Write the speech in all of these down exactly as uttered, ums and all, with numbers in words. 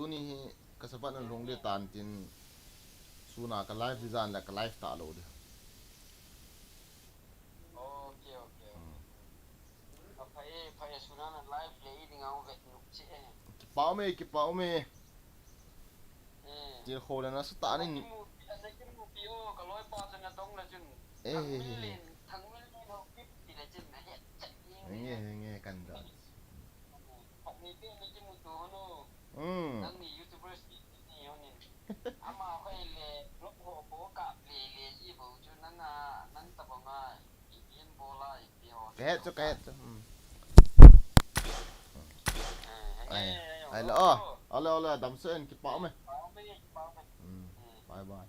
Tuni hi ka sabat na lhung di tan tin, suna ka live di jan le ka live ta lo di. Okay, okay, okay. Aphai, phai, suna na live le i ding ang vet nuk chi e. Kipah ume, kipah ume. Til kho le na sa ta nin. Kimupi, asa kimupi o, ka loi pa chun na dong le chun. Eh. Thang mil len, thang mil len ho kip ti le chun na het chat ni. Nge, nge, kan da. Pat ni pe ni kimutu ho no. Hmm. Nang ni YouTubers ni, ni ho ni. Ama ko le, blog ho ko ka le, le ji bo chu nang a, nang ta bo nga. Ka het chu, ka het chu. Hmm. Ai, ai lo, oh. Ole, ole, damsel in, kipah ume. Hmm. Bye bye.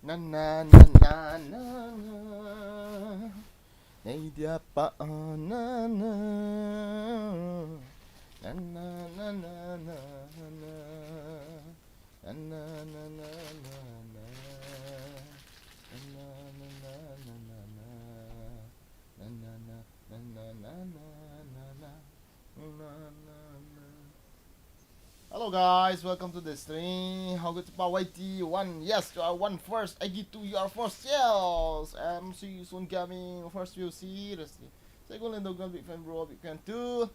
Na, na, na, na, na, na. Nei dia pa, ah, na, na. Na, na, na, na, na, na. Na, na, na, na, na, na. Na, na, na, na, na, na, na. Na, na, na, na, na, na, na. Na, na, na, na, na, na. Na, na, na. Hello guys, welcome to the stream. How good about Y T one? Yes, you are one first. Agi two, you are first. Yes. M C Soon Gaming, first view, seriously. Second, Lendo Gun, big fan, bro, big fan too.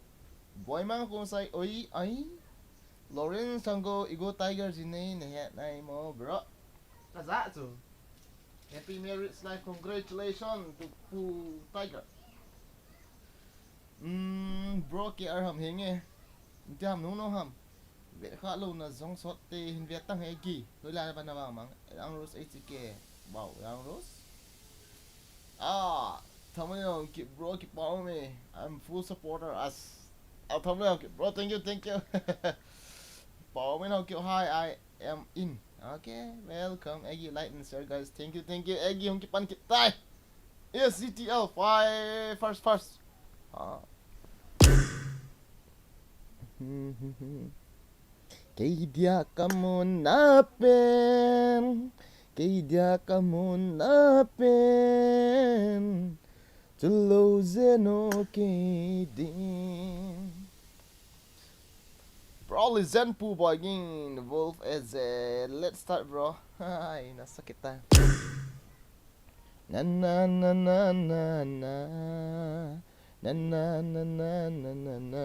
Boy Mang Kung Sai, oi, ai. Lawrence Tango, Ego Tiger, Jinei, Nehet, Naimo, bro. Kaza chu. Happy marriage life, congratulations to Pu Tiger. Hmm, bro, K R ham henge. Nti ham nung no ham. Vet kha lo na jong sot te hin vet tang he ki. Loi la ba na mang mang. Yang Rose H K. Wow, Yang Rose. Ah, thumbnail ki bro, kipah ume. I'm full supporter as. Ah, thumbnail ki bro, thank you, thank you. Kipah ume no ki, hi, I am in. Okay, welcome. Agi like and share, guys. Thank you, thank you. Agi hung kipan kit tai. Yes, G T L five first, first. Ah. Kei dia ka mun na pen, kei dia ka mun na pen, chulou jeno kei ding. Bro, listen Pu Boy Ging, Wolf Eze. Let's start, bro. Ai, nasakit ta. Na, na, na, na, na, na. Na, na, na, na, na, na, na.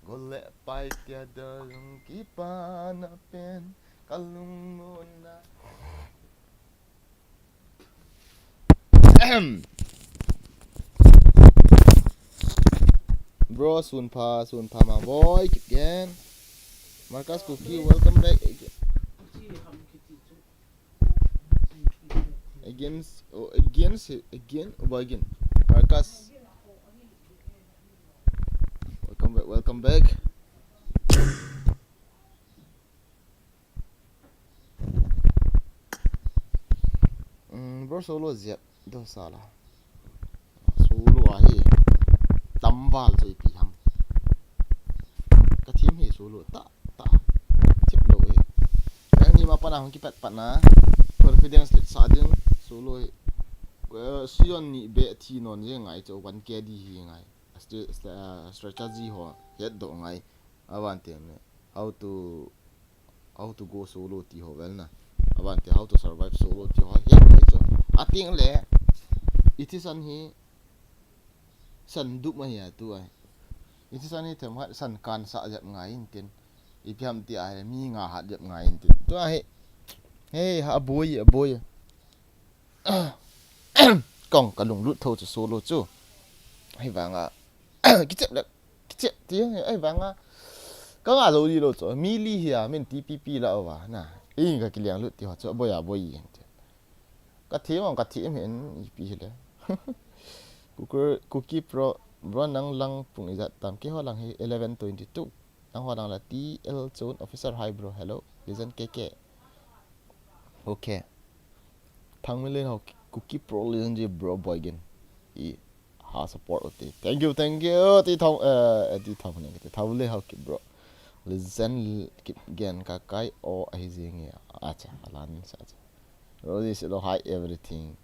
Gole pai tia da lung kipa na pen, kalung mo na. Bro, sun pha, sun pha ma boy, keep again. Marcus Kuki, welcome back again. Against, oh, against, again, oh, again. Marcus. Welcome back, welcome back. Um, bro, solo jep do sala. Solo ahi. Tamval chu ipi ham. Ka thim hi solo ta, ta. Chip lo hi. Nang ni ma pa na hung kipat pat na. Confidence le sa ding solo hi. Eh, Sion ni be thi non je ngai chu one K D hi ngai. A st- st- uh, strategy ho het doh ngai. Aban te ne how to how to go solo ti ho vel na. Aban te how to survive solo ti ho het ngai chu. Ating le iti san hi san dup ma hi a tu ai. Iti san hi them hat san kan sa jep ngai in tin. Ipi ham ti ai mi nga hat jep ngai in tin. Tu ai. Hey, ha boy, a boy. Kong ka lunglut tho chu solo chu. Hi vanga. Kichep le kichep ti hi vanga. Ka nga zo di lo chu. Mi li hi a min T P P la wa na. Ing ka kiliang lut ti ho chu boy a boy. Ka thi mong ka thi min ipi hi le. Kuki Pro bro nang lang pung ijat tam ke ho lang hi eleven twenty two. Nang ho lang la T L Chun officer hi bro hello. Listen K K. Okay. Thangminlen ho Kuki Pro Legend ji bro boy gen. I ha support ute. Thank you, thank you. Ti thang eh ti thang ne ti thang le ho ki bro. Legend ki gen ka kai o ahi jing ya. Acha alan sa acha. Rosie silo hi everything.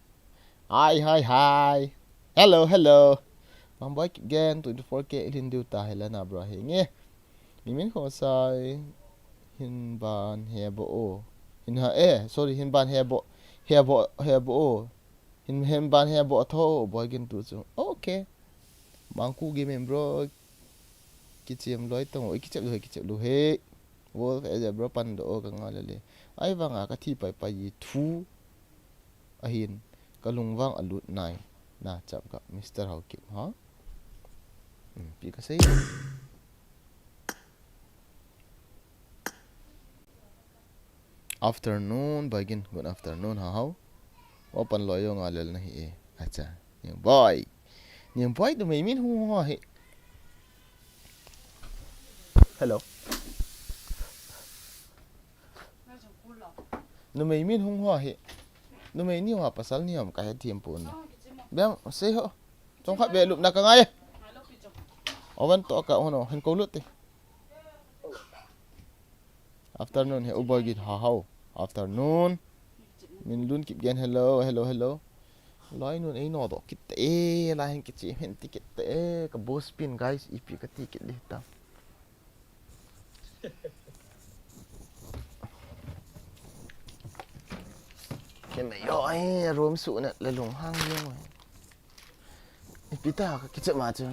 Hi hi hi. Hello hello. Mang boy ki gen twenty four K ilin diu ta helana bro hi nge. Mimin khosai hin ban he bo o. Hin ha eh sorry hin ban he bo he bo he bo o. Hin hin ban he bo tho o boy gin tu chu. Okay. Mangku game bro. Kichep loi tong o kichep lu he kichep lu he. Wolf as a bro pan do o ka nga le le. Ai vanga ka thi pai pai yi thu. Ahin ka lungvang alut nai. Na chap ka Mister Haokip ha. Hmm, pi ka sei. Afternoon, Baigin. Good afternoon, ha hao. Open lo yo nga lel na hi e. Acha. Ning boy. Ning boy tu mei min hung ho hi. Hello. Nu mei min hung ho hi. Nu mei ni ho pasal ni hom ka he thiam pun. Bem, sei ho. Chong khat be lup na ka ngai. Oven to ka hono, hin ko lut ti. Afternoon he u boy gin ha hao. Afternoon. Min lun kip gen hello hello hello. Lai nun ei no do kit e lai hin kichi hin ti kit e ka boss pin guys ipi ka ti kit di ta. Ke me yo ai room su na le lung hang yo. Ipi ta ka kichep ma chu.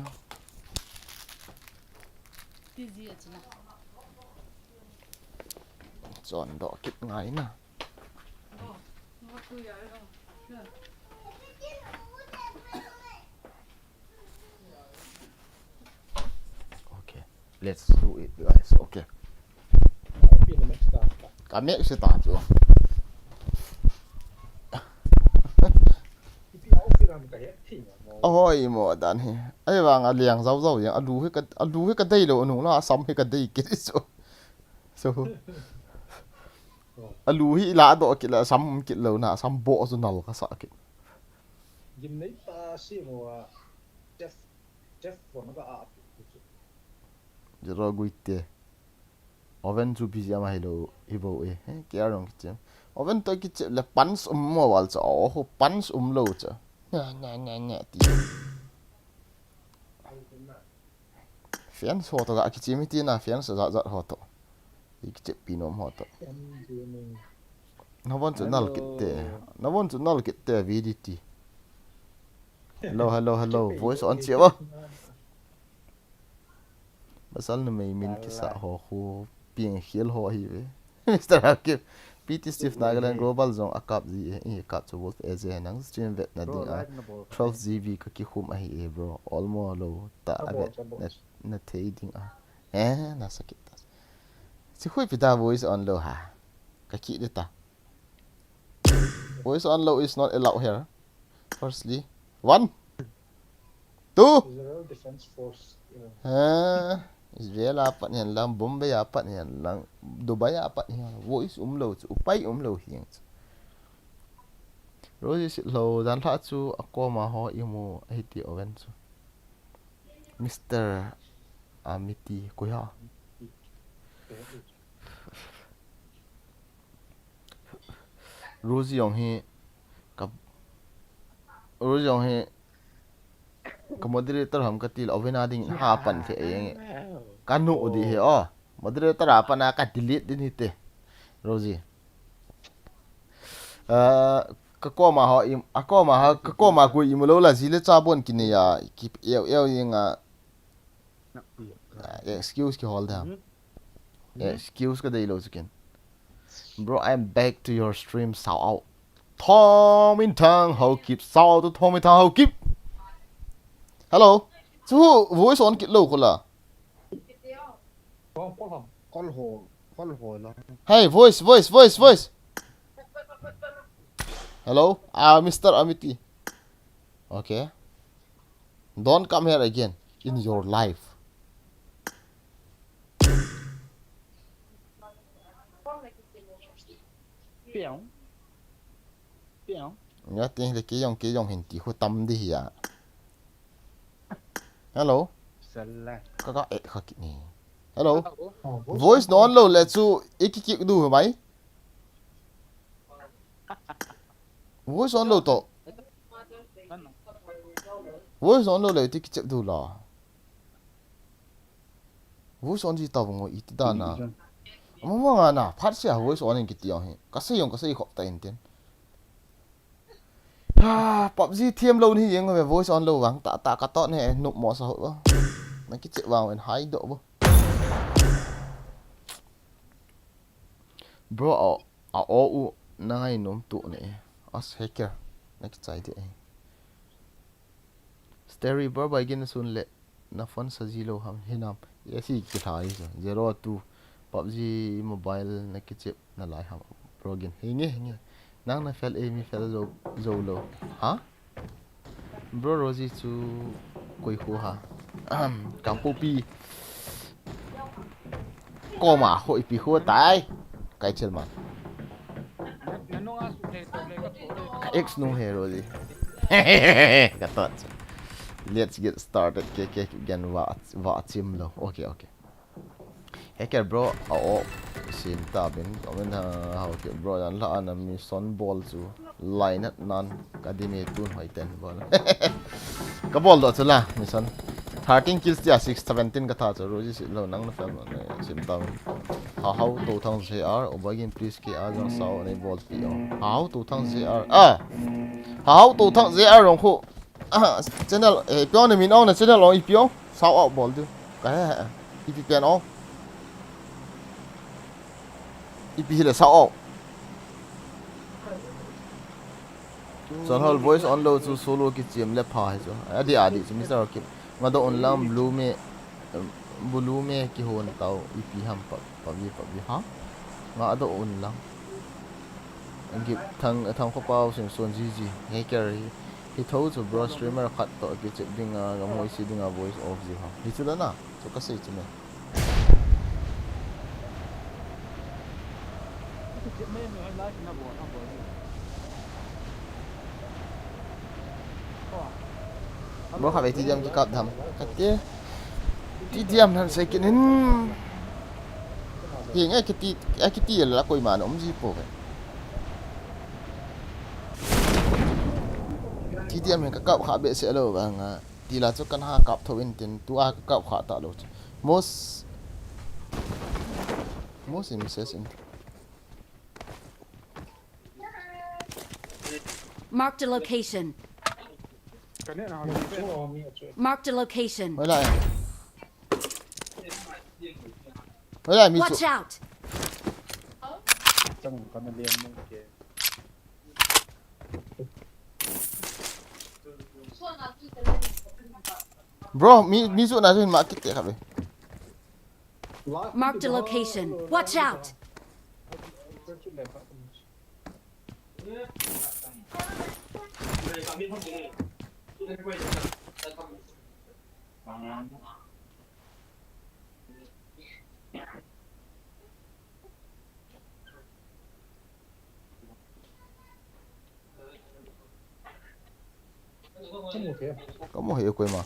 Ti ji a chu na. Chon do kit ngai na. Oh, no tu ya lo. Okay. Let's do it, guys. Okay. Ka mek se ta chu. Ahoi mo dan hi. Ai vang a liang zau zau yang alu hi ka alu hi ka dei lo nung la sam hi ka dei ke so. So. Alu hi la do ke la sam ke lo na sam bo so nal ka sa ke. Gim nei ta si mo a. Chef chef ko na ka a. Jero guite. Oven chu busy ama hi lo hi bo e. He, kia rong kichep. Oven to kichep le pans um mo wal cha. Oh, pans um lo cha. Nya, nya, nya, nya, ti. Fans ho to ga kichep mi ti na fans za za ho to. I kichep pi nom ho to. Na von chu nal kit te. Na von chu nal kit te V D T. Hello, hello, hello. Voice on che ba. Pasal numei min kisa ho khu pieng khial ho ahi ve. Mister Hakim. P T Steve Nagaland Global jong a kap ji e, i kap chu Wolf A J nang stream vet na ding a twelve G B ka kikhum ahi e bro. Olmo lo ta a vet na, na thei ding a. Eh, na sakit ta. Si khui pi ta voice on lo ha. Ka ki de ta. Voice on lo is not allowed here. Firstly, one, two. Israel Defense Force. Ha, Israel a pat hian lang, Bombay a pat hian lang, Dubai a pat hian lang. Voice um lo chu, upai um lo hiang chu. Rosie sit lo, dan thla chu a koma ho i mu a hiti oven chu. Mister Amiti, koi ha. Rosie jong hi ka Rosie jong hi Ka moderator ham ka til, oven a ding ha pan the e. Ka nu di he o. Moderator a pan a ka delete din hite. Rosie. Uh, ka koma ho im, a koma ho, ka koma ku im lo la zi le cha bon ki ne ya, ki eu eu ing a. Ah, excuse ki hol da. Excuse ka dei lo chicken. Bro, I'm back to your stream, shout out. Thom in thang how keep, shout out to Thom in thang how keep. Hello. Chu voice on kit lo ko la. Call, call ho, call ho, call ho la. Hey, voice, voice, voice, voice. Hello, uh, Mister Amiti. Okay. Don't come here again in your life. Piang. Piang. Nga ting le ke yong ke yong hin ti khu tam di hi ya. Hello. Sala. Ka ka eh ka ki ni. Hello. Hello. Voice no on lo le chu iki ki du mai. Voice on lo to. Voice on lo le ti ki chep du la. Voice on ji ta ngo iti da na. Mo mo nga na phat sia voice on in ki ti yong hi. Ka sei yong ka sei khop ta in tin. Ha, PUBG thiam lo ni jeng ve voice on lo vang ta ta ka to ne nup mo sa ho. Na ki che vang wen hai do bo. Bro, a, a o u na ngai nom tu ne. As hacker. Na ki chai de. Sterry bro bai gin sun le. Na phone sa ji lo ham hinam. Yes, hi ki thai sa. Zero two. PUBG Mobile na kichep na lai ham. Bro gin. Hinge, hinge. Nang na fel e mi fel zo, zo lo. Ha? Bro Rosie chu koi khu ha. Ahem. Kangpokpi. Koma ho ipi ho tai. Kai chel man. Ka ex nung he Rosie. Ka tot. Let's get started. Ke ke gen va va chim lo. Okay, okay. Hacker bro, a o sim ta bin. Comment ha, how ke bro, yan la ana mission bol chu. Lainat nan ka di me tun hoi ten bol. Ka bol do chu la mission. Thirteen kills dia six seventeen ka tha chu Rosie si lo nang na fel ma ne sim ta. Ha hau to thang J R, o bagin please K R jang sao ne bol pi o. Ha hau to thang J R. Ah. Ha hau to thang J R rong khu. Ah, channel eh pion ne min ong na channel ong i pion. Sao out bol du. Ka he he. Ipi pian ong. Ipi hi le sao out. Son hol voice on lo chu solo ki chiam le pha hi chu. Adi adi chu Mister Kim. Nga do on lang blue me, blue me ki hon tau ipi ham pa pa vi pa vi ha. Nga do on lang. Gip thang thang kho pau sim son ji ji. He ker hi. Hi tho chu bro streamer khat to ki chep ding a ga moi si ding a voice off ji ha. Hi chu da na. Chu ka sei chu ne. Bro kha ve T D M ki kap dam. Ka te. T D M nan sei kin in. Hi ngai ki ti, a ki ti la koi ma na um ji po ve. T D M ka kap kha be se lo ba nga. Ti la chu kan ha kap tho in tin tu a ka kap kha ta lo chu. Most, most in ses in. Marked a location. Marked a location. Wala. Wala mi chu. Watch out! Bro, mi, mi chu na chu hin ma kit te kha ve. Marked a location. Watch out! Kamu he koi ma.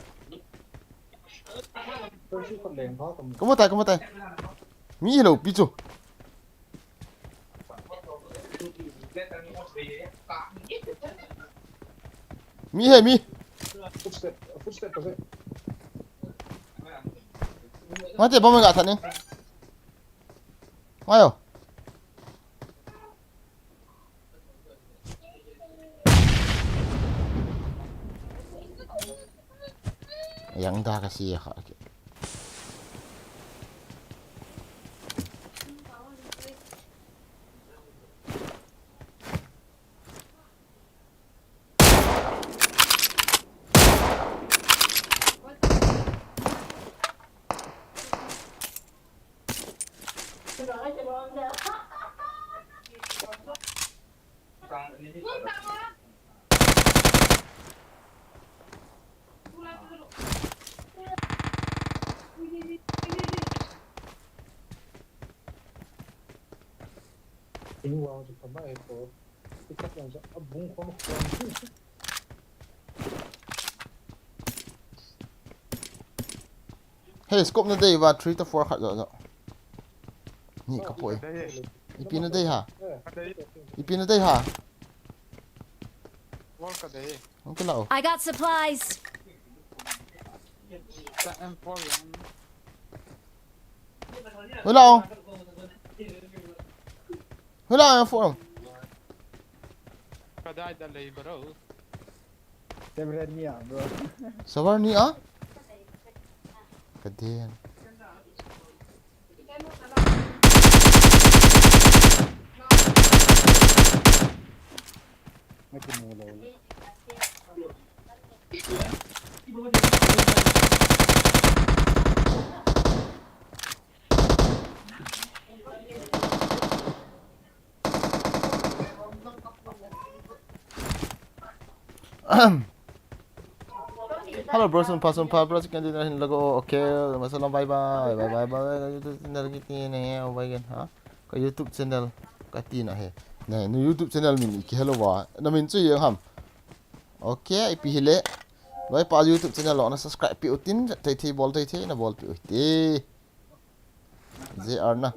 Kamu tai, kamu tai. Mi hello, pi chu. Mi he, mi. Footstep kasi. Mati, bomb ga thanin. Ngayo. Yang da kasi ha. Tingwang chu khamai ko. Tikap lang sa abung khon khon. Hey, scope na dei va, three to four khat jo jo. Ni ka poi. Ipi na dei ha? Ipi na dei ha? Wall ka dei. Hung kila o. I got supplies. Sa M four yan. Hula o. Hula o M four. Ka dai da lei bro. Several ni a, bro. Several ni a? Ka den. Ngai ki mu lo. Hello bro, sun pha, sun pha, bro, chicken dinner hin lago. Okay, masalam, bye bye, bye bye, bye bye. YouTube channel kiti ne, oh, bye again, ha? Ka YouTube channel kati na he. Ne, nu YouTube channel min ki hello wa. Na min chu yang ham. Okay, ipi hile. Bye pa YouTube channel lo na subscribe pi utin, thei thei bol thei thei na bol pi uti. J R na.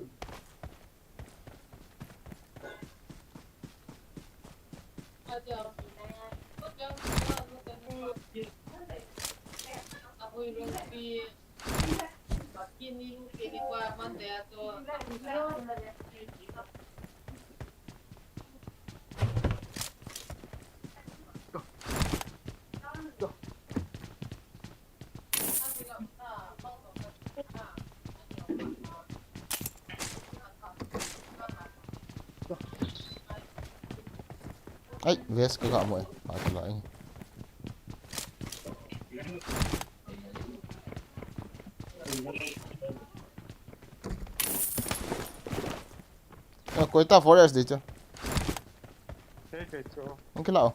Ai, vest ka ga mo e. Atu la e. Ah, koi ta forest de cho. Kei, kei cho. Ang kila o.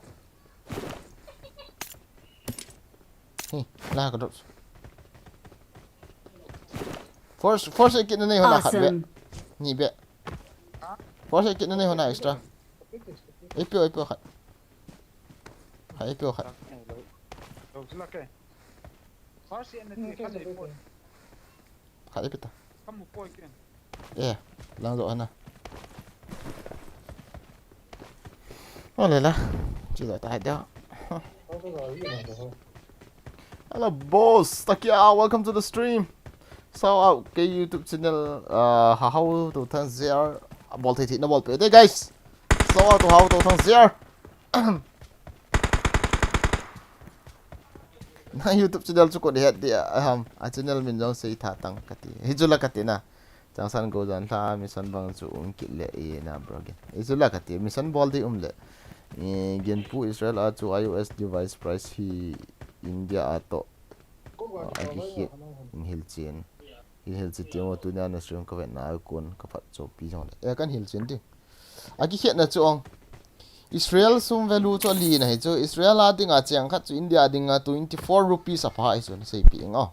Hi, la ka drop. Force, force kit na nei hona khat be. Awesome. Ni be. Force kit na nei hona extra. Ei pio, ei pio khat. Khat, ei pio khat. Lo, lo, lo, ke. Force na ti khat ei pio. Khat ei pio ta. Kamu poi ken. Eh, lang zo hana. Ole la. Chi zo ta hai da. Hello, boss. Takia, welcome to the stream. Shout out kei YouTube channel, uh, Hahao Touthang J R. Bol thei thei na bol pe te, guys. Shout out to Hahao Touthang J R. Na YouTube channel chu koi het dia, aham, a channel min jong sei tha tang kati. Hi chu la kati na. Changsan go jan lha mission bang chu um kit le e na bro gen. Hi chu la kati, mission bol di um le. I gen pu Israel a chu I O S device price hi India a to. A ki hit in hil chin. Hil hil chi ti mo tu na na stream ka vet na kun ka phat cho pi jong le. E kan hil chin ti. A kikhetna chu ong. Israel sum value chu ali na hi chu. Israel a dinga cheng khat chu India dinga twenty four rupees a pha hi chu na sei pi ing o.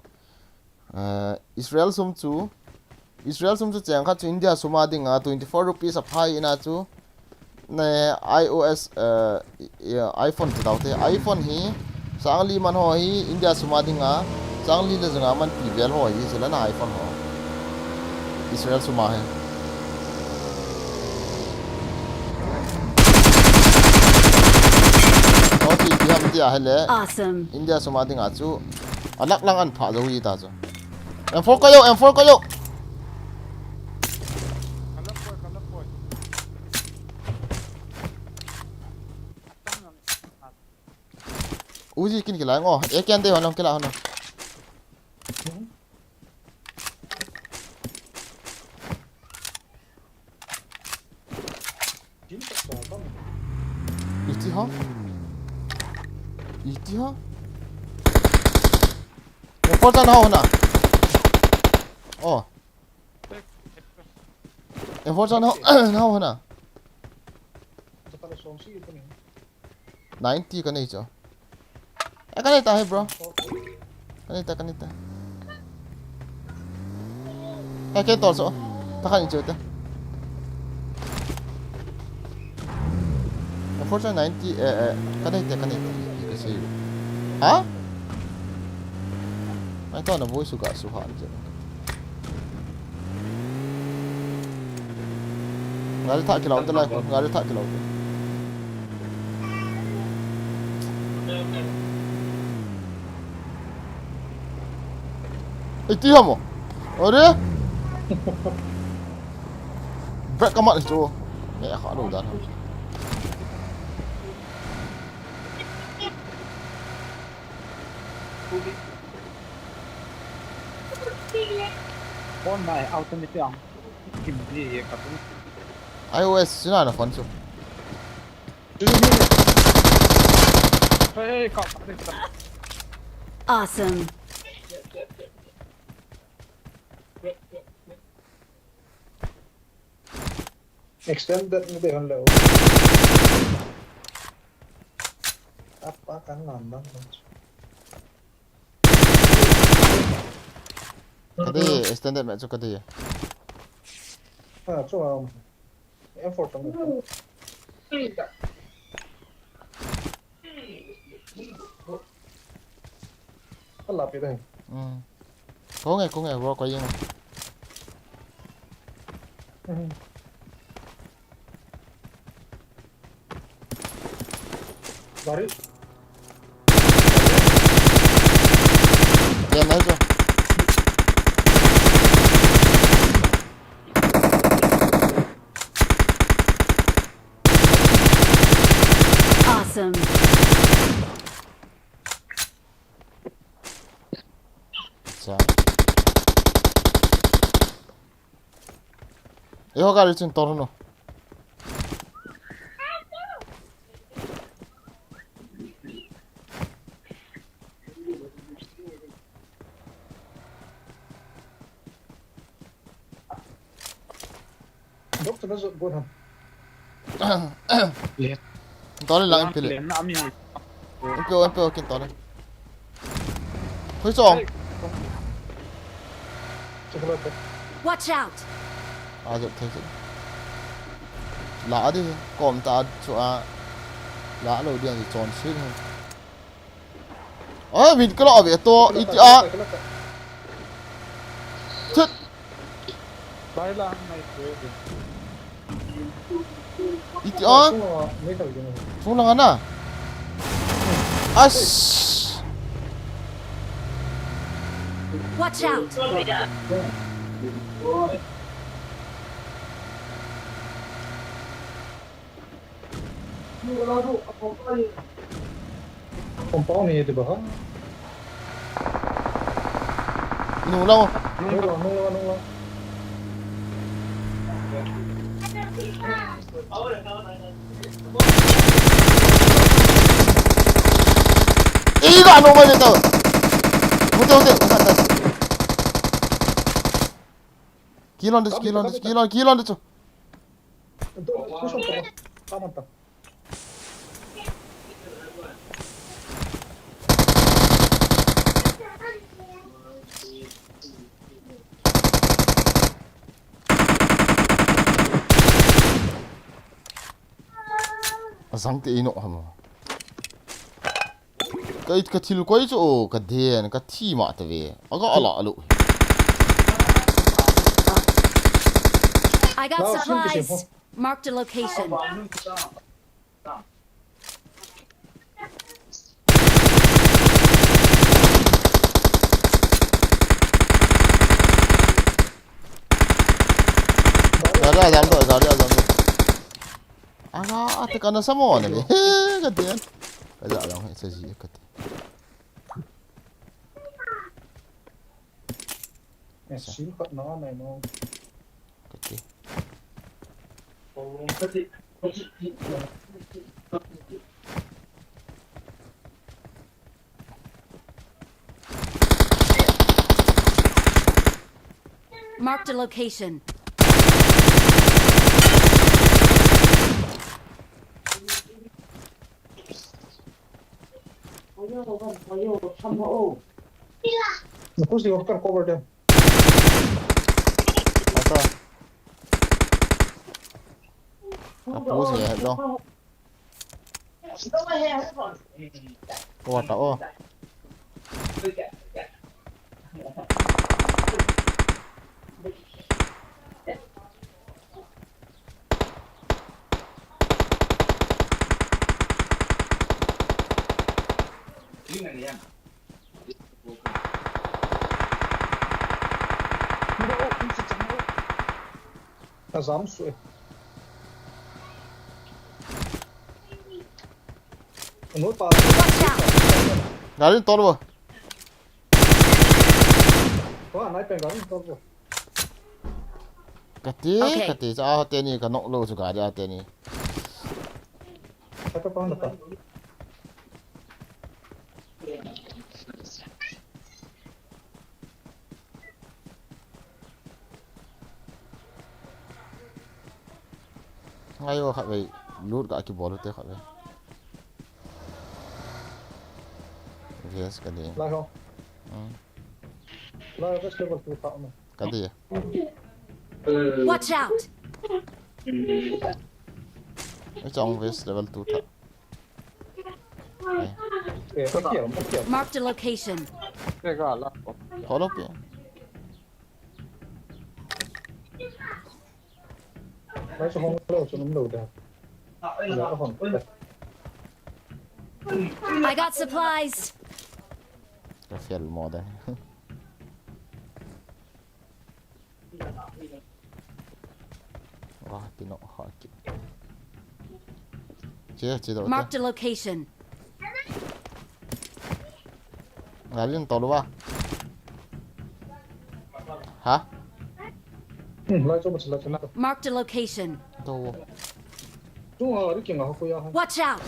Eh, Israel sum chu, Israel sum chu cheng khat chu India sum a dinga twenty four rupees a pha hi na chu. Ne I O S, eh, i-, i-, iPhone ti tau te. iPhone hi, sang li man ho hi, India sum a dinga, sang li le janga man pi vel ho hi, sila na iPhone ho. Israel sum a hi. Ho ti pi ham Tia hele. Awesome. India suma dinga chu. Alak lang an pha jo hi ta chu. M four ka yo, M four ka yo. Uzi kin kila ngo. E ken de hon kila hon. Iti ha? Iti ha? M four chan hao hona. Oh. M four chan hao, hao hona. Ninety ka nei chu. Eh, ka nei ta he, bro. Ka nei ta, ka nei ta. Eh, ke tor chu. Ta ka nei chu te. Unfortunately, ninety, eh, eh, ka nei te, ka nei te. Ka sei. Ha? Ai to na voice ka su ha ni chu. Gari thah kilau te lai, gari thah kilau te. Iti hamo. Ore? Break kamat chu. Eh, kha lo dan. Phone mai automatic ang. Kim di ye ka pun. iOS sina na phone chu. Hey, ka, ka, ka. Awesome. Extended ni de hon le. Apa kan ngam bang. Ka dei, extended me chu ka dei. Ha, chu am. Effort ang. Ala pi dai. Hmm. Ko nge, ko nge, bro, ko yeng. Hmm. Gari. Yan na ito. Awesome. Acha. Eiho gari chun tor no. Dok tu na zo go ham. Left. Tole lang, lang, M P le. Left na ami hai. M P O, M P O kin tole. Hui chong. Watch out. A zo thei. La di kom ta chu a. La lo di a chon sin. Ai, min kala ave to, iti a. Thut. Bai la, mai ko. Iti a. Chung lang ana. As. Watch out. Compound ni ti ba ha? Nung lang. Nung lang, nung lang, nung lang. Ih, ga nung ba ni to? Hute, hute, hute. Kilon de, kilon de, kilon, kilon de chu. Asang te ino hamo. Ka, ka thil koi chu, o, ka den, ka thi ma ta ve. Aga ala alo. I got supplies. Marked a location. Marked a location. Gari a jam doh, gari a jam doh. Ala, ate kana sa mo na ni. He, ka dian. Ka ja lang he, sa ji ka ti. Eh, sil khat na nai no. Ka ti. Marked a location. Push the cover there. Ata. Ka push he do. Ko ta o. Ka jam sui. Anoi pa. Watch out! Gari tol bo. Wa, nai pen gari tol bo. Ka ti, okay. Ka ti, cha a teni ka nok lou chu gari a teni. Ka ta pa na ta. Ngai o khat vei, loot ka kibol u te khat vei. Yes, ka ding. Lai ho. Hmm. Lai ho, vest level two khat na. Ka ding. Watch out! Ei chong vest level two tha. Eh, ka kiam, ka kiam. Marked a location. Ke ga la. Follow pi. Mai chu hong lo chu num lo da. Ya hong. I got supplies. Ka fel mo da. Wah, pino ha ki. Che, che do. Marked a location. Ngalin tolu ba. Ha? Hmm, lai cho, lai cho na. Marked a location. Do. Tung ha, ri king ha ko ya ha. Watch out!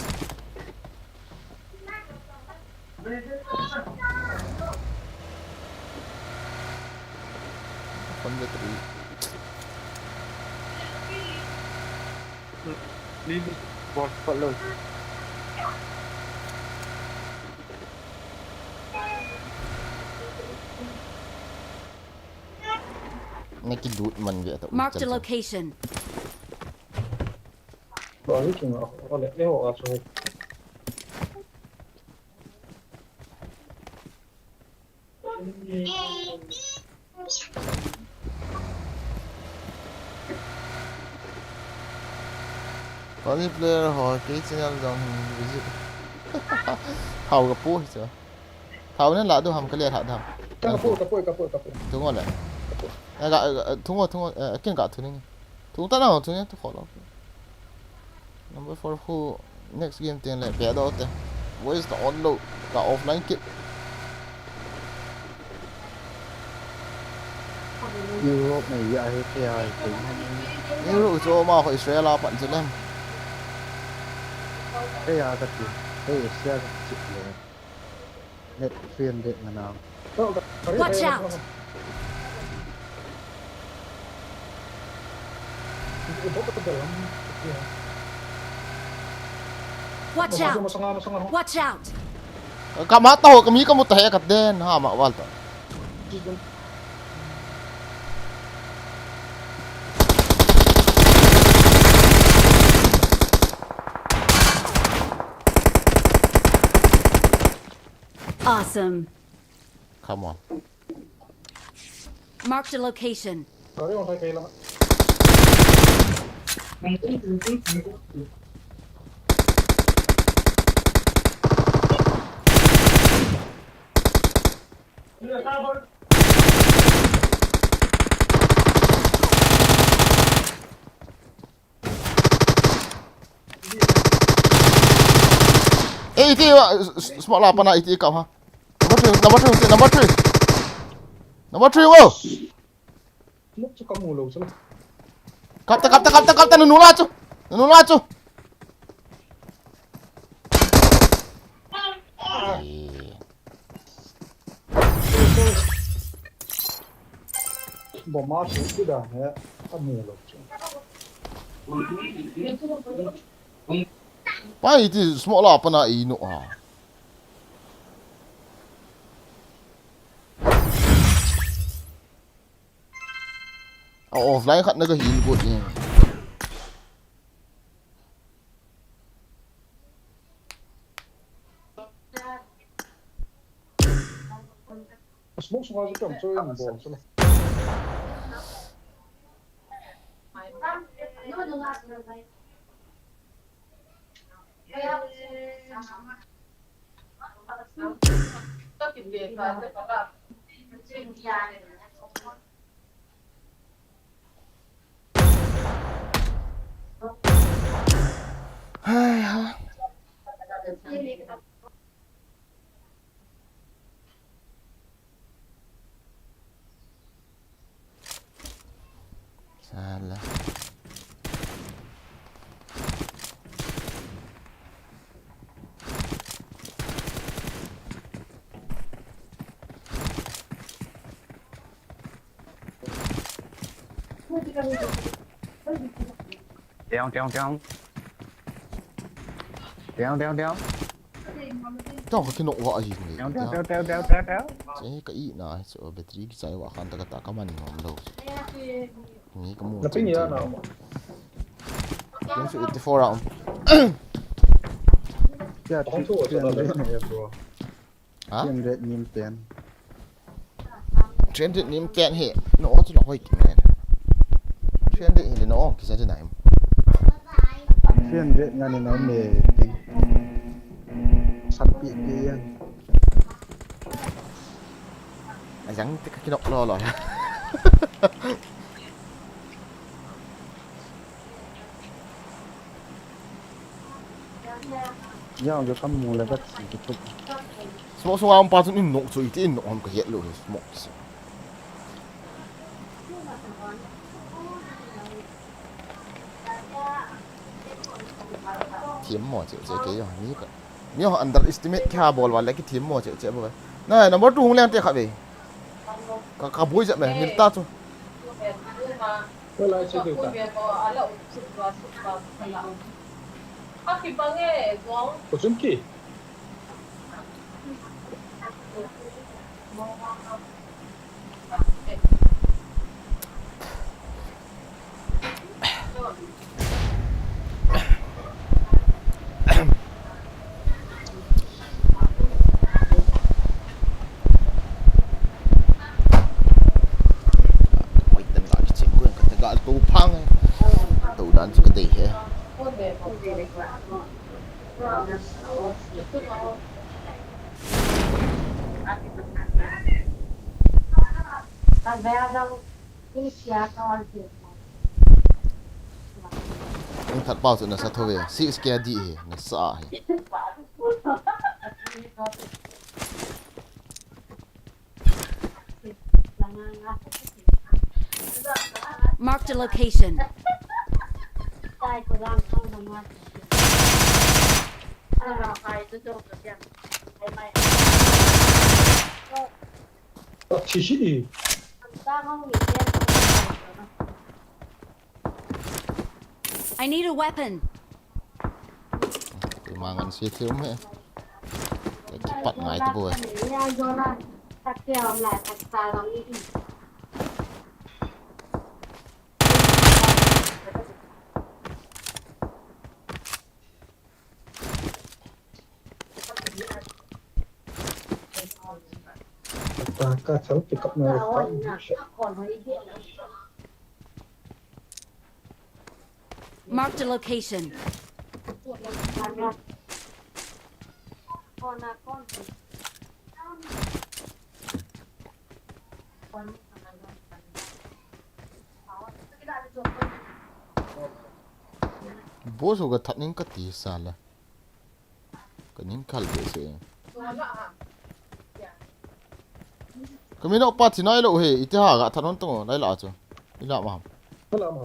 Phone battery. Ni ni bot pa lo. Naki lut man ve to. Marked a location. Ba hi king a, ole, e ho a so. Funny player ho, kei channel jong hin visit. Thao ka pu hi chu. Thao nen la du ham ka le tha dam. Ka pu, ka pu, ka pu, ka pu. Thung o le. Ka pu. Eh, ka, eh, thung o, thung o, eh, ken ka thu ning. Thung ta na ho, thung ya, thu kho lo. Number four who next game teng le pe do te. Voice ta on lo, ta offline kit. Europe nei ya he ke ai te. Europe chu ma ho Israel a pan chu lem. Ke ya ka ti. Ke Asia ka ti le. Net fian de na na. Watch out! Watch out! Watch out! Ka ma ta ho, ka mi ka mu ta he ka den ha ma wal ta. Awesome. Come on. Marked a location. Eh, iti, uh, s-, s-, smoke la pana iti kap ha. Number three, number three, number three. Number three, wo. Smoke chu kamu lou chu. Kap ta, kap ta, kap ta, kap ta, nanu la chu. Nanu la chu. Eh. Bomb a chu kida he, kamu lou chu. Pai ti smoke la pana i no a. A offline khat na ka hin ko ni. Smoke sunga chu kam chu in bol chu. Hai ha. Salah. Tiang, tiang, tiang. Tiang, tiang, tiang. Tao ka kinok va ahi ni. Tiang, tiang, tiang, tiang, tiang, tiang, tiang. Che ka i na chu battery kichai va khan ta ka ta ka man nom lou. Ni ka mu. Na ping ya na. Yung su eighty-four round. Ya, three hundred na ya, bro. Ha? Three hundred nim ten. Three hundred nim ten hi, no, chu la hoi ki ne. Three hundred hi no, ki sa de nai. Three hundred nga ni no me ting. San pi pi yan. A yang te ka kinok lo lo. Yang jo kam mu le bat si ki tup. Smoke sunga um pa chun in nok chu iti in nok ham ka het lo hi smoke si. Thiam mo che che ke yo ni ka. Ni ho underestimate kha bol wale ki thiam mo che che bo. Na number two hung leng te kha ve. Ka ka boi ja me mil ta chu. Ko lai che ke ta. Ko chun ki. Hoi, tanggal kichim ko, tanggal to phang. To dan chu ka dei he. Ing that pau chu nasa tho ve. Six K D hi, nasa hi. Marked a location. I need a weapon. Kei mangan si thiu me. Kei kipat ngai tu boi. Marked a location. Boss ho ka that ning kati sa la. Kaning kal behseh. Kami no pa thi nai lou he, iti ha ga thanon tong, lai la chu. Ila ma. Ila ma.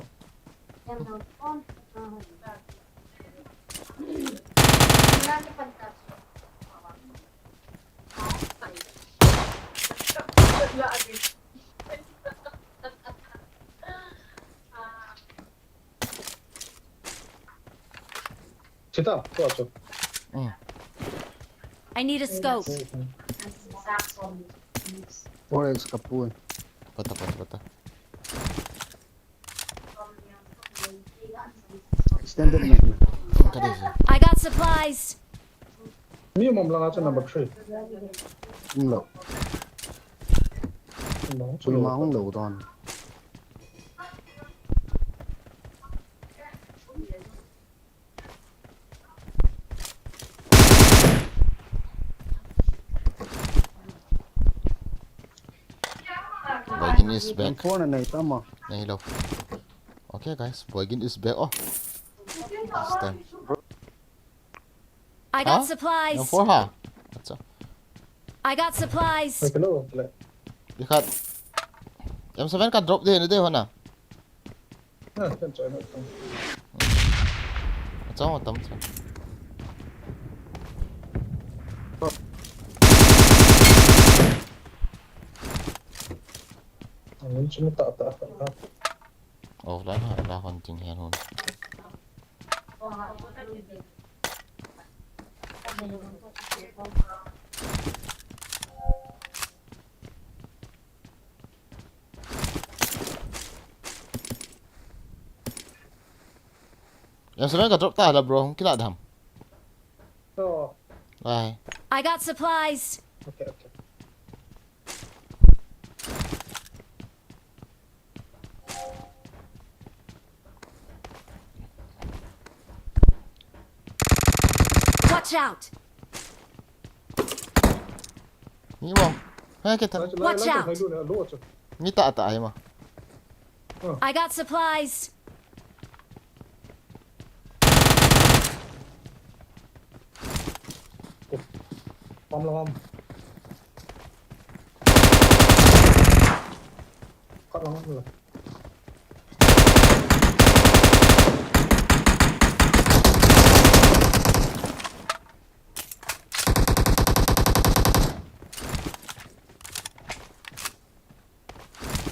Chita, tua chu. Mm. I need a scope. Four X kapu. Pata, pata, pata. Extended mag. Kade si. I got supplies. Mi mom langa chu number three. Umlo. Umlo. Pui ma hung lo don. Boygin is back. Phone nei tama. Nei lo. Okay, guys, Boygin is back. Oh. This time. I got supplies. Number four ha. Acha. I got supplies. Hello. Dikhat. M seven ka drop de, de hona. Ah, kan choi na. Achang atam cha. Ang chim ta ta ta. Offline ha, la hon ting hen hon. Yang sebenarnya ka drop ta lah, bro. Hung kila dam. Oh. Bye. I got supplies. Okay, okay. Watch out! Ni mo. Hai kita. Watch out! Ni ta ta ai mo. I got supplies. Pam la pam. Kat lang la.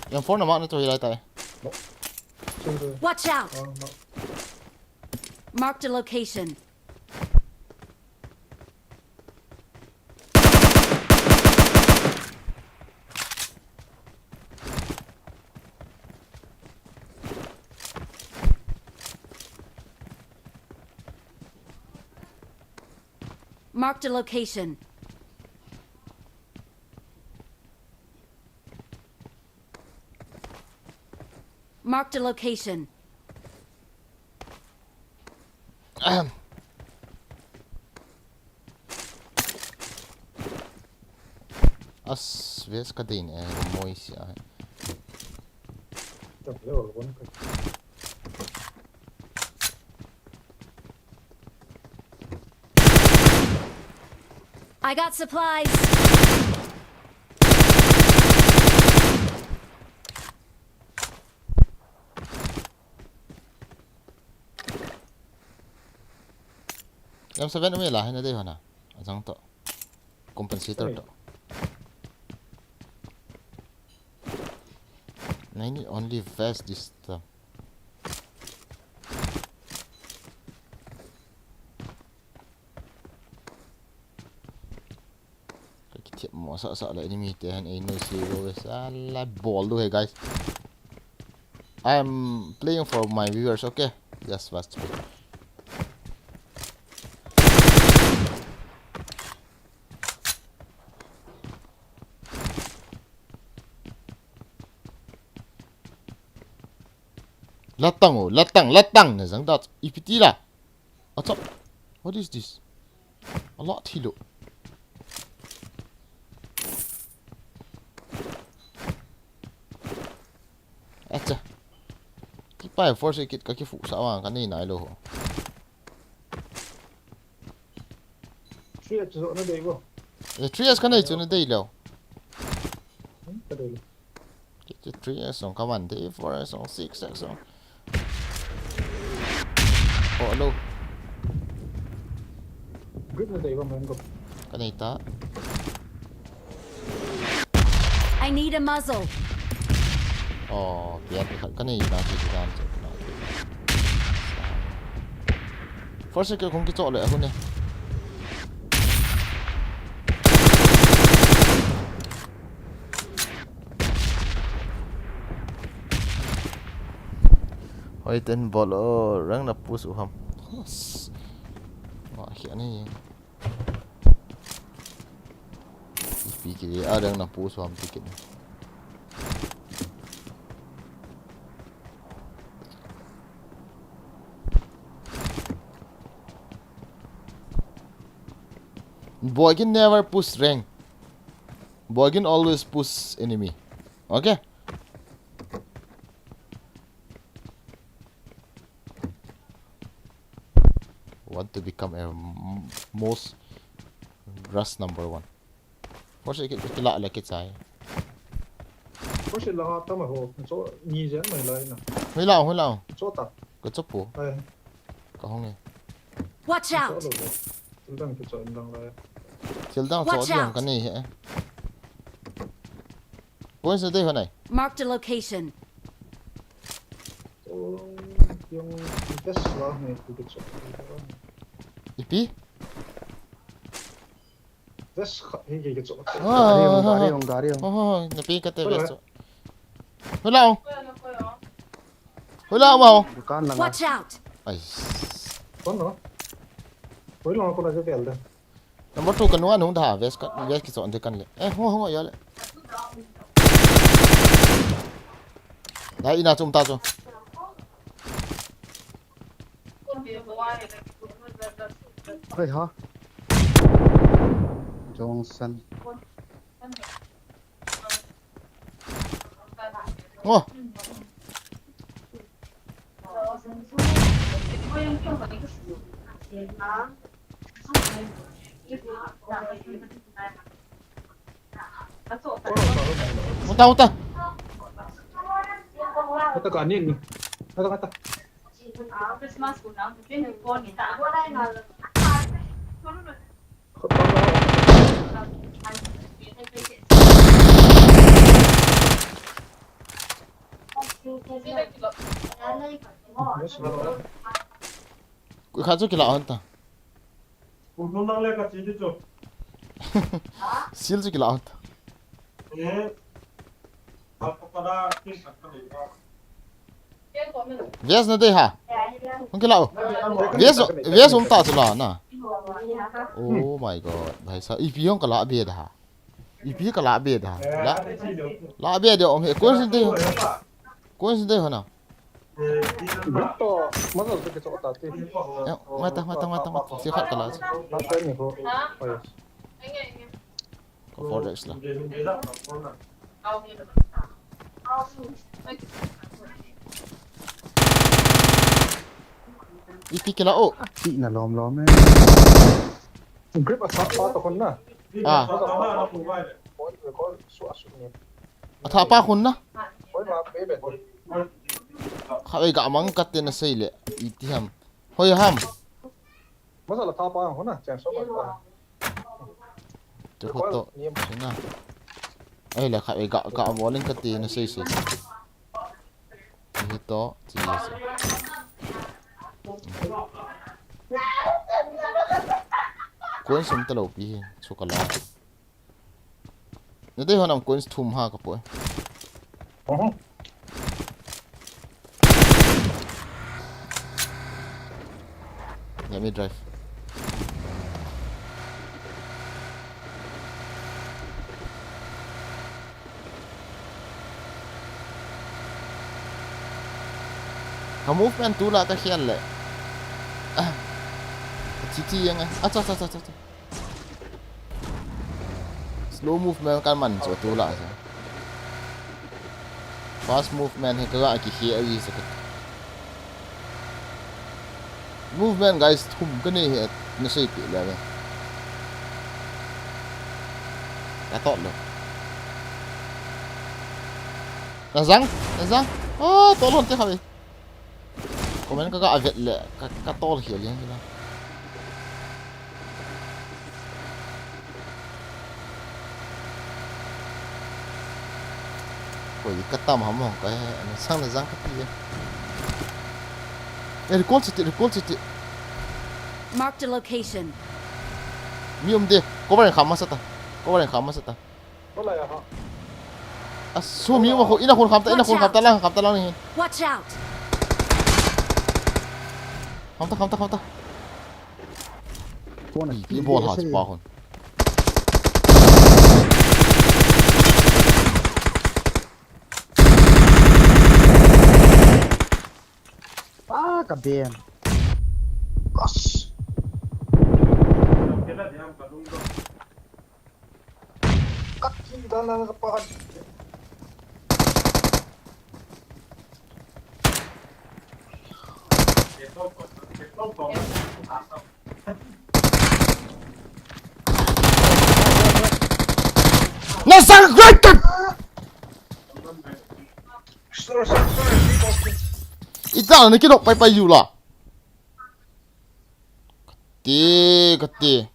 Yang phone na ma na to hilai tai. Watch out! Mark the location. Mark the location. Mark the location. As, where's Kadin? Eh, Moise, ah. I got supplies. M seven umi la, hina dei hona. Ajang to. Compensator to. Nai ni only vest this time. Ka kithiam mo sasa le enemy te han ei no si lo ve sala bol do he guys. I'm playing for my viewers, okay? Just watch me. Latang o, latang, latang, na jang dat ipiti la. Achap. What is this? A lot hilo. Acha. Kipai force kit ka kifu sa wa ka nei nai lo ho. Three X jo nadei bo. Eh, three X kanei chu nadei lou. Hmm, kadei lou. Kiti three X song, come on, day four X song, six X song. Oh, hello. Group nadei bo, man, go. Kanei ta. I need a muzzle. Oh, pian khat kanei na, kiti dan chu. First kill kong kicho le, ahun e. Hoi ten bol o, rank na push u ham. Yes. Wa, hi ani. Ipi ki a rank na push u ham ticket. Boygin never push rank. Boygin always push enemy. Okay? Want to become a m-, most rush number one. First, ki, kila le kichai. First, la ta ma ho, so ni jen mai lai na. Hui lao, hui lao. So ta. Ka cho pu. Ai. Ka hong e. Watch out! Thil dang kicho in lang lai. Thil dang cho ding ka nei he. Point sa dei ho nai. Marked a location. Ipi? Vest khat hi kei ka cho. Gari hung, gari hung, gari hung. Oh, na pi ka te vest. Hui lao. Hui lao mau. Dukan lang. Watch out. Ai. Kon no? Hui lao ko la je vel de. Number two ka nua nung da vest ka, vest ki cho ande kan le. Eh, ho ho ya le. Dai ina chum ta chu. Hei ha. Johnson. Oh. Uta, uta. Kata ka ni ni. Kata, kata. Khat chu kila hon ta. Sil chu kila hon ta. Vest na dei ha. Hung kila o. Vest, vest um ta chu la na. Oh my God. Bhai sa, ipi hung kala be da ha. Ipi kala be da ha. La, la be de um he. Coincidence dei. Coincidence dei ho na. Brit to, mano to ke to ta ti. Eh, mata, mata, mata, mata. Si khat kala. Mata ni ho. Oi. Ko four X la. Ipi kila o. Ti na lom lom eh. Grip a sa pa to kon na. Ah. Ko, ko, su asu ni. Atha pa khun na. Khatvei ga mang kate na sei le. Iti ham. Hoi ham. Masa la tha pa khun na, chang so pa. Te khu to. Sina. Ai le khatvei ga, ga bowling kate na sei sei. Hi to, ti sei. Kun sum ta lo pi hi, chu kala. Na dei hon am coins thum ha ka poi. Let me drive. Ka movement tu la ta khian le. Ah. Chi chi yang. Acha, acha, acha, acha. Slow movement kan man chu tu la sa. Fast movement hi ka ga ki khi a wi sa ka. Movement guys thum ka nei hi na sei pi le ve. Ka tot lou. Na jang, na jang. Oh, tot lou te kha ve. Comment ka ga vet le, ka, ka tot hial jeng la. Koi ka tam ham hong ka he, na sang na jang ka ti e. Eh, recall chiti, recall chiti. Marked a location. Mi um de, cover in kham masa ta. Cover in kham masa ta. Hola ya ha. A su mi um a khu, ina khun kham ta, ina khun kham ta lang, kham ta lang ni. Watch out. Kham ta, kham ta, kham ta. Kona i, i bol ha chi pa khun. Ah, ka ben. Gosh. Ka ki da na ka pa. Na sang great. Ita na kinok pai pai yu la. Kati, kati.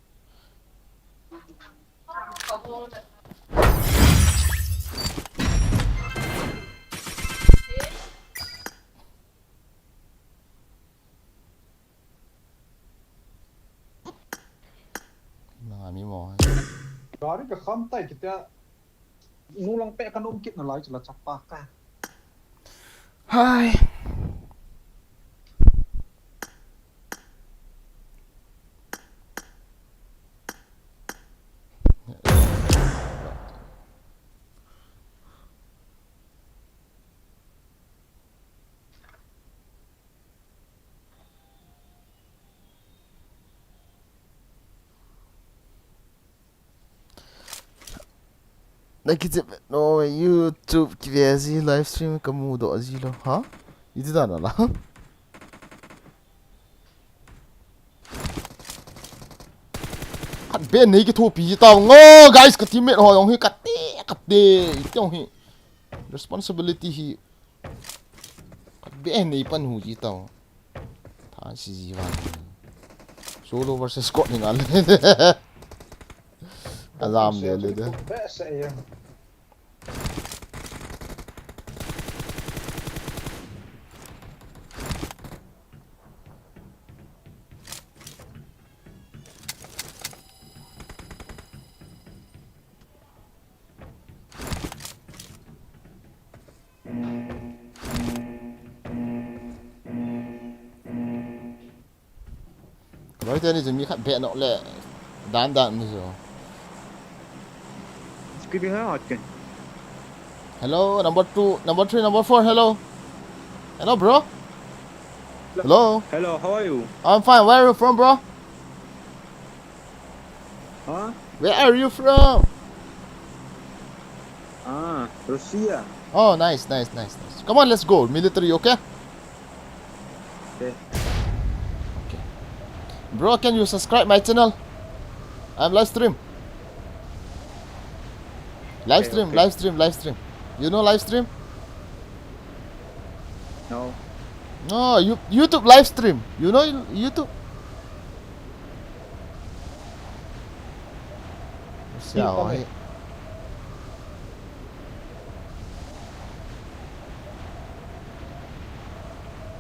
Nang ami mo. Gari ka kham tai kitia. Nulang pe ka nom kit na lai chu la chapa ka. Hai. Na kichep no YouTube kive ji live stream ka mudoh ji lou. Ha? Iti dan la. Khat beh nei kithopi ji tau ngo guys, ka teammate ho jong hi kate, kate. Iti jong hi. Responsibility hi. Khat beh nei pan hu ji tau. Tha si ji van. Solo versus squad ni ngal. Ajam le le de. Loi teni chu mi khat beh noh le dan dan mi chu. Skipping ha hot ken. Hello, number two, number three, number four, hello. Hello, bro. Hello. Hello, how are you? I'm fine. Where are you from, bro? Huh? Where are you from? Ah, Russia. Oh, nice, nice, nice, nice. Come on, let's go. Military, okay? Okay. Okay. Bro, can you subscribe my channel? I'm live stream. Live stream, okay. Live stream, live stream. You know live stream? No. No, you, YouTube live stream. You know YouTube? Sia ho hi.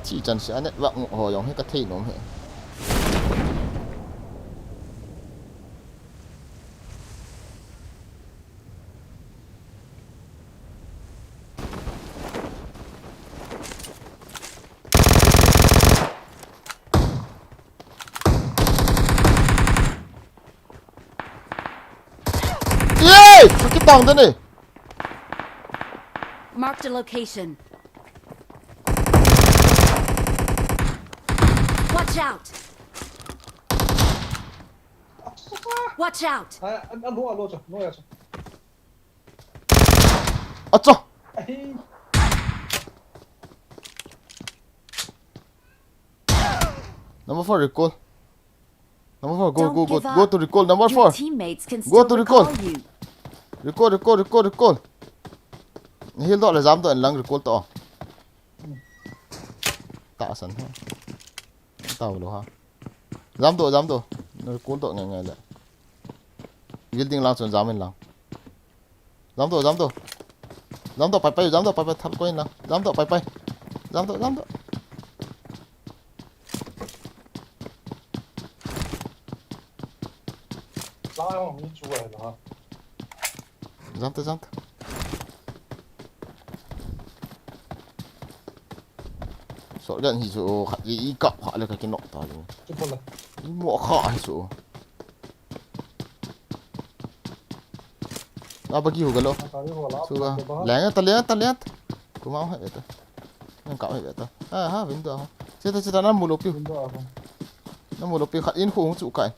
Chi chan sia network ho jong hi ka thei nom hi. Yay! Sakit tang dan eh. Marked a location. Watch out! Watch out! Ai, an, an, no, alo cha, no, ya cha. Acha! Ai. Number four recall. Number four, go, go, go, go to recall. Number four. Go to recall. Don't give up. Your teammates can still recall you. Recall, recall, recall, recall. Heal doh le jam doh in lang recall toh. Tahsan ha. Tao lou ha. Jam doh, jam doh. Recall doh ngai ngai le. Building lang chun jam in lang. Jam doh, jam doh. Jam doh pai pai, jam doh pai pai, thal koi in lang. Jam doh pai pai. Jam doh, jam doh. Lai hong mi chu ai la. Jam ta, jam ta. Shotgun hi chu khat i, i kap kha le ka kinok ta le. Chu ko la. I mo kha hi chu. A bagi ho galo. Chu ga. Leng ta, leng ta, leng ta. Kuma hai ta. Nang ka hai ta. Ha ha, window ho. Che ta, che ta, na mu lou piu. Window ho. Na mu lou piu, khat in khu chu kai.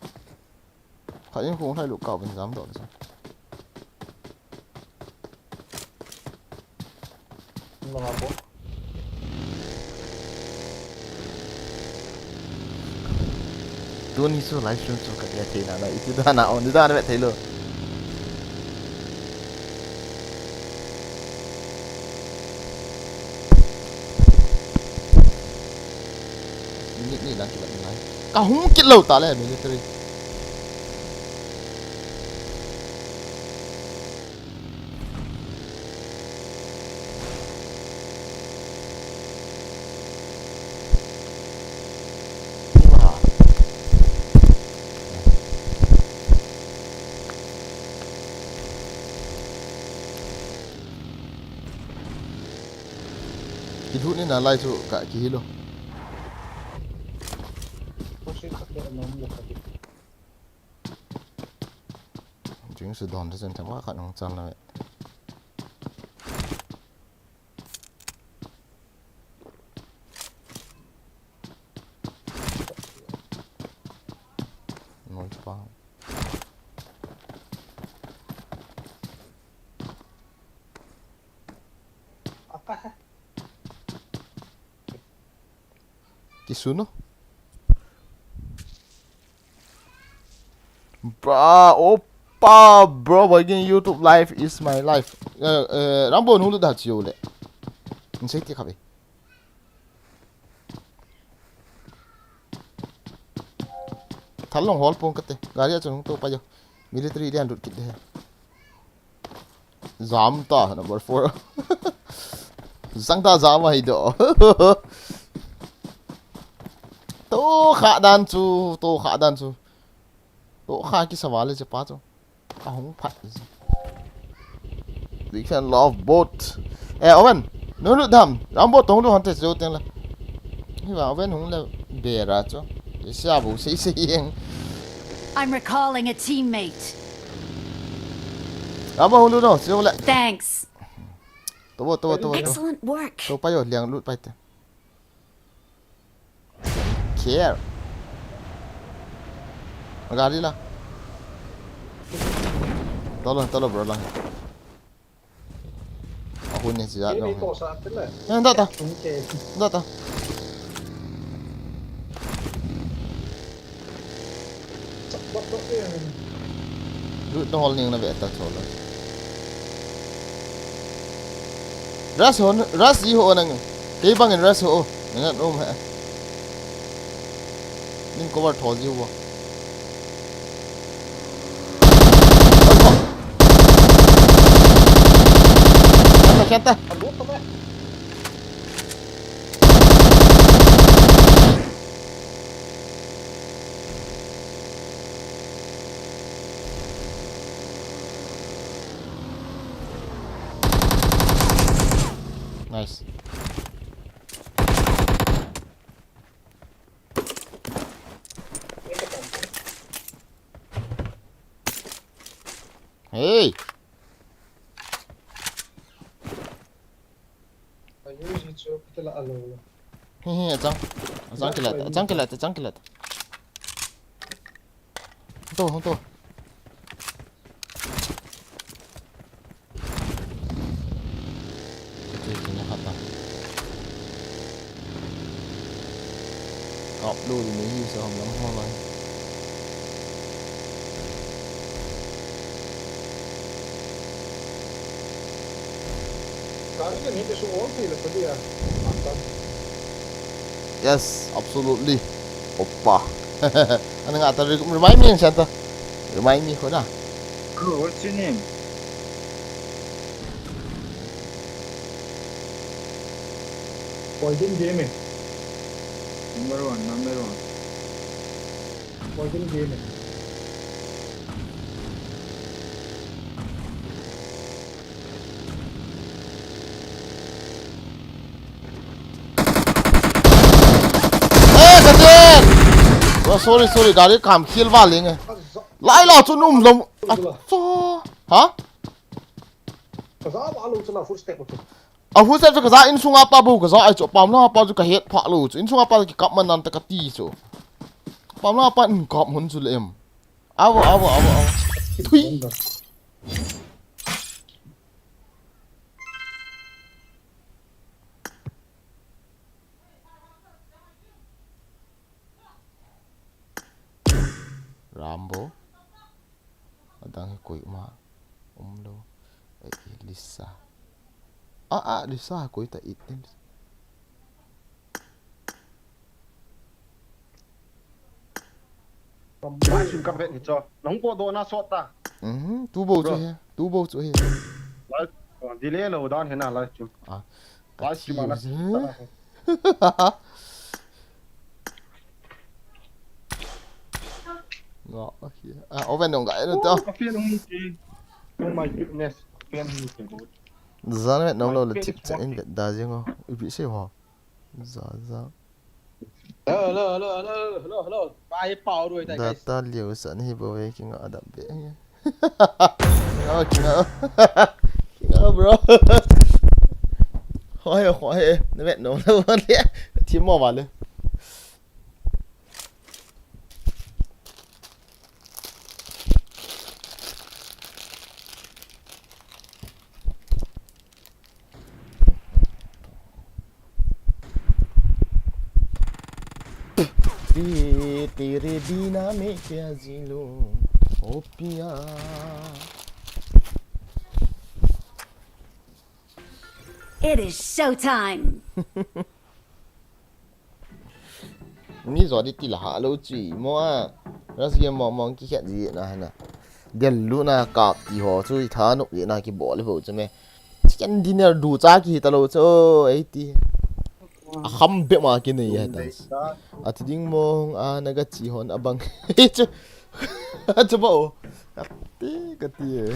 Khat in khu hai lou ka win jam doh. Langa po. Tuni chu live stream chu ka dia thei na na, iti dan a on dan ve thei lou. Minute ni lang kila ni lai. Ka hung kit lou ta le military. Kilut ni na lai chu ka kihil lou. Jing su don ta chen chama khat nung chan na ve. Noi pa. Kisun o. Bra, opa, bro, bagi YouTube live is my life. Eh, eh, Rambo nulu da chiu le. Nsei ti khabe. Thalong hol pong kate. Gari a chun to pa yo. Military dia lut kit de. Jam ta number four. Jang ta jam ahi do. To kha dan chu, to kha dan chu. To kha ki sawal le che pa chu. Ka hung phat. We can love both. Eh, Owen, nulu dam. Rambo tong lu hante jo teng la. Hi wa Owen hung le bera chu. Sia bu sei sei yeng. I'm recalling a teammate. Rambo hung lu no, jo le. Thanks. To bo, to bo, to bo, to. Excellent work. To pa yo, liang lut pai te. Care. Gari la. Tolo, tolo, bro, lang. Ako ni siya, no. Ito sa atin eh. Yan, data. Ito. Data. Lut na hol ning na ve ta cholo. Ras ho, ras ji ho nang. Kei bang in ras ho. Nang um he. Ning cover tho ji ho. Kenta, kenta. Nice. Hey. He he, achang. Achang kilat, achang kilat, achang kilat. Hung to, hung to. Ito, ito na kata. Upload ni hi sa ham lang ho lai. Akin hiti su all thei le padi a. Atan. Yes, absolutely. Oppa. Ana nga ta re-, remind me, Santa. Remind me, Khoda. Bro, what's your name? Poison Gaming. Number one, number one. Poison Gaming. Eh, kati! Oh, sorry, sorry, gari kam khel val inge. Lai la chu num lom. Acha. Ha? Kaza ba lo chu na footstep chu. A footstep chu kaza insunga pa bou kaza ai chu, pam langa pa chu kahet pha lou chu. Insunga pa kikap man nan ta kati chu. Pam langa pa in kap hon chu le em. Avo, avo, avo, avo. Thui. Rambo. Adang hi koima umlou. Eh, eh, Lisa. Ah, ah, Lisa koi ta it in. Live stream ka vet hi cho. Nang ko do na sot ta. Mhm, tu bou chu he. Tu bou chu he. Live, oh, delay lou dan he na live stream. Ah. Live stream ana. Nga, okay. Ah, oven dong ga, eh, to. Oh, ka pen hung ti. Oh my goodness, ka pen hung ti. Zan vet nom lou le tip chan in vet da jing o. Ipi sei ho. Za, za. Hello, hello, hello, hello, hello, hello. Pai pau roi tai, guys. Data liu san hi bou ve, kinga dam be. Kinga, kinga. Kinga, bro. Hoi, hoi. Na vet nom lou le. Team mo vale. तेरे बिना मैं क्या जी लूं, ओ पिया। It is showtime. Mi jo di ti la ha lo chi mo a. Ras game mo mo ki khet ji na ha na. Del lu na kap ti ho chu i tha nu ji na ki bol ho chu me. Chicken dinner du cha ki ta lo chu ei ti. A kham be ma ki nei ha ta. A ti ding mo a na ga chi hon a bang. Chu Chu bo. Kati, kati e.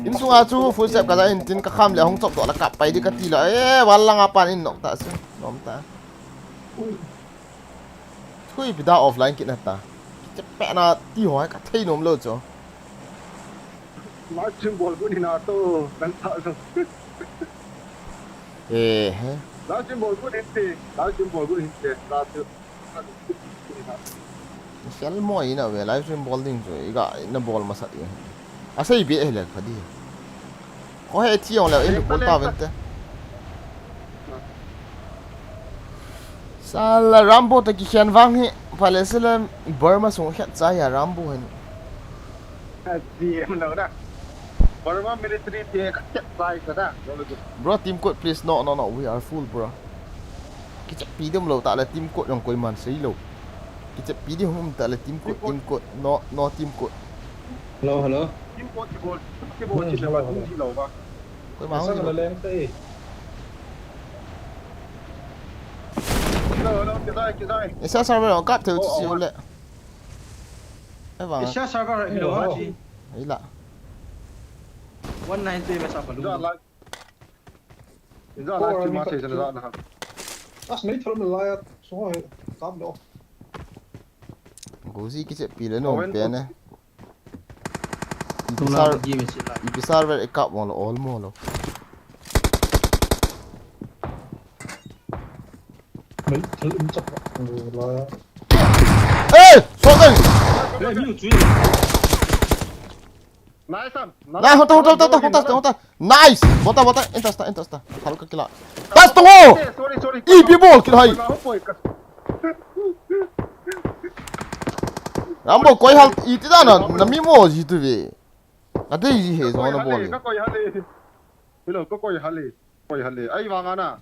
Insunga chu full step kaza in tin ka kham le hung chop doh la kap pai di kati la. Eh, wal langa pan in nok ta su. Nom ta. Thui pi da offline kit na ta. Kiche pe na ti ho ka thei nom lou chu. Live stream bol gu ni na to, kan ta so. Eh, he. Live stream bol gu ni te, live stream bol gu ni te, la tu. Fel mo ina ve, live stream bol ding chu, i ga na bol masat i. A sei be he le pha di. Ko he thi ong le, i lu pol ta ven te. Sala Rambo ta ki khen vang hi, pha le se le Burma sung khet cha ya Rambo hen. Ka G M lo da. Burma military te ka chat sai ka da. Bro, team code, please. No, no, no. We are full, bro. Kichep pi dum lo ta le team code jong koiman sei lo. Kichep pi dum ta le team code, team code. No, no team code. Hello, hello. Team code ki bol, ki bol chi le ba, hello, hello. Chi lo ba. Koima hung lo leng te. Hello, hello, kidai, kidai. Isa server kap theu chi le. Ai vang. Asia server hi lo ha chi. Ai la. One nine two masa pa lu. Inja la. Inja la chi ma se jana na. As mei thol la ya. So he. Kap lo. Gozi kiche pi le no pe ne. Ipi server, ipi server e kap mo lo, all mo lo. Mei thol um chak la. Eh! Shotgun! Nice, Sam. Nice, hota, hota, hota, hota, hota. Nice! Bota, bota, entas ta, entas ta. Halka kila. Tas to! Sorry, sorry. Ipi bol kila hai. Rambo, koi hal, iti da na, na mi mo ji tu ve. Ate ji he, so na bol. Hello, ko koi hale. Koi hale. Ai, vang ana.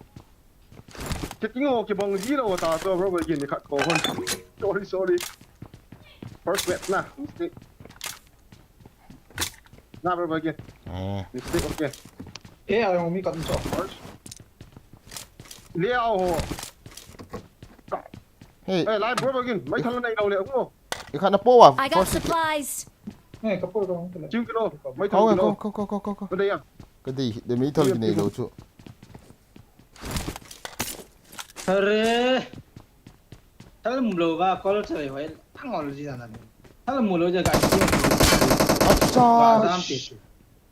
Kiti ngo kibang ji lou ta to, bro, bro, gin khat ko hon. Sorry, sorry. First match na. Mistake. Na, bro, bro, gin. Eh. Mistake, okay. Eh, ai, mi kan cho. First. Liao ho. Hey. Eh, lai, bro, bro, gin. Mai thal nei lou le, ngo. I khat na po wa. I got supplies. Nge, ka po dong, ka le. Chim kilo. Mai thang kilo. Ko, ko, ko, ko, ko, ko. Ka dei yang. Ka dei, de mi thal ki nei lou chu. Are. Thal mu lou va, kol chai hoi. Tang ol ji na na. Thal mu lou ja ka ji. Acha. Ba dam te.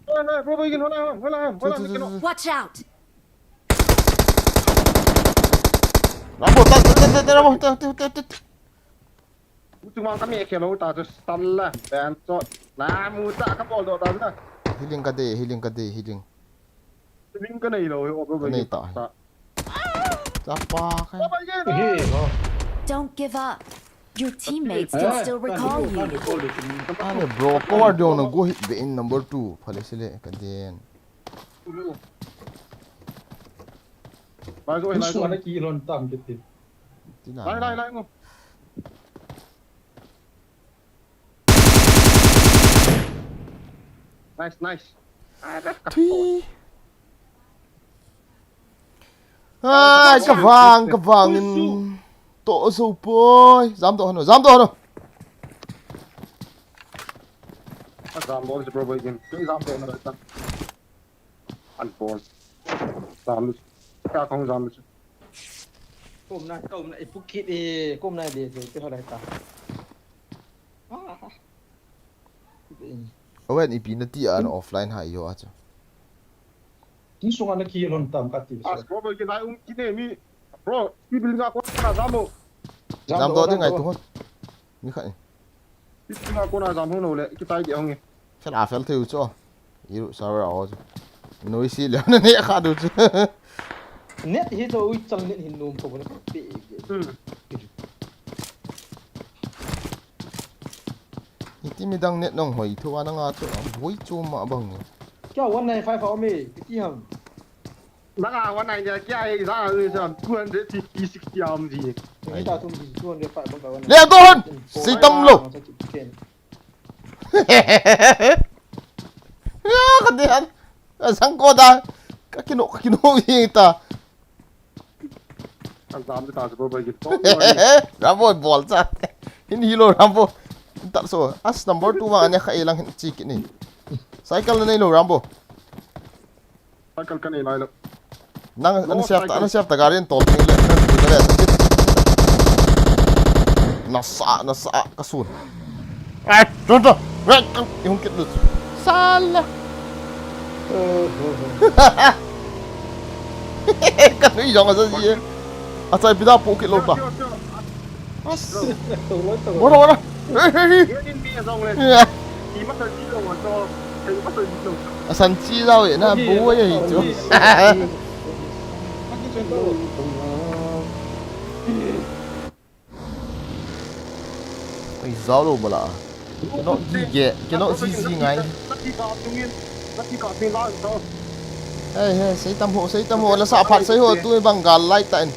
Hola, hola, bro, bro, gin, hola, hola, hola, hola, hola, hola. Watch out! Rambo, ta, ta, ta, ta, Rambo, ta, ta, ta, ta, ta. Utu mang kami ekhe lo ta, tu stun la, ban shot. Na, mu ta, ka bol do ta na. Healing ka de, healing ka de, healing. Healing ka nei lo, he, o, bro, ka nei ta. Chapa ka. Bro, bro, gin. Hey, oh. Don't give up. Your teammates can still recall you. Ane bro, cover dong na go hit be in number two. Phale sile ka den. Lai, lai, lai, lai. Ki lon tam kiti. Lai, lai, lai, ngo. Nice, nice. Ah, that's Tui. Ai, ka vang, ka vang in. To so poi. Jam to hano, jam to hano. Jam to, bro, bro, game. Jam to hano, right? An pon. Jam. Ka kong jam. Kom na, kom na, ipu kit e, kom na de, so, te ho lai ta. Ah. Awen ipi na ti an offline ha yo acha. Ti sunga na ki lon tam ka ti. As bro, bro, ki nai um ki ne mi. Bro, ki bil nga ko na jam mo. Jam do de ngai tu hon. Mi kha. Ki bil nga ko na jam ho no le, ki tai de hong e. Fel a fel thei u cho. Iru server a ho chu. Noisy le na ne kha du chu. Net hi cho ui chang net hin nom ko ne pe. Hmm. Iti midang net nong hoi thu ana nga chu boi chu ma bang ni. Kya one nine five a mi iti ham. Nanga one nine ya kya e za ni sa two hundred fifty sixty am ji. Ni ta tum ji two hundred five bang ka one. Le go hon. Si tam lo. Ya, ka de han. Ka sang ko da. Ka kino, ka kino hi ta. An jam ta bro, bro, ki to. Rambo bol cha. Hin hi lo Rambo. Ta so. As number two ma ane kha ilang hin chi kini. Cycle nei lo Rambo. Cycle ka nei lai lo. Nang, nang siap ta, nang siap ta gari in tol ting le, nang tu le. Nasa, nasa, ka sun. Ai, tu, tu. Wek, i hung kit lut. Sala. Ka nui jong asa ji. Asa pida pu kit lo ta. As. Wala, wala. Hey, hey, hey. Asan chi jao e na bu ya hi chu. Oi, jao lo bala. Kino ji ge, kino ji ji ngai. Hey, hey, sei tam ho, sei tam ho, la sa phat sei ho, tu bang gal lai ta in.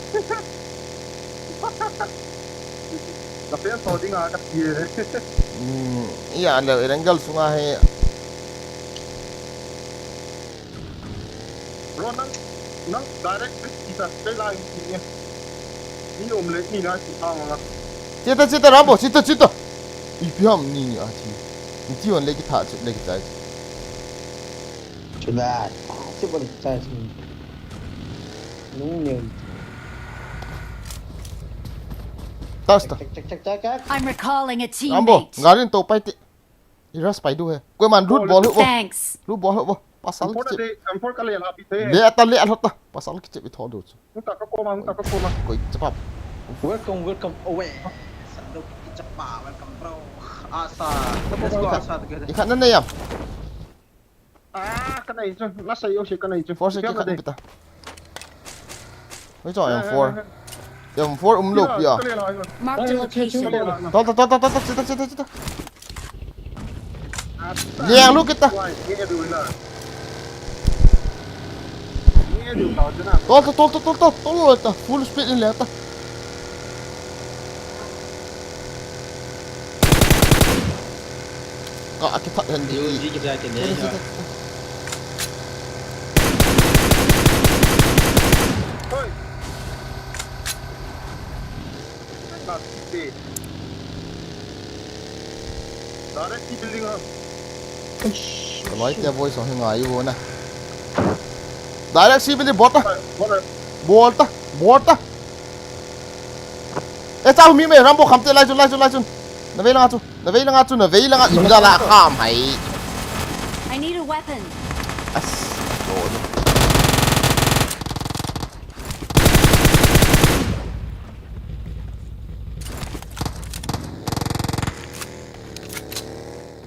Ka pen to ding a ka ti e. Hmm, iya le, Erangel sunga he. Bro, nang, nang direct pe kita, pe lai ni. Ni om le, ni na si pa ma. Chita, chita, Rambo, chita, chita. Ipi ham ni ni a thi. Ni ti on le ki tha, chit le ki chai. Chula, chit bol chai. Nung ne. Tas ta. Check, check, check, check, check. I'm recalling a Rambo, teammate. Garin to pai ti. Iras pai du he. Koiman loot bol hu bo. Thanks. Loot bol hu bo. Pasal ki chep. M four ka le la pi the. Le ata le alhot ta. Pasal ki chep i tho du chu. Hung ta ka koma, hung ta ka koma. Koi chapap. Welcome, welcome. Owe. Sando ki chapa, welcome bro. Asa. Let's go, asa together. Ikhat na ne yam. Ah, ka nei chu. Na sai yo se ka nei chu. Four se ki khat pita. Hoi cho M four. M four um lo pi a. Mark the location. Tol, tol, tol, tol, tol, chita, chita, chita, chita. Liang lu kita. Wai, ye du la. Tol ta, tol ta, tol ta, tol ta, full speed in le ta. Ka, a kithat hen di. Yo, di kita kene. Tol ta, tol ta, tol ta. Hoi. Ka, di. Direct C building ha. Eish, kaloi te boy song hi ngai u na. Direct C building bot ta. Bot ta. Bot ta. Bot ta. E cha mi me Rambo kham te lai chun, lai chun, lai chun. Na vei langa chu. Na vei langa chu, na vei langa. Ijat la kham hai. I need a weapon. As. Lord.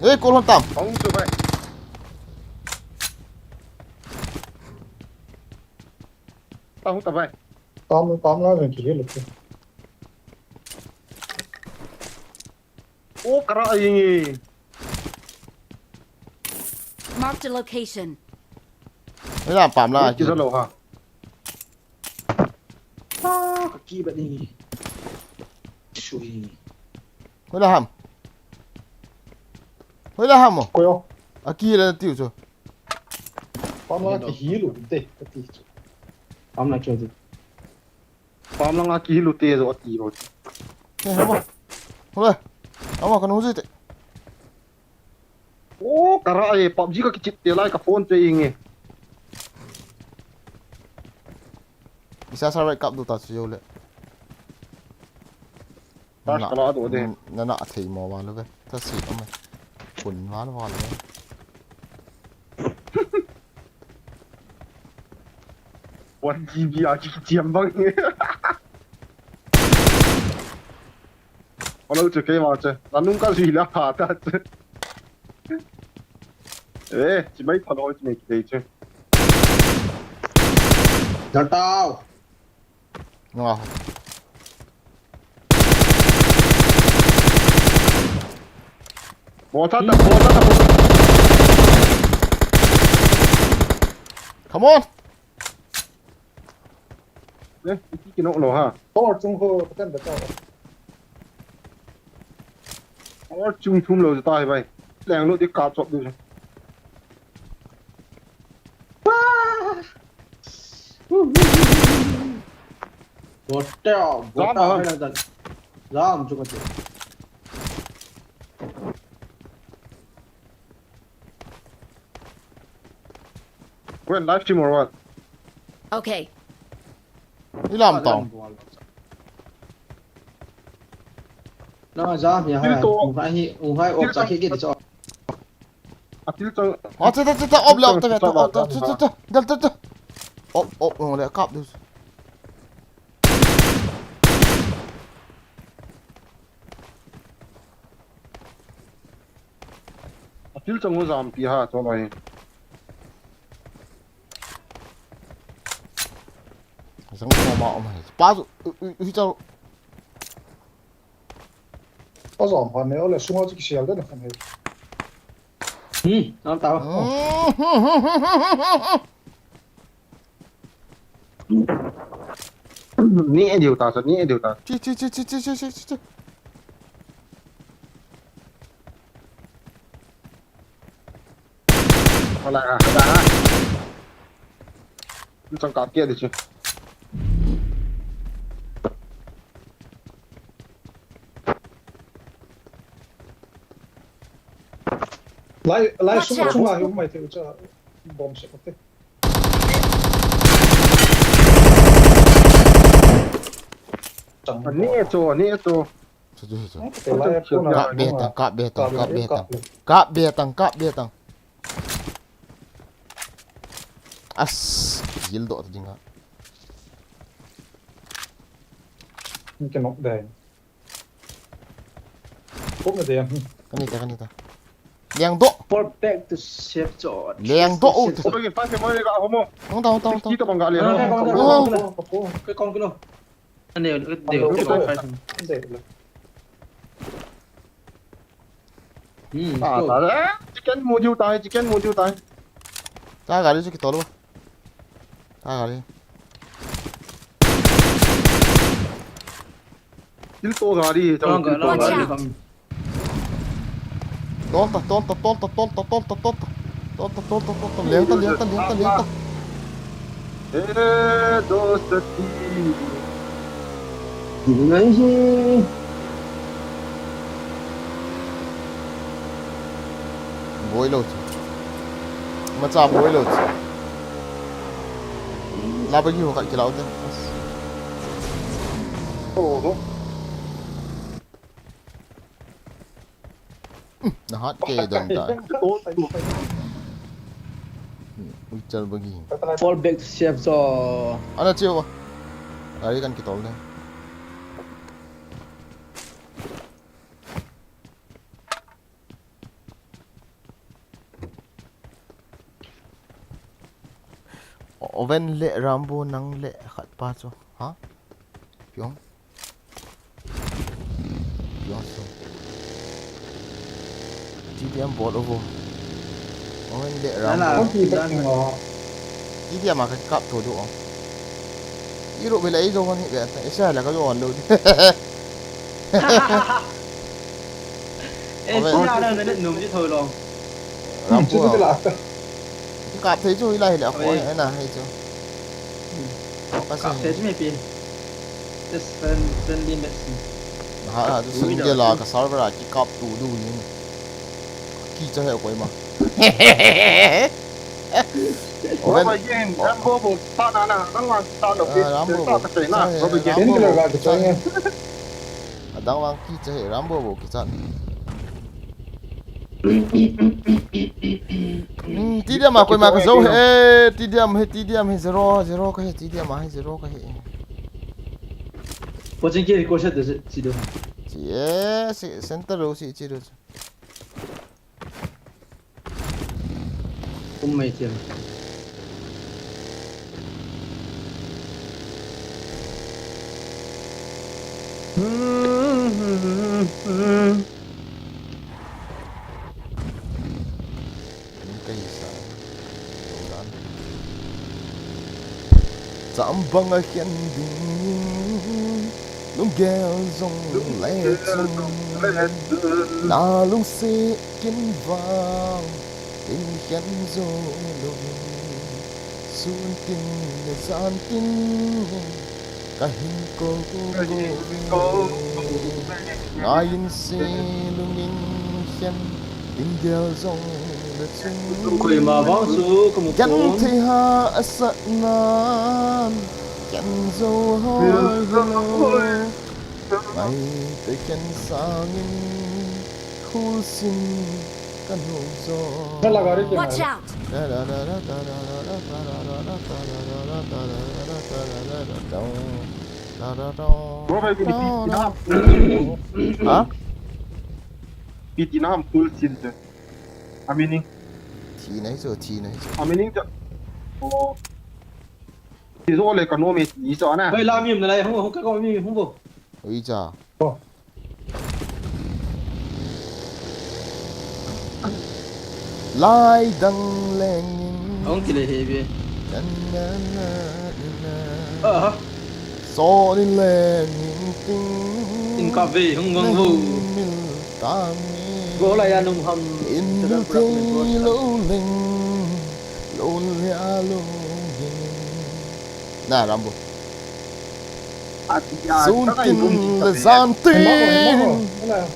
Ei, kol hon tam. Hung chu bai. Ta hung ta bai. Tam, tam la ven ki helu. O, kara ai nge. Marked a location. Ei la pam la. Ki zalo ha. Ah, ka ki ba ni. Sui. Hoila ham. Hoila ham mo. Koyo. A ki la tiu chu. Pam la ki hilu te, ka ti chu. Pam la ki hilu. Pam langa kihilu te jo ati lo. He, hamo. Hole. Hamo, kanu jite. O, kara e, PUBG ka kichip te lai ka phone che inge. Isa sa right kap du ta chu le. Flash kala do de. Na, na thei mo wa lo ve. Ta si om. Kun wa lo ve. One G B a kichiam bang. Olo chu kei ma che. Nanung ka zui la pha ta che. Eh, chi mai pha lo chi mai kei che. Dal tao. Nga. Bol ta, bol ta, bol ta. Come on. Eh, iti kino lo ha. Tor chung ho, patan da tao. Tor chung thum lo ta hai bai. Leng lo di ka chop du. Bot teo, bot teo hai na dan. Jam chu ka te. When live stream or what? Okay. Ilam tao. Na jam ya ha. Unghai, unghai op cha ke ke cho. Atil chang. Oh, cha, cha, cha, cha, op le, op, cha, cha, cha, cha, cha, cha, cha. Op, op, op le, kap du. Atil chang ho jam pi ha, cho lai. Jang ko ma om hai. Pa chu, u, u, u, cha. Ozom phan ne, ole sunga chu kisial den phan he. Hmm, nam tao. Ni e diu ta sa, ni e diu ta. Chi, chi, chi. Hala, hala. Ni chang ka kia di chi. Lai, lai sung, sunga hi um mai thei u cha bomb se kote. Chang ni e cho, ni e cho. Chu, chu, chu. Kap be tang, kap be tang, kap be tang. Kap be tang, kap be tang. As, yil do ta dinga. Ni ke nok dai. Kop na de. Kani ta, kani ta. Leng do. Protect to save cho. Leng do. Ko ke pa ke mo le ga ho mo. Hong ta, hong ta, hong ta. Ki to bang ga le. Ko kong kilo. Ane, ane, ane, ane, ane, ane. Hmm, ah, ta, eh, chicken mu diu tai, chicken mu diu tai. Ta gari chu kitol ba. Ka gari. Kill to gari, chang kill to gari. Watch out. Ton ta, ton ta, ton ta, ton ta, ton ta, ton ta. Ton ta, ton ta, ton ta. Leng ta, leng ta, leng ta, leng ta. Eh, dost ati. Gimnai hi. Boi lou chu. Macha boi lou chu. La bagi ho khat kilau te. Oh. Na hat ke don ta. Ui chal bagi. Fall back to safe zone. Ana chiu. Gari kan kitol de. Oven le Rambo nang le khat pa chu. Ha? Piong. Piong so. T D M bol ovo. Oven le Rambo. T D M a ka kap to do. Iro bela ijo kan hi beta. Isa la ka jo lo. Eh, Oven. Sia na na num ji thoi long. Rambo. Chu chu la. Kap thei chu ila hi le ko na hi chu. Ka se. Kap thei chu me pi. Just friend, friendly match. Ha, ha, chu single la ka server a ki kap tu du ni. Ki cha he koi ma. Oven. Rambo game, Rambo bo ta na na, Rambo ta lo. Ah, Rambo bo. Ta ka na, Rambo game. Painkiller ba ki cha. Adang vang kicha hi Rambo bo kichat. Hmm, T D M a koima ka jou hi, eh, T D M hi, T D M hi zero, zero ka hi, T D M a hi zero ka hi. Pochin ki record set de si do. Si, eh, si, center lo si, si do. Um mai thiam. Ka hi sa. Chambang a khen ding, lunggel jong le chung, na lungset kin vang, in khen jo louvin, sun tin le jan tin, ka hin kou kou ve. Ngai in se lungin khen, ding gel jong le chung. Koima vang chu ka mu pon. Genthei ha a sat nan, ken jo hoi hilou. Ngai te ken sangin, khul sin ka nuh jo. Watch out! Bro, bhai, P T nam. Ha? P T nam full sil je. Amining. Thi nai jo, thi nai jo. Amining jo. Oh. Thi jo le ka nom e, thi jo na. Hoi, la mi um na lai, hung, hung, ka ko mi, hung bo. Ui cha. Oh. Lai dang lengin. Hung kile he be. Na, na, na, na. Aha. Sonin lengin ting. In ka ve hung vang vo. Mil tang. Go la ya nung ham. In mil thei lo leng. Lo le a lo ding. Na Rambo. Sun tin le jan tin.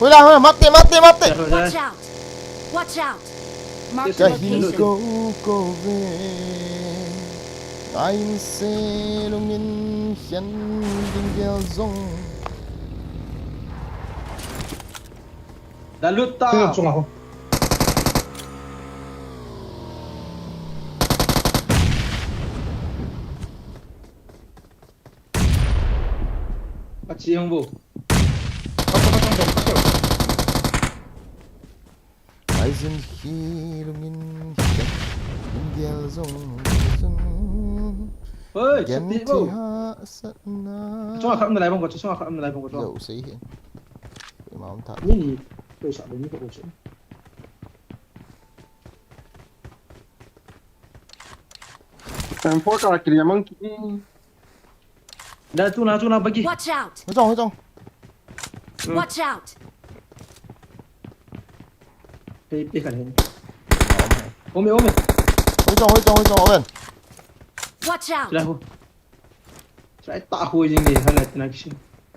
Hoi la, hoi la, mate, mate, mate. Watch out! Watch out! Mark the location. Ka hin kou kou ve. Ngai in se lungin khen ding gel jong. Da lut ta. Lut sunga ho. Achi hung bo. Ai jin hi lungin hi. Ding gel jong jong. Oi, chati bo. Genthei ha sat nan. Chunga kham na lai bang ko, chunga kham na lai bang ko. Yo, sei hin. Ima um ta. Ni ni. Ko sa ni ko sa. M four ka kili mang ki. Da, tu na, tu na, bagi. Watch out! Hoi chong, hoi chong. Hmm. Watch out! Pe, pe khat hen. Ome, ome. Hoi chong, hoi chong, hoi chong, Oven. Watch out! Sila ho. Sila ta ho jing de, hala tina kisin.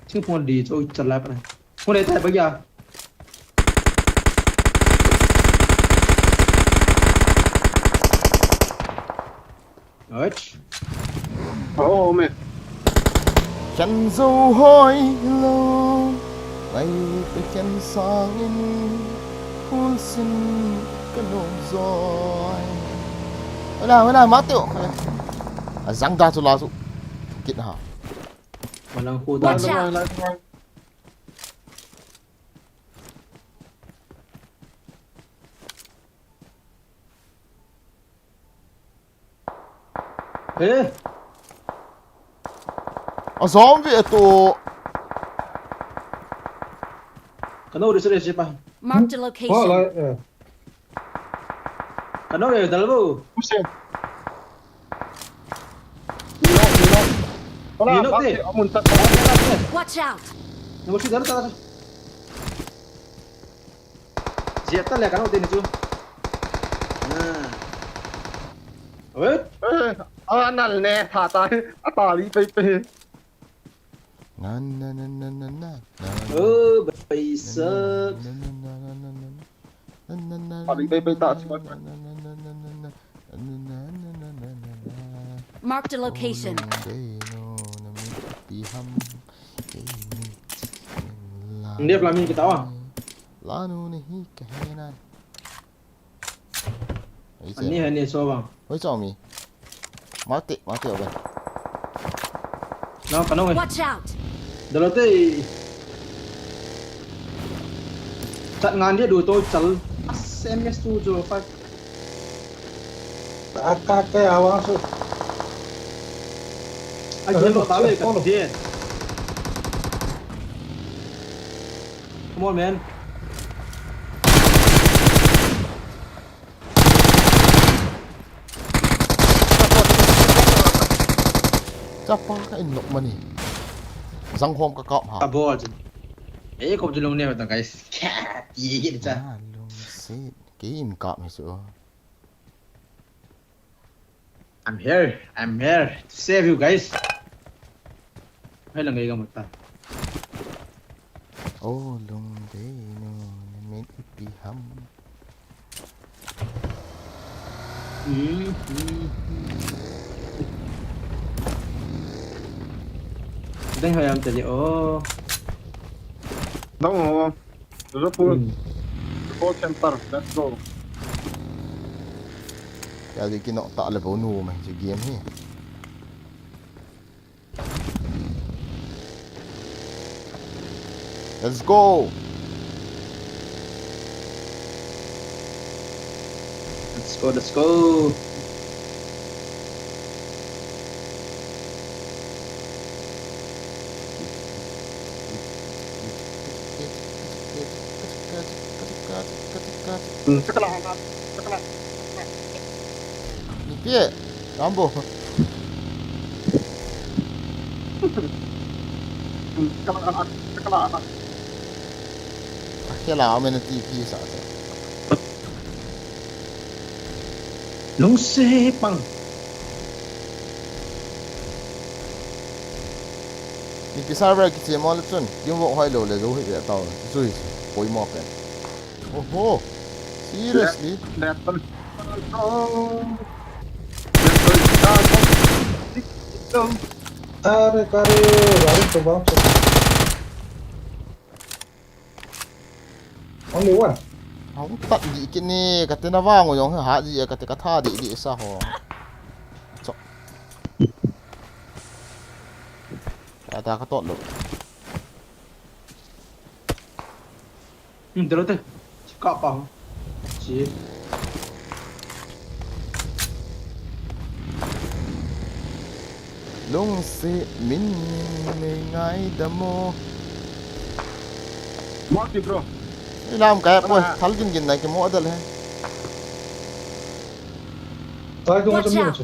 Sing pon di, cho chala pa. Ho le ta bagi a. Ach. Oh, man. Khen jou hoi lou, ngai pe khen sangin, phul sin ka nom joi. Wala, wala, Mateo. A jang da chu la chu. Kit ha. Walang khu da. Watch out. He. A zombie to. Kano ri sere sipa. Marked a location. Wala, eh. Kano ri dalbo. Usen. Nino, Nino. Wala, Nino te. Amun ta. Watch out. Nino si dal ta. Jia ta le kano te ni chu. Ah. Wait. Eh, a nal ne tha ta. A ta li pe pe. Na, na, na, na, na, na, na, na. Oh, bai sab. Na, na, na, na, na, na, na. Na, na, na, Abi, na, bai, bai, na, ta, na, si, bai, bai. Na, na, na, na, na, na. Na, na, na, na, na, na, na. Marked a location. Oh, lungdei no, na mi pi ham. Ei, mi. La. Nep la mi kita wa. La nu ni hi ka he nan. Ani, ani, so bang. Hoi chong mi. Mate, mate, oben. Nang, kanong eh. Watch out! Dalo te. Chat ngan dia dua to chal. S M S two zero five. Aka ke awang su. Ai, dia lo ta le ka dia. Come on, man. Chapa ka in nok mani. Zang hom ka kap ha. Ka bol chu. Ei, kom chu lung ne ta, guys. Kya, ti ki cha. Ah, lungset. Kei in kap hi chu. I'm here. I'm here to save you guys. Hai lang ngai ka mata. Oh, lungdei no, na min ipi ham. Hmm, hmm, hmm. Dai hai am tadi, oh. Dong, oh. Liverpool. Hmm. Liverpool Center. Let's go. Ya, di kino ta le bo nu mai si game hi. Let's go. Let's go, let's go. Hmm, sekolah anak, sekolah, sekolah. Ni pia, Rambo. Hmm, sekolah anak, sekolah anak. Akhela, amen T P sa sa. Lungse pang. Ipi server kiche mo le chun, teamwork hoi lou le jou hi ve tao, chu hi, poimo pen. Oho. Seriously? Left, left. Are, kare, gari to bounce. Only one. Hung tat di kini, kati na vang jong ha di, kati ka tha di di sa ho. Cho. Kata ka tot lo. Hmm, dalo te. Ka pa. Chi. Lungse min min me ngai damo. Mark it, bro. Ilam kaya po, thal gin gin na ki mo adal hai. Tai ko mo. Watch out.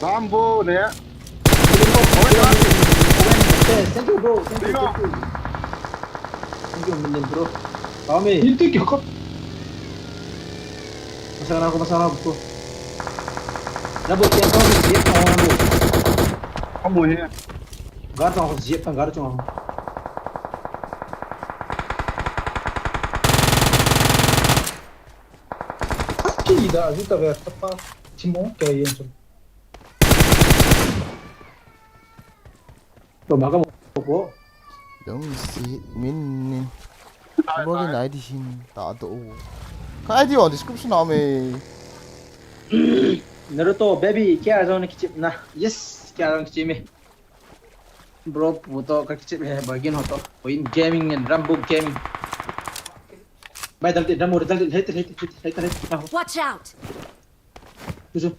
Rambo le. Thank you, bro. Thank you, thank you. Thank you, bro. Kami. Itu kya kau? Masang aku, masang aku. Rambo, kya kau? Kya kau? Kamu he. Gar chong ho, jep tang gar chong ho. Ki da, ju ta ve, ta pa, chimo, kya yen chong. To ma ka mo ko. Dong si min ni. Mo ni nai di hin ta to. Ka I D on description a me. Naruto baby, kya zone kichip na. Yes, kya zone kichip me. Bro, puto ka kichip he bargain hoto. Point gaming and Rambo gaming. Bai dal de, Rambo dal de, hete, hete, hete, hete, hete. Watch out! Tuju.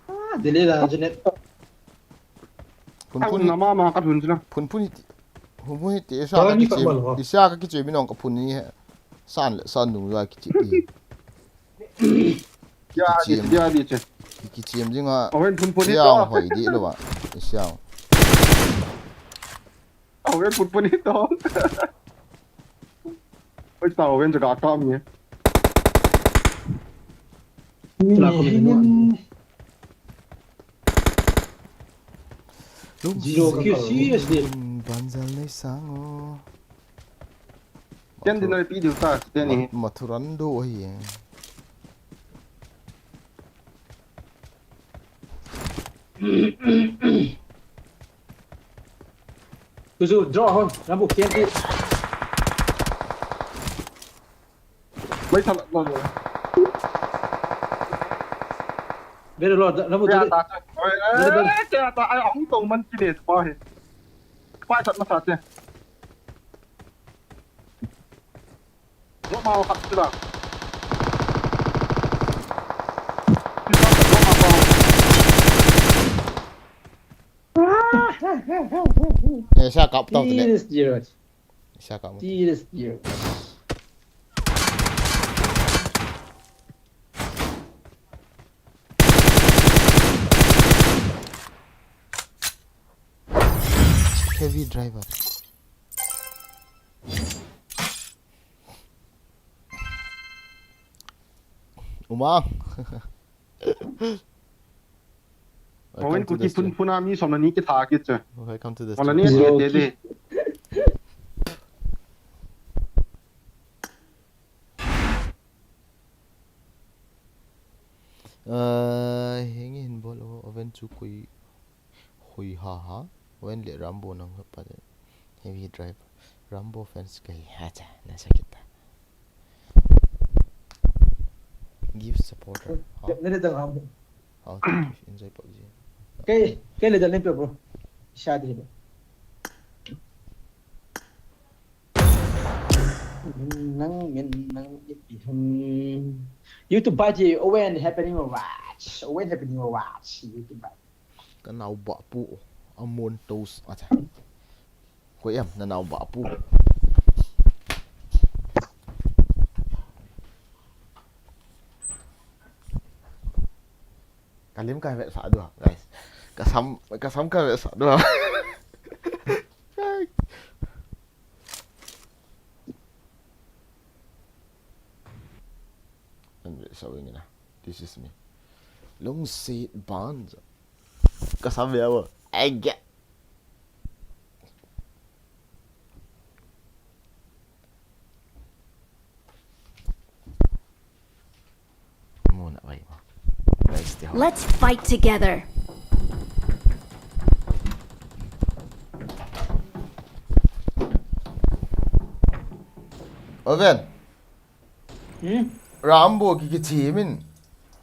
Ah, delay da, Janet. Phun phun. Nama ma ka phun chila. Phun phun iti. Phun phun iti. Isa ka kichim. Isa ka kichim minong ka phun ni he. San le san nung la kichim. Ya di, ya di che. Kichim jinga. Awen phun phun ito. Ya hoi di lo ba. Isa. Awen phun phun ito. Oi, tao wen jaga kam ni. Zero kill, seriously. Banzal nei sango. Ken din noi pi diu ta, ken ni. Mathuran do ahi. Kuzu, draw hon, Rambo, K M T. Mai thala lo lo. Very low, Rambo. Ya ta. Very bad. Ai, ai, hung tong man kine pa he. Pa chat masa che. Drop ma khat sila. Sila drop ma pa. Eh, sa kap tau tene. Serious, serious. Sa kap. Serious, serious. Heavy driver. Umang. Owen, Kuki phun phun a mi som le ni kitha kit chu. Welcome to the stream. Wala ni te te. Hingi hin bol o, Owen chu koi hoi ha ha. Owen le Rambo nang pa de. Heavy driver. Rambo fans kai ha cha, na sakit ta. Give supporter. How to enjoy PUBG. Kei, kei le dal ni pe bro. Sha de bro. Min nang, min nang, ipi ham. YouTube ba ji, Owen happening watch. Owen happening watch. YouTube ba. Ka nao ba pu, a mon tos, acha. Koi em, na nao ba pu. Ka lim ka vetsah dua, guys. Ka sam, ka sam ka vetsah dua. An vetsah wing na. This is me. Lungset ban. Ka sam ve a. Ai ge. Let's fight together. Owen. Hmm? Rambo ki kichi min.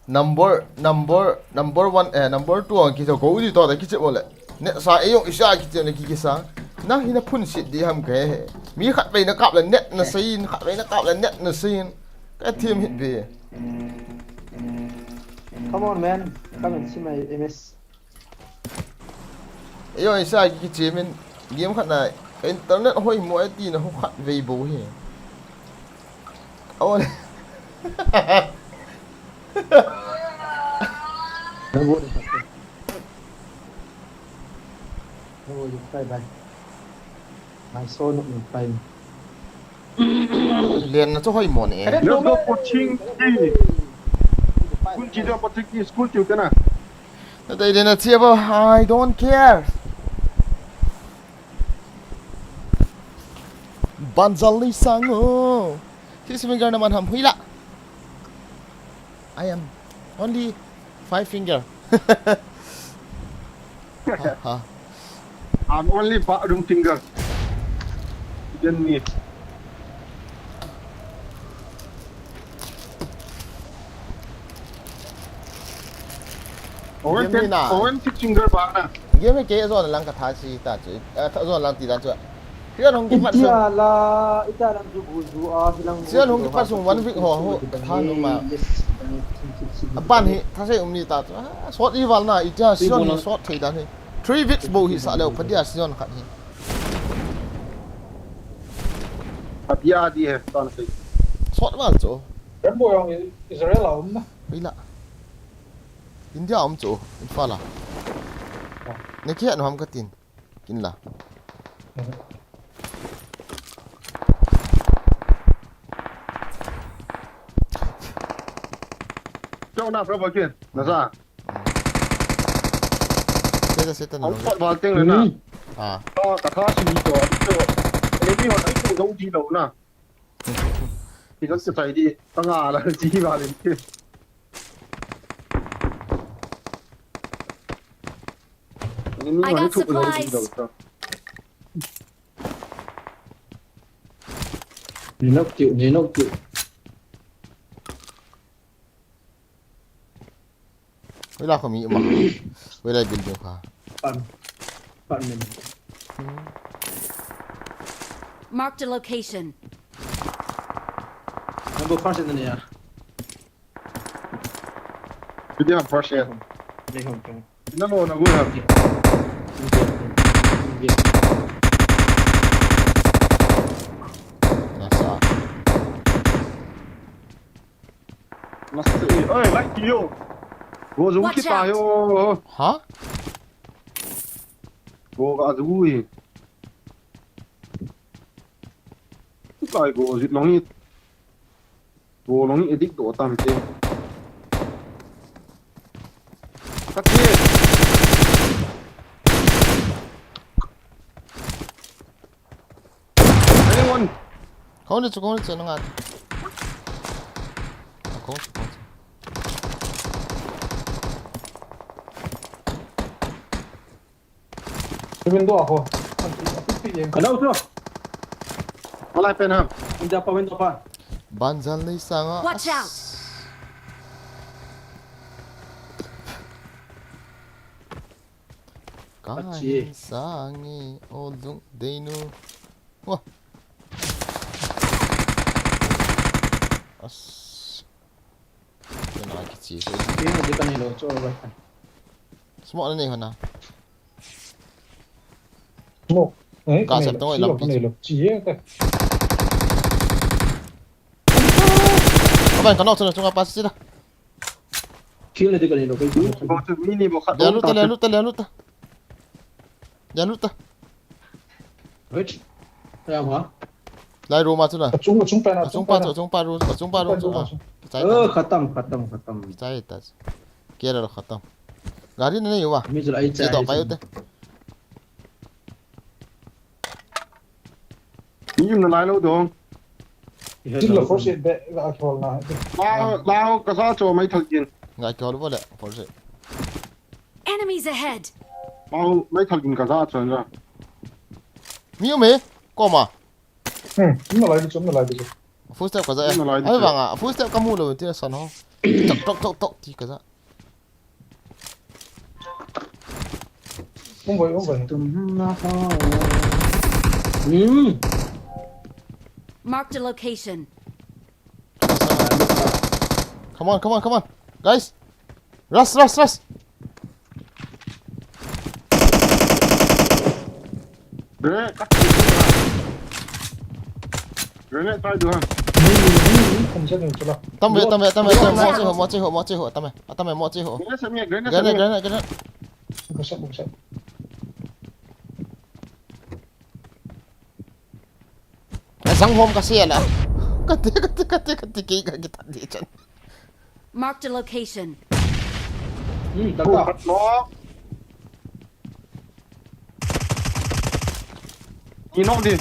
Number, number, number one, eh, number two ang kichi ko di to da kichi bole. Ne sa e yong isa kichi ne ki kisa. Na hina phun sit di ham ke. Mi khat vei na kap le net na sin, khat vei na kap le net na sin. Ka team hit be. Come on, man. Come and see my M S. Ei, oi, sa ki kichi min game khat na internet hoi mo ai ti na ho khat vei bo hi. Aw le. Bye bye. Mai so no no pai. Len na chu hoi mo ni e. Let's go Pochinki. School chi jo Pochinki school chi kana. Na dai de na chi ba, I don't care. Banzali sango. Six finger na man ham huila. I am only five finger. Ha, ha. I'm only bathroom finger. Then me. Owen, Owen six finger ba na. Game ke zone lang ka tha si ta chu. Eh, zone lang ti dan chu. Sian hung kipat sung. Itia la, itia lang ju gu ju a, silang gu ju a, sian hung kipat sung one week ho, ho, tha nu ma. Apan hi, tha sei um ni ta chu. Ah, sot i val na, itia sian ni sot thei dan hi. Three weeks bo hi sa leo, phadia sian khat hi. Phadia di he, tan sei. Sot val chu. Rambo jong Israel a um na. Ila. India um chu, Imphal a. Ne ki anu ham ka tin. Kin la. Chau na, bro, ba kin. Na sa. Seta, seta na. Ang pat ba ting na. Ah. Ah, ka tha si ni to, to. Ele ni ho, ai ko dong di lo na. Ti ka sai di, ta nga la ji ba le. I got supplies. Ni nok tiu, ni nok tiu. Wei la kho mi ma. Wei la building kha. Pan. Pan min. Marked a location. Number first in the air. Video first air. They home, they home. No, no, no, go ahead. Nasa. Nasa, eh, oi, like yo. Go, zo ki pa yo. Ha? Go, ga, zo, eh. Kai go, zit long it. Go long it, dik do tam te. Kati. Anyone? Kau ni chu, kau ni chu, nang at. Kau chu, kau chu. Window a ho. Hello, sir. Wala pen ha. Window pa, window pa. Banjal nei sanga. Watch out. Ka Achi. Hin sangi o lung deinu. Wah. As. Kena kichi. Kena di kanilo cho ba. Smoke na nei hona. Smoke. Eh, ka sep tong lampi. Chi e ka. Aban ka nok chun chunga pas sila. Kill le de ka ni lo kai. Bo chu mini bo khat. Ya luta, ya luta, ya luta. Ya luta. Wait. Ya ma. Lai room a chu na. Achung, achung pa na, achung pa, achung pa na. Achung pa room, achung pa room chu. Achung pa room. Kichai ta. Oh, khatam, khatam, khatam. Kichai ta. Kera lo khatam. Gari na nei wa. Mi chu lai chai. Kichai ta pa ute. Ni yum na lai lo dong. Tin lo force be ga khol na. La, la ho ka sa cho mai thal kin. Ga khol bo le force. Enemies ahead. La ho mai thal kin ka sa cho na. Mi yum e, koma. Hmm, na lai bi cho, na lai bi cho. Full step ka sa e. Na lai bi cho. Ai vanga, full step ka mu lo ti san ho. Tok, tok, tok, tok ti ka sa. Um, boy, um, boy. Tum na ha. Hmm. Marked a location. Come on, come on, come on. Guys. Rush, rush, rush. Grenade, cut. Grenade, try to, ha. Ni, ni, ni, ni, ni, ni, ni. Tam ve, tam ve, tam ve, tam ve. Mo che ho, mo che ho, mo che ho, tam ve. Tam ve, mo che ho. Grenade, grenade, grenade. Grenade, grenade, grenade. Buset, buset. Asang hom ka se la. Kati, kati, kati, kati, kei ka kita di chan. Marked a location. Hmm, tak tak. Ni nok di.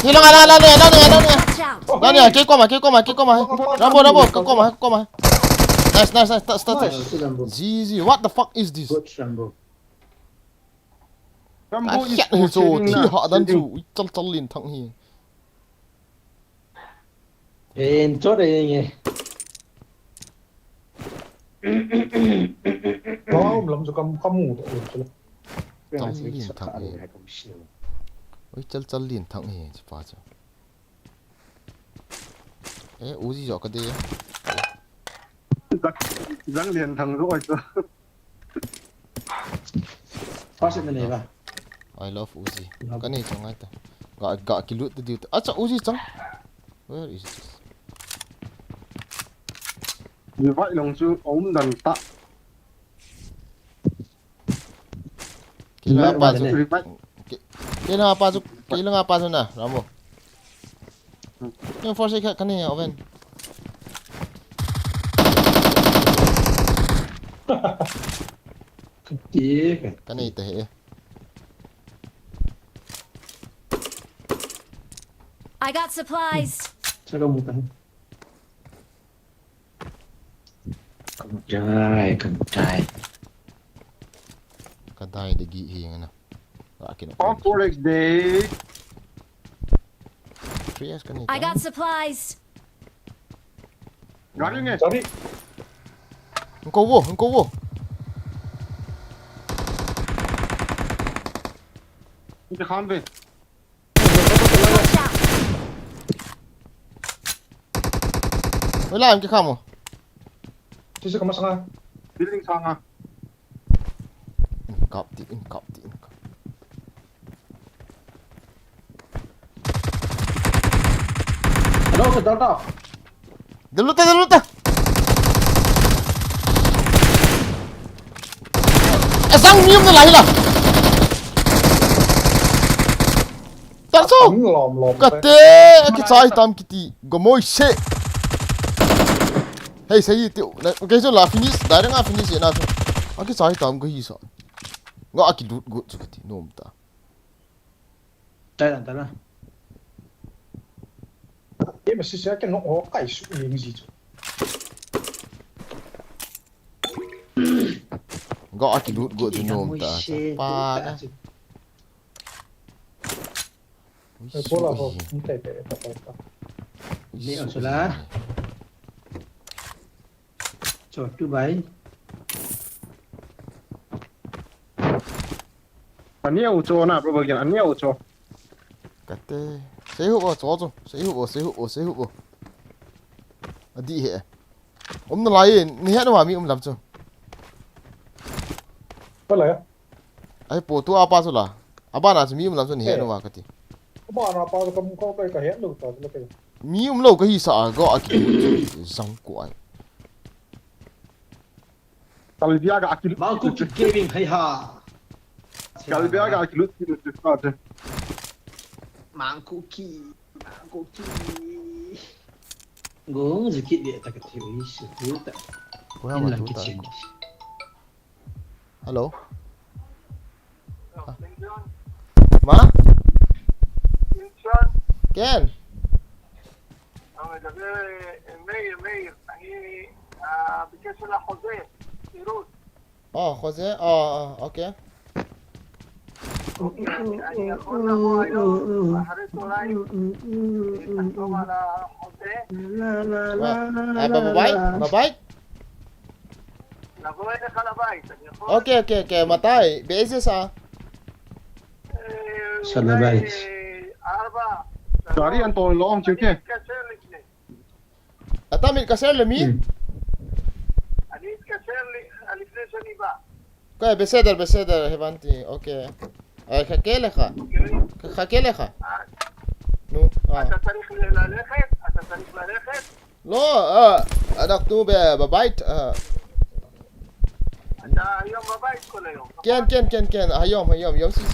Ni lang, lang, lang, lang, lang, lang, lang. Watch out. Lang ni, kei koma, kei koma, kei koma. Rambo, Rambo, kei koma, kei koma. Nice, nice, nice. Touch, touch, touch. Nice, Rambo. G G. What the fuck is this? Good, Rambo. Rambo is for saving na. Hi ha dan chu. Ui, chal chal lin thang hi. En chot e nge. Wow, lam chu kam, kam mu to chu. Chal lin thang e. Ui, chal chal lin thang e, chi pa chu. Eh, Uzi jo ka de. Zang, zang lin thang ro chu. Pass it na nei ba? I love Uzi. Love. Ka nei chang ai ta. Ga, ga ki loot diu ta. Acha, Uzi chang. Where is this? Ni vai long chu om dan ta. Kila pa chu. Revive. Ki-, kila pa chu, kila pa chu na, Rambo. Yung force ka, kani ya, Owen. Kati. Kani te he. I got supplies. Saka mo tayo. Kadai, kadai. Kadai de gi hi ngana. Akin. Four X day. Three X kani. I got supplies. Gari nge. Gari. Engko wo, engko wo. Engko khan ve. Watch out! Wala, engko kamo. Sisi kamo sanga. Building sanga. Engkap ti, engkap ti, engkap. Hello, sir, Delta. Delta, Delta. Asang mium na lai la. Tarso. Ang lom lom. Kate, kichai tam kiti. Gomoi se. Hei, sei ti. Na, kei chu la finish, direct a finish na chu. Aki chai tam ka hi sa. Nga aki lut got chu kati nom ta. Tara, tara. Game si sia ke no ho kai su ling ji chu. Nga aki lut got chu nom ta. Pa na. Bola ho, ni tai tai ta ta. Ni ang sula. Cho tu bai. Ani au cho na, bro, again. Ani au cho. Kate. Sei hu o cho cho. Sei hu o, sei hu o, sei hu o. Adi he. Um na lai, ni he na mi um lam cho. Pala ya. Ai po tu apa chu la. Aba na chu mi um lam chu ni he no wa kati. Aba na pa ka mu ka ka he lo ta la ka. Mi um lo ka hi sa a ga a ki zang ko ai. Kalbia ga a ki. Mangku ki gaming hai ha. Kalbia ga a ki lut ki lut ta te. Mangku ki. Mangku ki. Gong zikit dia ta ka thewi su ta. Ko ha ma tu ta. Hello. מה? כן. מאיר, מאיר, אני אה, בקשר לחוזה, שירות. אה, חוזה? אה, אה, אוקיי. אוקיי, אני אני יכול לבוא היום אחרי צהריים, לחתום על החוזה? אה, בבית? בבית? לבוא אליך לבית, אני יכול? אוקיי, אוקיי, אוקיי, מתי? באיזה שעה? אה, אולי אה, ארבע, שלוש. אני אתקשר לפני. אתה מתקשר למי? אני אתקשר לפני שאני בא. אוקיי, בסדר, בסדר, הבנתי, אוקיי. אה, חכה לך. אוקיי. חכה לך. אה. נו, אה. אתה צריך ללכת? אתה צריך ללכת? לא, אה, אנחנו ב- בבית, אה. אתה היום בבית כל היום, כן, נכון? כן, כן, כן, היום, היום, יום שישי.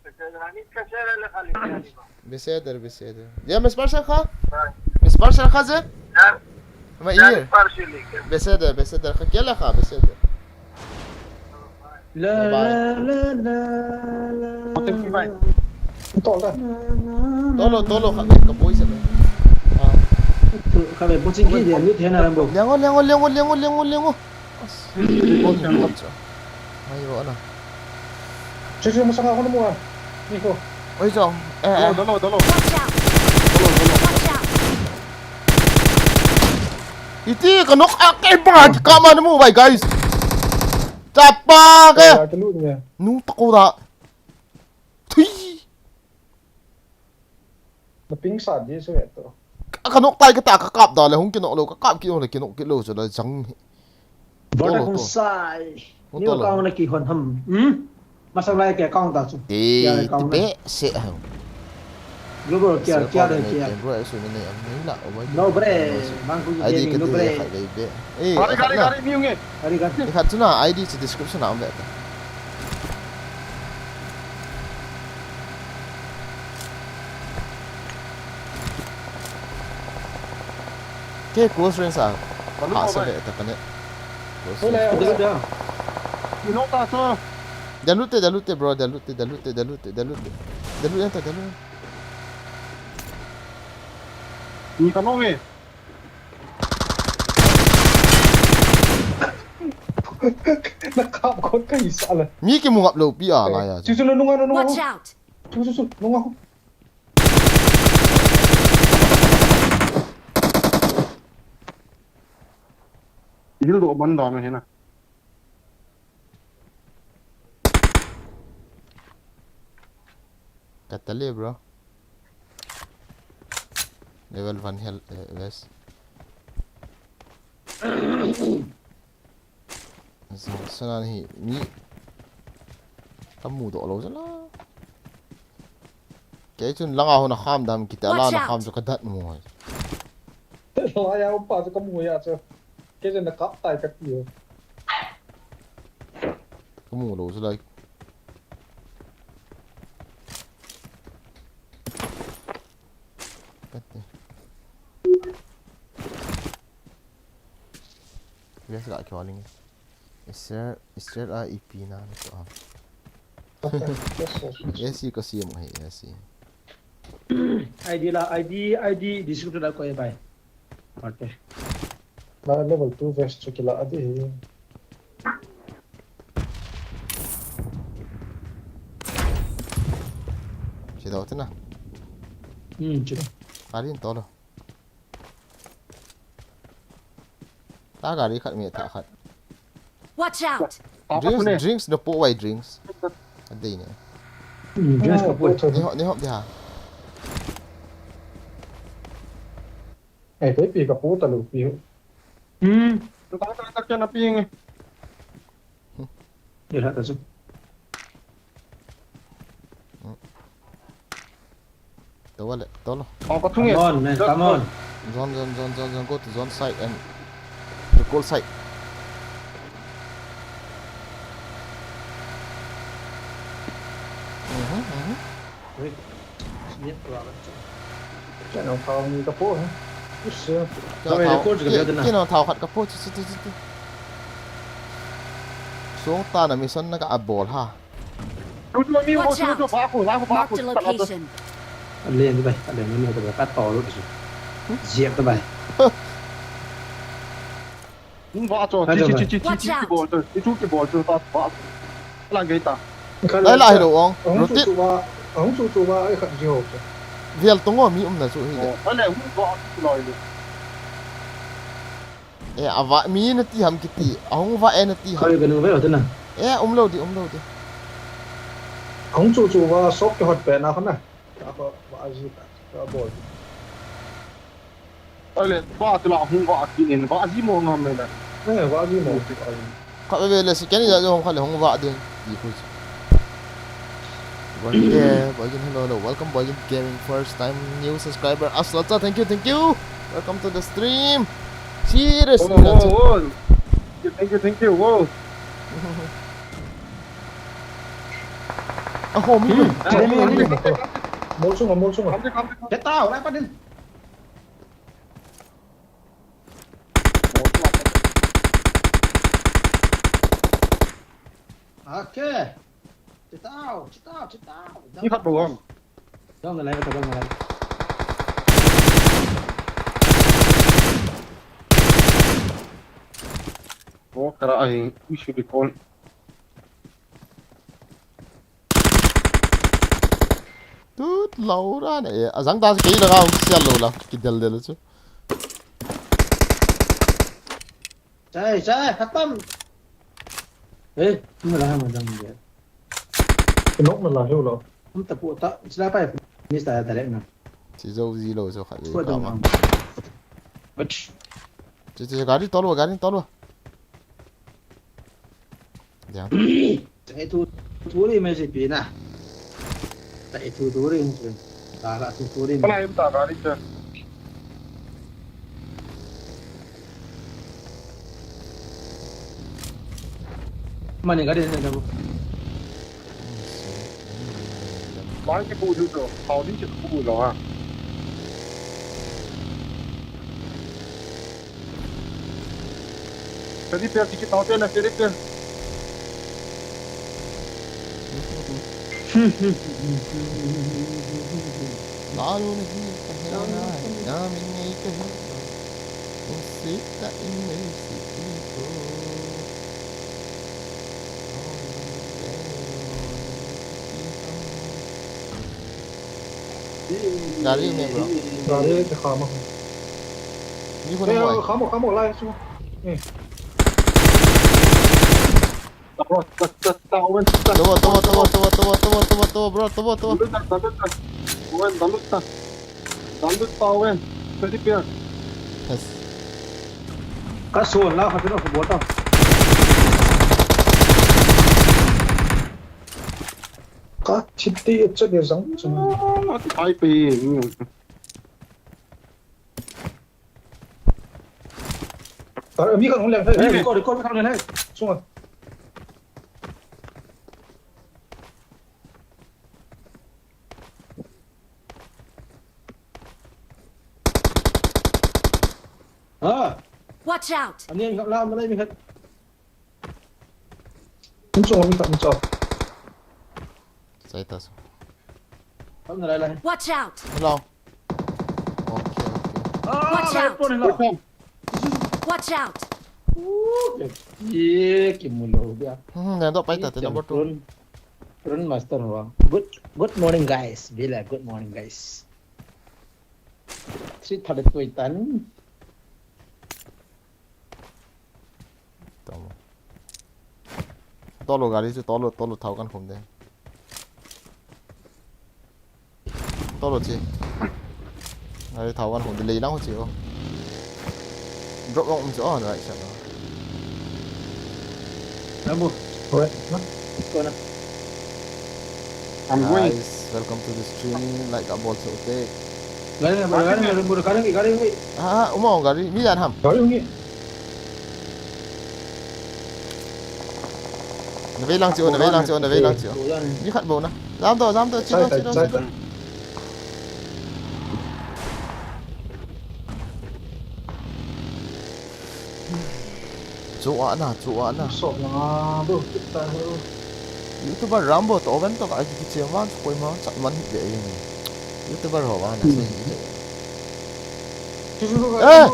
בסדר, אני אתקשר אליך לפני אני בא. בסדר, בסדר. זה המספר שלך? ביי. מספר שלך זה? זה מאיר. זה המספר שלי, כן. בסדר, בסדר, חכה לך, בסדר. לא, ביי. לא, לא, לא, לא. Tolo, tolo, kami, kapoy sa. Ah. Kami, pochin ki dia, lut hena lang bo. Liango, liango, liango. Ayo, ano. Sige, masaka ako na muna. Nico. Oy, so, eh, eh. Dolo, dolo, dolo. Watch out! Dolo, dolo. Watch out! Iti, kanok, ah, kay ba, kama na mo, bay, guys. Tapa ka. Kaya, kaluin niya. Nu, tako da. Tui. Na ping sa di su eto. Ka, kanok tai kata, kakap da le, hung kinok lo, kakap kinok le, kinok kilo su le, jang. Bora kung sai. Ni account na kihon ham. Hmm? Masang lai ke account ta chu. Ti, ti be se ham. Global kia, kia de kia. Bro, su ni am ni la, o mai. No bre, bang ku ni no bre. Gari, gari, gari, ni unge. Gari, gari. Ikhat chu na I D chu description a um ve ta. Ke close range a. Balu ha sa ko ve ta kane. Close range. Balu da. Ino ta so. Dalute, dalute, bro, dalute, dalute, dalute, dalute. Dalute, dalute. Ni kanong e. Nakap kon ka isa la. Mi kimu ngap lo pi a la ya. Chu chu nunga nunga. Watch out. Chu chu chu nunga. Hil do ban da me hena. Katale, bro. Level one health, eh, vest. Sa, sana hi, mi. Kamu do lo jala. Kei chun langa hona kham dam kiti a la na kham chu ka dat mo. Langa upa chu ka mu ya chu. Kei chun na kap tai ka ti. Ka mu lo chu lai. Ka ti. Yes, ga kyo ling. Israel, Israel a ipi na ni to. Okay, yes, yes, yes. Yes, ko si mo he, yes. I D la, I D, I D, description la ko e bai. Okay. Na level two vest chu kila adi hi. Chi do tina. Hmm, chu. Karin to lo. Ta gari khat me ta khat. Watch out! Drinks, drinks na po wai drinks. Adei ne. Hmm, dress ka po. Ni hop, ni hop dia. Eh, te pi ka po ta lo pi. Hmm. Ta ta ta kya na pi nge. Dia lah kasih. To wale, to lo. Oh, ka thung e. Come on, man, come on. Zone, zone, zone, zone, zone. Go to zone side and the goal side. Mhm, mhm. Wait. Нет, ладно. Kya na thao ni ka po ha. Yes, sir. Kya Tawai, thao? record ka Kya, bia dena. Kya na thao khat ka po, chi, chi, chi, chi, chi. Song ta na mission na ka a ball ha. Tu tu mi mo Watch tu tu out. ba ko la ko ba Marked ko. A location. Alen tu bai, alen ni tu bai, ka to lo tu. Ziap tu bai. Hung ba cho. Ka Chi to chi ba. chi chi Watch chi out. Ball tu. Chi chu ki ball tu ta ba. La ngai ta. Lai lai lo ong. Hung chu Rotate. Chu ba. Hung chu chu ba ai khat ji ho. Vial tong mi um na chu hi. Oh, ale hung ba chu lo ni. Eh, ava mi na ti ham kiti. Ahung va e na ti ham. Kau ka nu bai tu na. Eh, um lo di, um lo di. Hung chu chu ba sok ke hot pe na khana. Ka ba ba ji ta. Ka ball. Ale ba tu la hung ba ki nen ba ji mo ngam me na. Eh, ba ji mo. Khat ve le si keni ja jong khat le hung va ding ti khu. Boy, yeah, Boy Jin, hello, hello. Welcome, Boy Jin Gaming. First time new subscriber. Asla cha, thank you, thank you. Welcome to the stream. Serious. Oh, oh, oh. Thank you, thank you. Wow. Ah, ho mi. Hmm. Ah, mi, mi, mi. Mol sunga, mol sunga. Kita, wala pa din. Okay. Chitao, chitao, chitao. Ni khat bou ham. Dong lai, dong lai. Oh, kara ai, we should be called. Tut lo ra ne. Azang ta kei la ga sial lo la. Ki del del chu. Chai, chai, khatam. Eh, ni la ma dang ye. Nok na la hiu lo. Hum ta pu ta, sila pa ni sta direct na. Si zo zi lo zo khat. Pu dong. Chi chi gari tol lo, gari tol lo. Dia. Chai tu, tu ri me si pi na. Chai tu tu ri. Ka ka tu tu ri. Pala im ta gari cha. Mani gari ne da bu. Mai ke bu du to, hao din che bu lo ha. Teddy bear, tiki tau te na, teddy bear. Lalu na hi ka he na, ya min ngai ka he. Usita in ngai si ko. Gari me bro. Gari ke khama. Ni ko Eh, na mo. khama, khama, lai su. Eh. Towa, towa, towa, bro, towa, towa. Dalut ta, dalut ta. Wen, dalut ta. Dalut ta, Wen. Teddy bear. Yes. Ka so la ka tiro ko bota. Ka chiti e che de zang zang. Ai pe. Tar mi kan hung leng hai. Eh, record, record, record, record. Sunga. Ah. Watch out! Ani ang la malai mi khat. Hung chong mi khat hung chong. Sai ta so. Kam na lai lai. Watch out! Hello. Okay, okay. Ah, Watch out! Pon hello. Watch out! Ye, kimulo dia. Hmm, na do pai ta te number two. Run, run master ho. Good, good morning guys. Bila, good morning guys. Three thirty two tan. Tolo. Tolo gari chu tolo, tolo thao kan khum de. Tolo chi. Gari thao kan khum de lei lang chi o. Drop long um chi o, right side. Rambo. Correct. Let's go na. I'm going. Guys, welcome to the stream. Like a ball to take. Gari na, gari na, gari na, gari na, gari na. Ah, uma gari. Mi jan ham. Gari na. Na vei lang chi o, na vei lang chi o, na vei lang chi o. Mi khat bou na. Jam to, jam to, chi to, chi to, chi to. Chu a na, chu a na. Sop na, bro, kit ta ho. YouTuber Rambo to ven to ka ki che man koi ma chat man hi ve yin. YouTuber ho wa na se hi. Eh!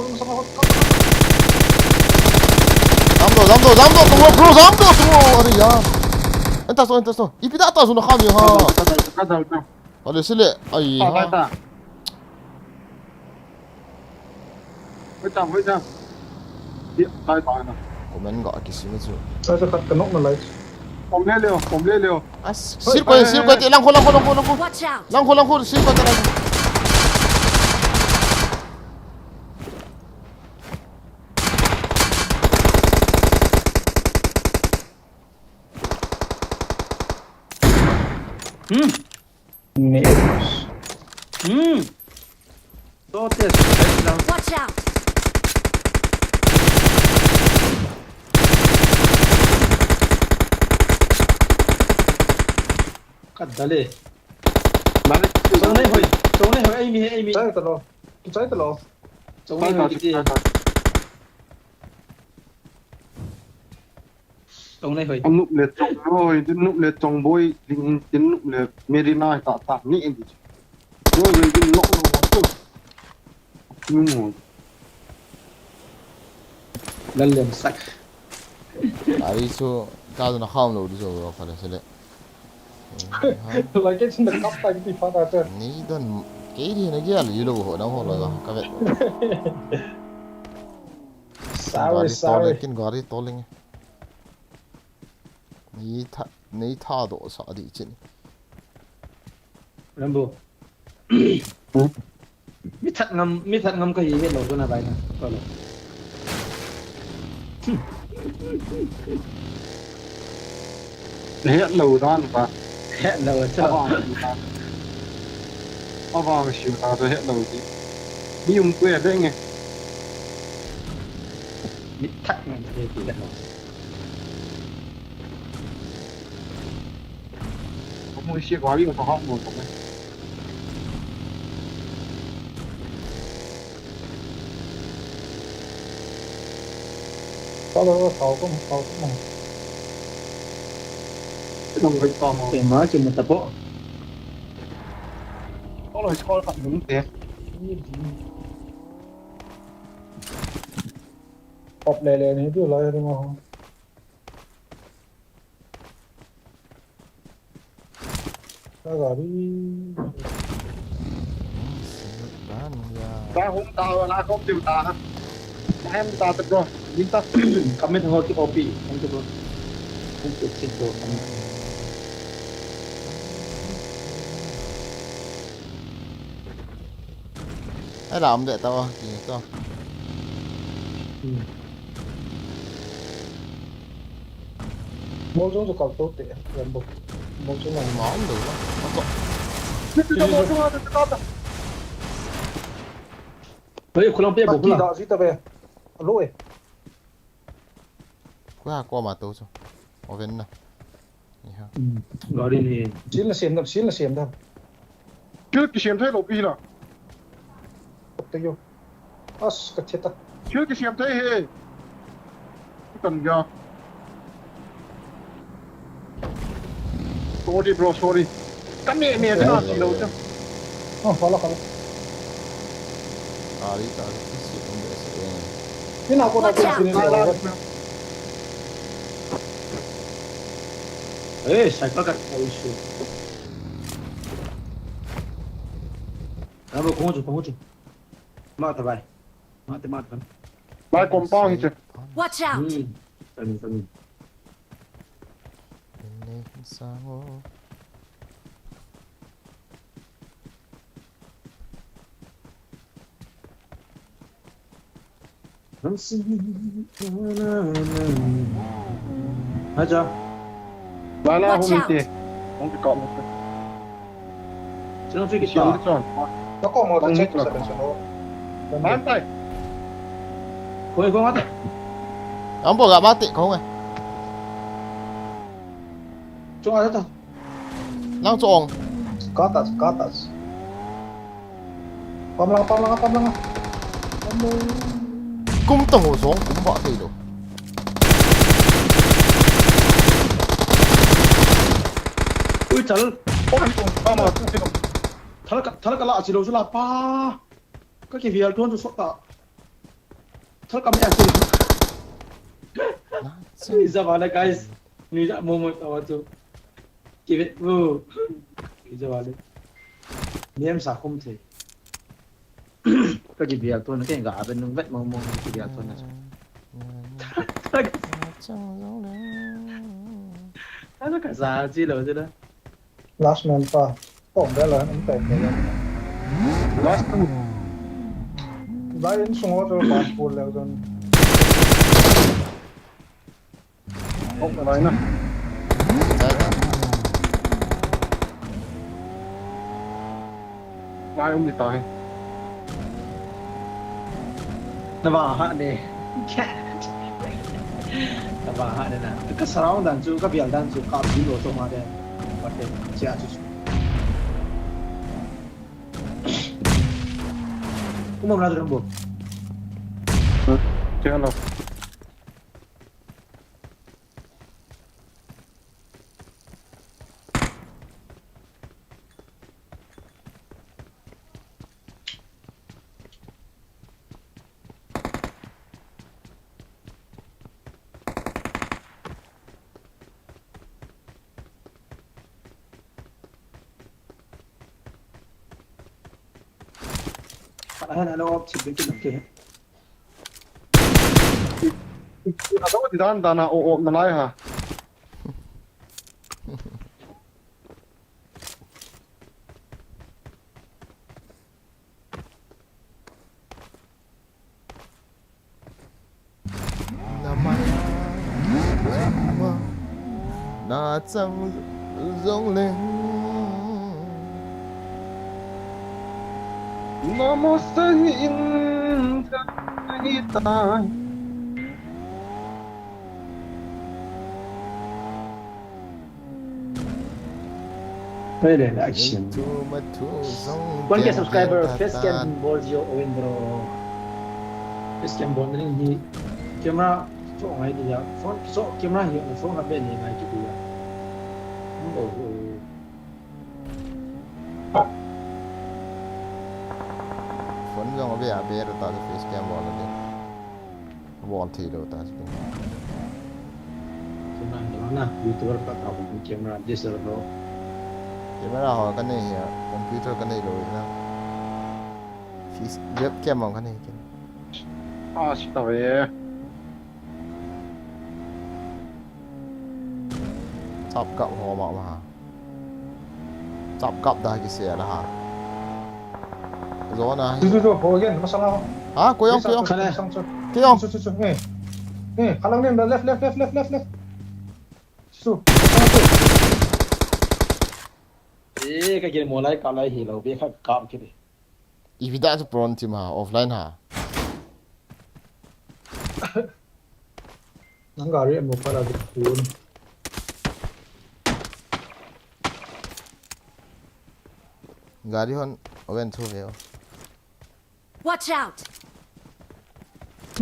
Jam to, jam to, jam to, tung lo, bro, jam to, tung lo, are yaar. Enta so, enta so. Ipi da ta so na kham ye ha. Ale sile, ai ha. Hoi ta, hoi ta. Ye, tai ta na. Comment ga kisi me chu. Sai sa khat ka nok na lai. Kom le leo, kom le leo. As, sir ko, sir ko, te lang ko, lang ko, lang ko, lang ko. Watch out! Lang ko, lang ko, sir ko, te lang ko. Hmm. Neighbors. Hmm. So test, right now. Watch out! Kat dale. Dale. Chong nei hoi. Chong nei hoi. Ei mi, ei mi. Chai ta lo. Chai ta lo. Chong nei hoi kiti. Chong nei hoi. Anup le chong noi, din nup le chong boi, din, din nup le Merina ta ta ni en di. Noi le din nok no tu. Nu mo. Lal lem sak. Ari so, ka na kham lo di so, ka le sele. Like it in the cup, like the father. Ni don, kei di na gia lo, ho, na ho lo, ka vet. Sorry, sorry. Kin gari toling. Ni tha, ni tha do sa di chin. Rambo. Mi that ngam, mi that ngam ka hi het lo ko na bai na. Ko lo. Het lo dan ba. Het lo cha. Avang si ta. Avang si ta to het lo di. Mi um ko ya deng e. Mi that ngam ka hi het lo. Ko mo si ko ali ko ha mo ko. Talo, tao ko, tao ko mo. Nang bai tao mo. Te ma, ki mo ta po. Talo, score ka dum te. Pop le le ni tu lai tu mo. Ka gari. Ba hung ta, na kom tiu ta. Hem ta te bro. Din ta. Comment ho ki O P. Thank you bro. Thank you, thank you. Ai lam de ta wa ki to. Hmm. Mol jong ju kal to te, Rambo. Mol jong nang. Ma om deu la. Ma to. Ni tu mol jong tu ta ta. Hei, khulang pe, bo khulang. Da ji ta be. Alo e. Kua ko ma to chu. Oven na. Iha. Hmm. Gari ni. Sil na sem da, sil na sem da. Kil ki sem thei lo pi la. Te yo. As, ka che ta. Thil kisiam thei hi. Kan ga. Sorry, bro, sorry. Ka me me te na si lo te. Oh, kala, kala. Tari, tari, si, si, um, si, um. Ni na ko na. Watch out! Ni na ko na. Eh, cycle ka ko isu. Bravo, kung chu, kung chu. Mata bai. Mata, mata. Bai compound hi chu. Watch out! Hmm. Kani, kani. Ini sango. Acha. Bai la. Watch out! Hung ti. Hung ti kap. Chino chu ki ta. Chino. Ka ko mo ta check sa ka chino. Ban tai. Koi ko mate. Ambo ga mate ko ngai. Chong a ta. Nang chong. Katas, katas. Pam lang, pam lang, pam lang. Kum tang ho song, kum ba thei lo. Ui, chal. Pam lang, pam lang. Thal ka, thal ka la, chi lo, chi la, pa. Ka ki vial tuan tu sok ta. Thal ka me a chi lo. Ui, za ba le, guys. Ni za mo mo ta wa tu. Ki ve, wo. Ki za ba le. Ni em sa khum the. Ka ki vial tuan, ka ga ben nung vet mo mo ki vial tuan na. Ana ka za chi lo, chi lo. Last man pa. Pom bela, um, tai, tai. Last two. Lai in sung ho chu ban pul leu chun. Hop, lai na. Lai um di tai. Na ba ha ne. Na ba ha ne na. Ka surround dan chu, ka vial dan chu, ka bi lo to ma de. Pate, chia chu. Kuma mla drum bo. Chalo. Ahan, ano, op, si Becky lang kaya. Ano, di dan, dan, o, o, nalai ha. Na chang jong le. Na mo sa hi in ka hi ta. Pele action. One K subscriber, face cam bol jo, Owen bro. Face cam bol ni hi camera cho ngai dia. Phone cho camera hi phone ha be ni ngai ki dia. Phone jong be a be ta face cam bol ni. Wall thei lou ta chu. Camera hi na, YouTuber ka ka hung camera, D S L R. Camera ho ka nei hi a, computer ka nei lou na. Fis-, webcam ho ka nei ken. Ah, si ta ve. Chap kap ho ma ma. Chap kap da ki se la ha. Zona. Chu, chu, chu, ho again, masang ho. Ha, koyong, koyong. Koyong. Chu, chu, chu, eh. Eh, halang nin, left, left, left, left, left, left. Chu. Eh, ka gel mo lai, ka lai hi lo, be kha kap ki de. Ipi da chu prawn team ha, offline ha. Nang gari amo pala di phone. Gari hon oven thu veo. Watch out! Oh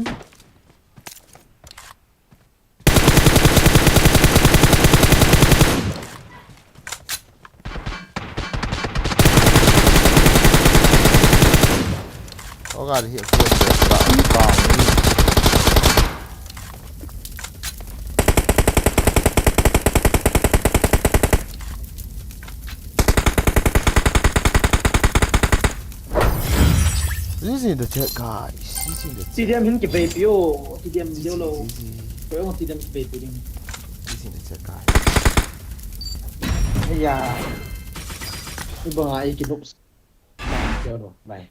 God, he killed the guy. This is the chat, guys. This is the chat. T D M hin kivei pio. T D M deu lo. This is, this is. Koi ong T D M kivei pio ding. This is the chat, guys. Aya. Iba nga i kinuk. Deu lo. Bye.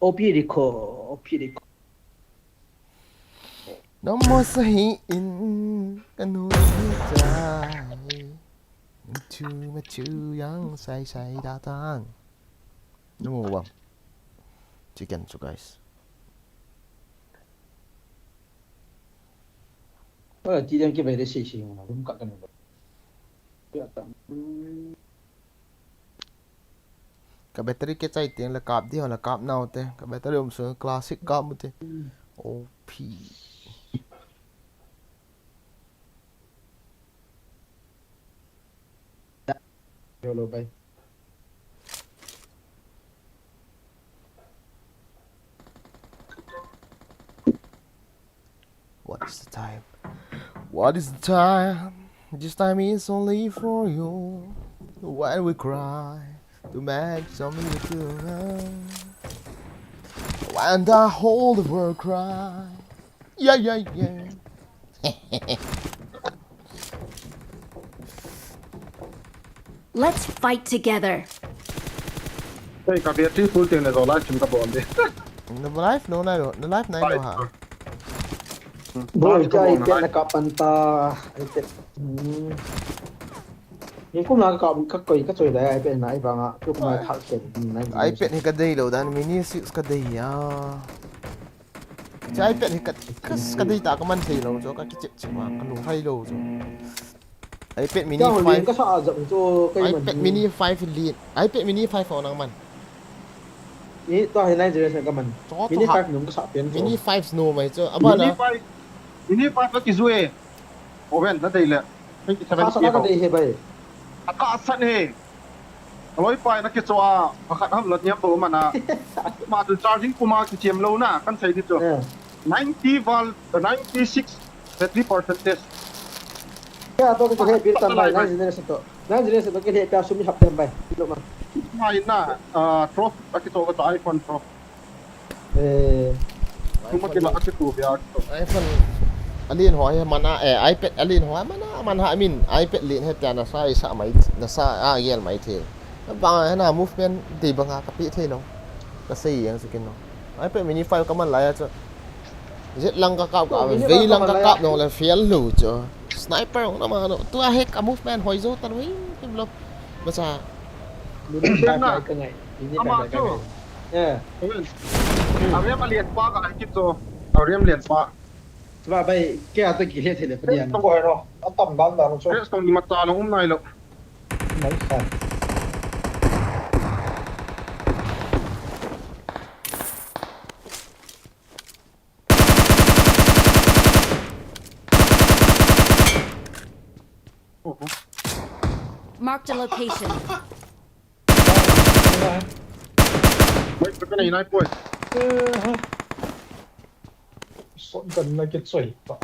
O P record, O P record. Namo sahi in kanu chai. Chu ma chu yang sai sai da tang. Namo bang. Chicken chu, guys. Wala ti dang kivei le sei sei ma room ka kanu. Ya ta. Ka battery ke chai teng le kap di ho le kap nau te. Ka battery um su classic kap mu te. O P. Hello, bye. What is the time? What is the time? This time is only for you. When we cry to make some little love. When the whole world cry. Yeah, yeah, yeah. Let's fight together. Hey, ka battery full teng le jo live stream ka bol de. Na live no, na live no ha. Bro, ka item na kapan ta. Item. Hmm. Ni kum na ka ka koi ka choi da item na i banga. Kum na thak ken. iPad hi ka dei lou dan, Mini six ka dei a. Hiche iPad hi ka, ka, ka dei ta ka man thei lou chu, ka kichep chep ma, ka lunghai lou chu. iPad mini five. Ka sa a jap chu, ka iPad mini five lin. iPad mini five ho nang man. Ni ta hi nine generation ka man. Mini five nung ka sa pen chu. Mini five no mai chu. Aba na. Mini five, mini five ka kiju e. Oven na dei le. Twenty seven ka dei he bai. A ka san he. Aloi pai na kicho a, pakhat ham lot niam bo mana. Ma tu charging kuma kichem lou na, kan sei di chu. Ninety volt, ninety six battery percentage. Kei a to kicho he bil tam bai, nine generation to. Nine generation to kei he pia sum i hap tam bai. Lo ma. Mai na, ah, trophy a kicho ka iPhone trophy. Eh. Kuma kila a kitu bia. iPhone alen ho hi mana, eh, iPad alen ho hi mana, mana, I mean, iPad len hi tia na sa, i sa mai, na sa, a, gel mai thei. Bang hi na movement dei banga ka pe thei lou. Ka sei jeng chu kin lou. iPad mini five ka man lai a chu. Jet lang ka kap ka, vei lang ka kap nong le fail lou chu. Sniper ong na ma no. Tua hi ka movement hoi jou ta lou hi, kim lou. Masa. Mini five lai ka ngai. Mini five lai ka ngai. Eh. Aviam alian pa ka lai kit chu. Aviam lian pa. Chuba bai, kei a to kile thei le pa diam. Tong ko hai no. Atam dan dan chu. Kei tong ni ma ta long um nai lo. Nai sa. Oho. Marked a location. Wait, pa ka nei nai poi. Shotgun na kichoi ta.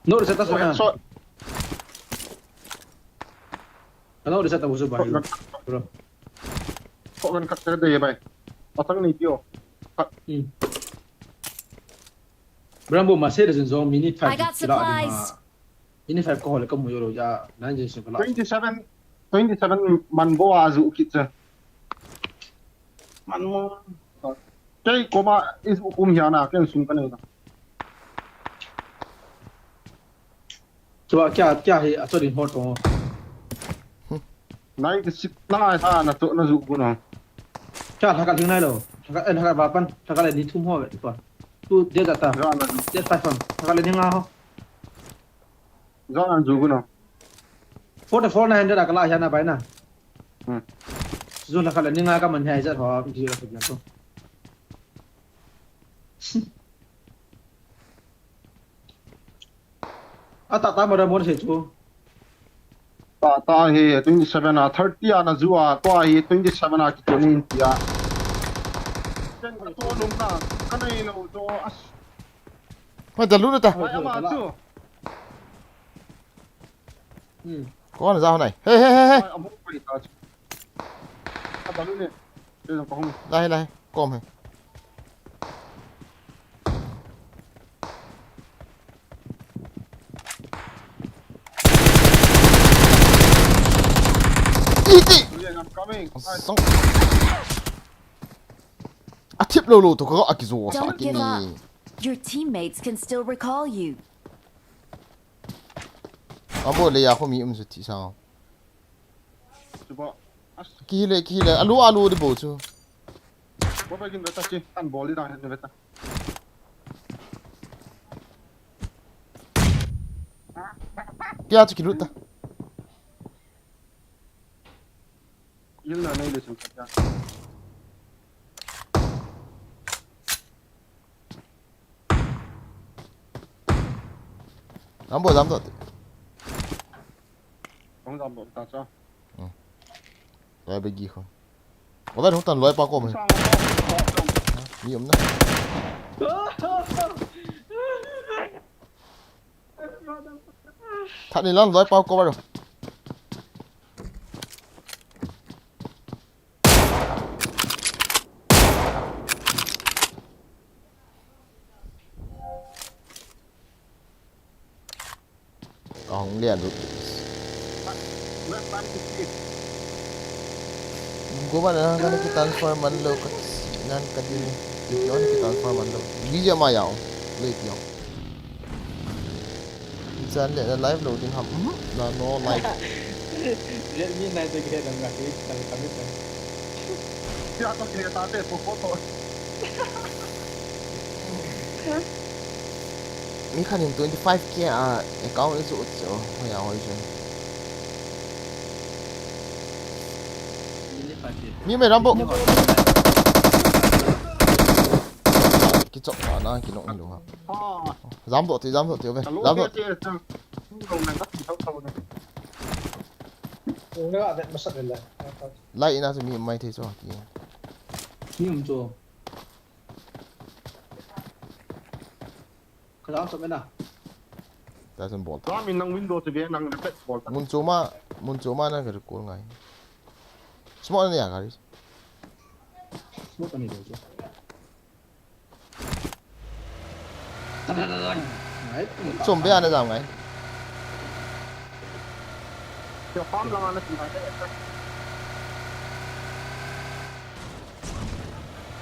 No, reset ta. Shot. Ano, reset ta, uso ba? Shotgun. Bro. Shotgun khat ka dei bai. Patang nei pio. Khat. Hmm. Brambo, ma se da jin jong mini five. I got supplies. Mini five ko hole ka mu yo lo ya, nine generation ka la. Twenty seven, twenty seven man bo a ju kit cha. Man mo. Kei koma i ju kum hia na, kei sum ka nei na. Chuba kya, kya hi, a chori ho to. Nine six, na ngai sa na to na ju ku na. Kya, lhaka thing nai lo. Lhaka, eh, lhaka ba pan, lhaka le ni thum ho ve, pa. Tu, de da ta. Ja na. De five pan. Lhaka le ni nga ho. Ja na ju ku na. Forty-four nine hundred a kala hian a bai na. Hmm. Zun la kala ni nga ka man hi ai zat ho, ki la kala to. A ta ta mara mon se chu. Ta ta hi twenty-seven a, thirty a na zu a, to hi twenty-seven a ki to ni tia. Ken ka to lum na, ka nei lo to as. Hoi, da lu ta. Hoi, ama chu. Hmm. Kon za hoi nai. Hey, hey, hey, hey. Ai, amu pai ta chu. Ka da lu ne. Te jong ka hung. Lai, lai. Kom he. Iti. Julian, I'm coming. Song. A thip lo lo to ka a ki zo sa. Don't give up. Your teammates can still recall you. Abo le ya ko mi um su ti sa. Chuba. Ki le, ki le. Alu, alu di bo chu. Bo ba gin beta chi. Tan bol di da hen beta. Kya chu ki lut ta. Yun na nei le chun kya. Lambo jam to. Kong jam to ta cha. Hmm. Lai be gi kho. Ola hung tan loi pa ko mai. Sang ko. Mi um na. That ni lang loi pa ko ba ro. Ka hung lian lut. Go ba na, ka na ki transfer man lo ka, nan ka din. Ki on ki transfer man lo. Video ma yao. Play video. Chan le na live loading ham. Mhm. Na no live. Redmi nine to ke dam ga ke chal ka mi ta. Kya to ke ta te pho pho to. Mi khat in twenty five K a account chu chu. Hoi a hoi chu. Mi me Rambo. Ki chok pa na ki nok ni lo ha. Jam doh ti, jam doh ti, ve. Jam doh. Lai ina chu mi mai thei chu ki. Mi um chu. Ka jam chu me na. Ta chun bol ta. Jam in nang window chu ve, nang reflect bol ta. Mun chu ma, mun chu ma na ka recall ngai. Smoke na ya gari. Smoke ni chu. Chom be ana jam ngai. Kya farm lang ana chom ngai.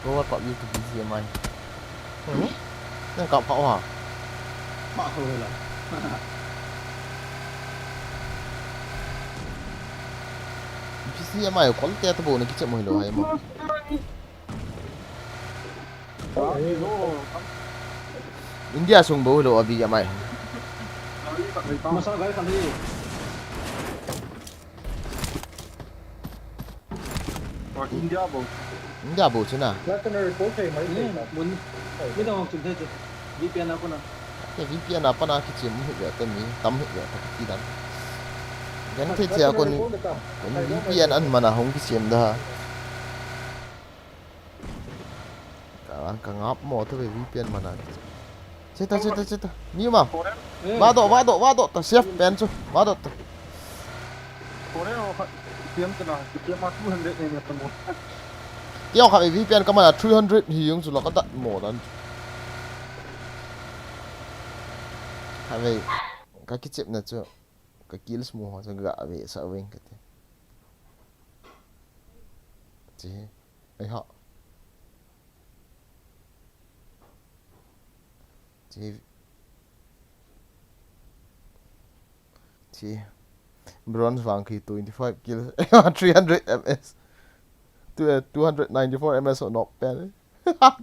Go wa pap you to B G M I. Hmm? Nang kap pha wa. Pha ho la. B G M I kol te to bo na ki che mo lo hai mo. India sung bou hilou a B G M I. Masa gai khan hi. India bou. India bou china. Latener ko thei mai thei ta. Mun. Mi dang hong chun thei chu. V P N a kona. Te V P N a pana kichem hi ve te mi tam hi ve ta ti dan. Gen thei thei a kon. Kon V P N an mana hong kichem da. Ka, ka ngap mo tu ve V P N mana. Cheta, cheta, cheta. Mi ma. Vado, vado, vado. Ta safe pen chu. Vado ta. Korea ho khat, P M tena, P M a two hundred ne ne tamo. Ti ho khat V P N ka mana three hundred hi jong chu la ka dat mo dan. Kha ve, ka kichep na chu, ka kills mo ho chu ga ve sa veng ka ti. Chi, ai ha. Chi. Chi. Bronze vang khi twenty five kills. Three hundred M S. Two, uh, two hundred ninety-four M S o nok pen.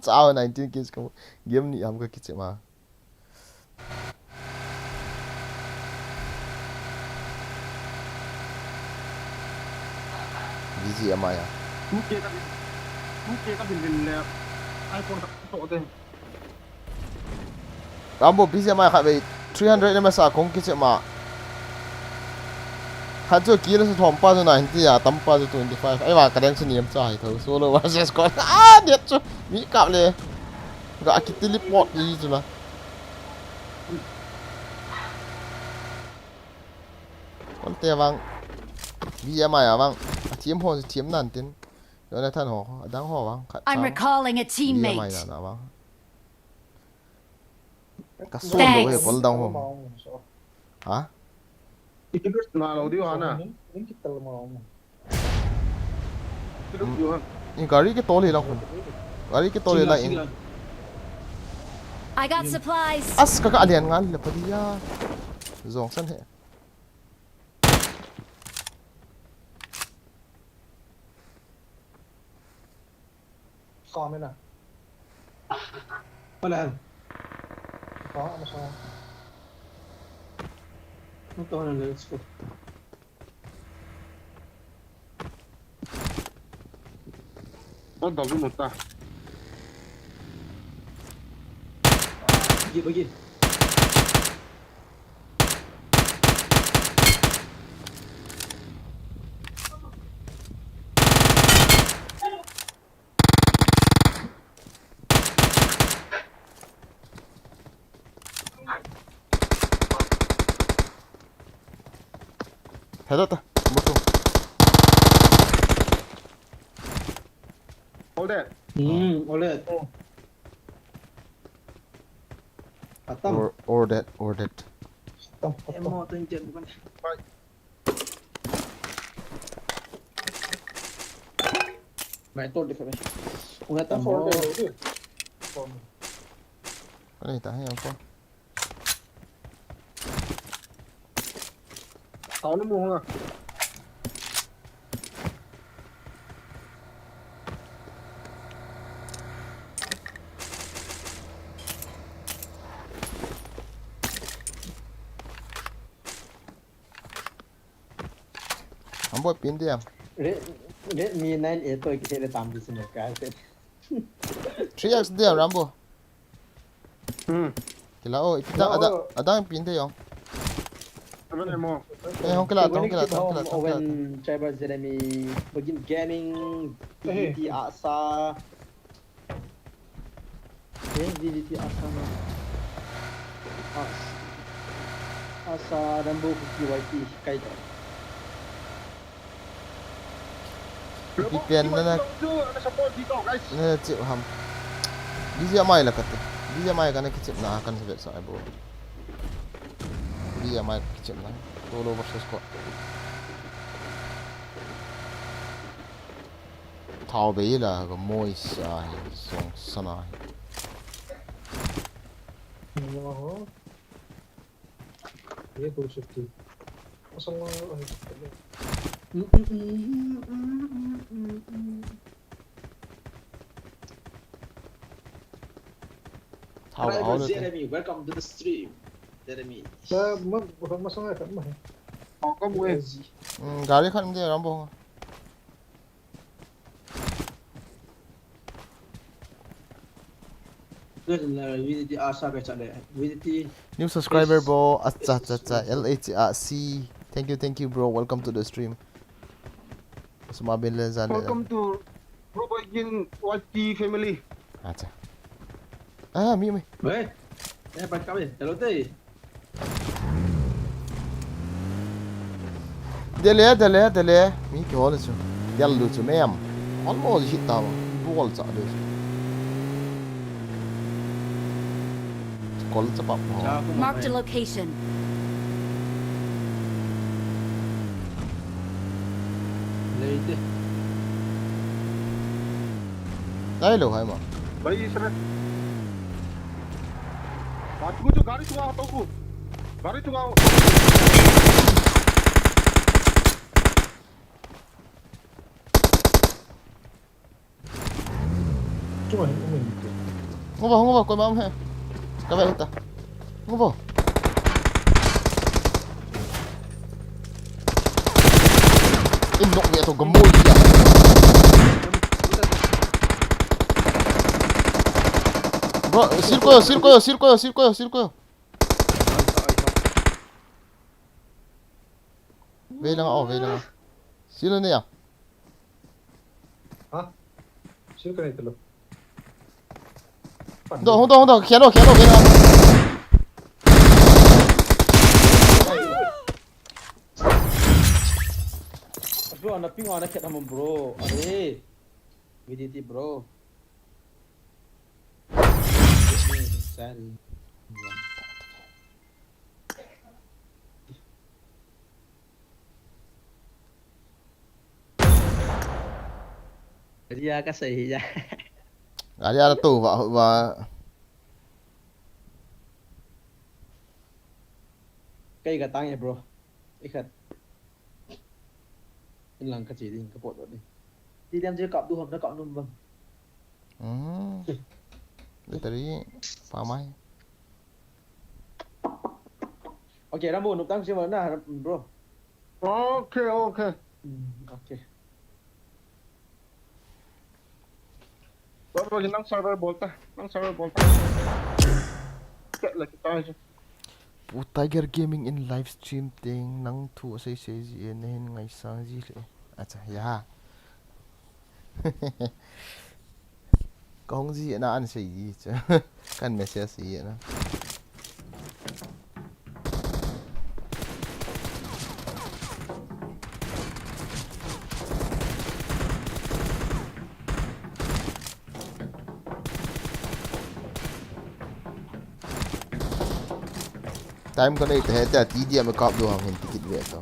Chao nineteen kills ka. Game ni ham ka kichep ma. B G M I a. Two K ka bin, two K ka bin bin le. Ai por ka to de. Rambo B G M I khat vei three hundred M S a kong kichep ma. Khat chu kill sa thom pa chu nine ti a, tam pa chu twenty five. Ai va ka dang chu niam cha hi tho. Solo versus squad. Ah, niat chu. Mi kap le. Ga ki teleport ni chu la. Kon te vang. B G M I a vang. A team ho, team nan tin. Jonathan ho, adang ho vang. Khat I'm cham. Recalling a B G M I teammate. Na na vang. Ka suan lo he, Thanks. Kol dang ho. Ha? Na lo diu ha na. Ni gari ke tol hi lang khun. Gari ke tol hi lang in. I got supplies. As ka ka alian ngal le padi ya. Jong san he. Comment à? Có lên. Có, có sao? Nó có lên, let's go. Nó đọc cái một ta. Gì, gì? Hello ta, motor. All dead. Hmm, all dead. Oh. Khatam. Or, or dead, or dead. Khatam, khatam. Em mo tun jen bukan. Bye. Mai tor dikha bhai. Unga tam mo. Ani ta hai ko. Tao na mo nga. Ambo pin dia. Re, Redmi nine A to kile tam di sino ka se. Three X dia Rambo. Hmm. Kila o, ipita ada, ada pin dia yo. Aman mo. Eh, hong kila, hong kila, hong kila, hong kila. Owen, Cyber Jeremy, Begin Gaming, T T Asa. Eh, D D T Asa na. As-, Asa Rambo Kuki Y T kai da. Ipi pen na na, na chip ham. B G M I la kate. B G M I kana kichip na kan vet sa ai bo. B G M I kichip na. Solo versus squad. Thao be la ka moi sa hi song sana hi. Ye to shifty. Asang ma ahi. Thao Driver Jeremy, welcome to the stream. Jeremy. Ma, ma, ma, masang ai khat ma. Oh, kom we. Hmm, gari khat um de Rambo. New subscriber, bro. Acha, acha, acha. L H A C. Thank you, thank you, bro. Welcome to the stream. Osama bin Laden. Welcome to Bro Boy Gin Y T family. Acha. Ah, mi, mi. Weh. Eh, pat kami. Hello, te. Dele, dele, dele. Mi kihol chu. Del lu chu mem. Almost hit ta. Bol cha lu chu. Kol cha pap ho. Marked a location. Leite. Dai lo hai ma. Bhai, isme. Baat ko jo gari chunga to ko. Gari chunga. Chunga hi, um, um. Ngo ba, ngo ba, koima um he. Ka ba ta. Ngo ba. In nok ni to gamoi ya. Bro, sir ko yo, sir ko yo, sir ko yo, sir ko yo, sir ko yo. Vei langa, oh, vei langa. Sir lo ne ya. Ha? Sir ka ne talo. Hung doh, hung doh, hung doh. Khian lo, khian lo, khian lo. Bro, ana ping ana khet hamon bro. Are. V D T bro. Sorry. Gari a ka sei hi ja. Gari a to va va. Kei ka tang e bro. Ikhat. Inlang ka che ding ka pot ding. Ti dem je kap du ham na kap num bang. Hmm. Battery pa mai. Okay, Rambo, nop tang che ma na bro. Okay, okay. Hmm, okay. Bro, bro, nang server bol ta, nang server bol ta. Kya lagi ta hai. Pu Tiger Gaming in live stream teng nang thu asei sei ji e, nahin ngaisang ji le. Acha, ya. Ka hung ji na an sei ji cha. Kan message ji na. Time ka nei te he te, T D M kap do hang hin tikit ve to.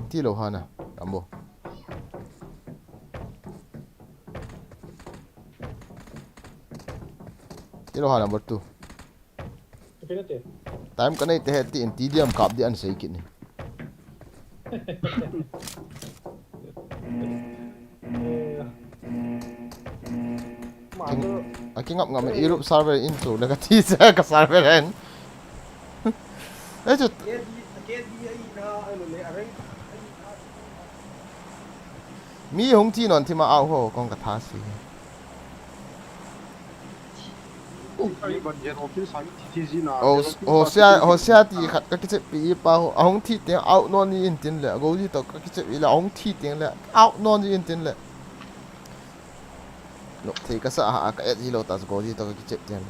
Ti lo hana, Rambo. Ti lo hana, bot tu. Time ka nei te he ti in T D M kap di an sei kit ni. King, a king up ngam Europe server in chu le ka ti cha ka server hen. Ai chu. Mi hung thi non thi ma au ho kong ka tha si. Hosea, Hosea ti khat ka kichep pi pa ho. Ahung thi teng out non ni in tin le. Go ji to ka kichep i le ahung thi teng le. Out non ni in tin le. Nok thei ka sa ha ka et ji lo ta go ji to ka kichep teng.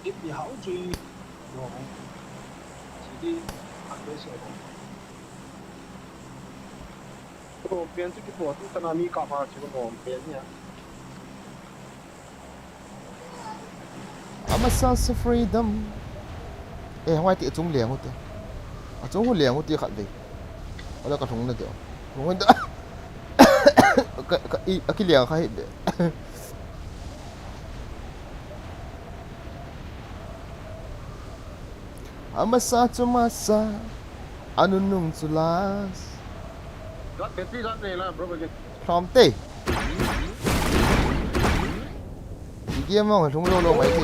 Kip di hau chui. No. Sidi, a koi se ho. Ko pian chu ki thua tu tana mi ka ma chu no pian nia. Amasa sa freedom. Eh, hawai ti achung leng u te. Achung hu leng u ti khat ve. Ala ka thung na te. Thung da. Ka, ka, i, aki leng kha hi de. Amasa chu masa. Anunung chu last. Got battery got me la, bro, again. From te. Game mong lung lo lo mai te.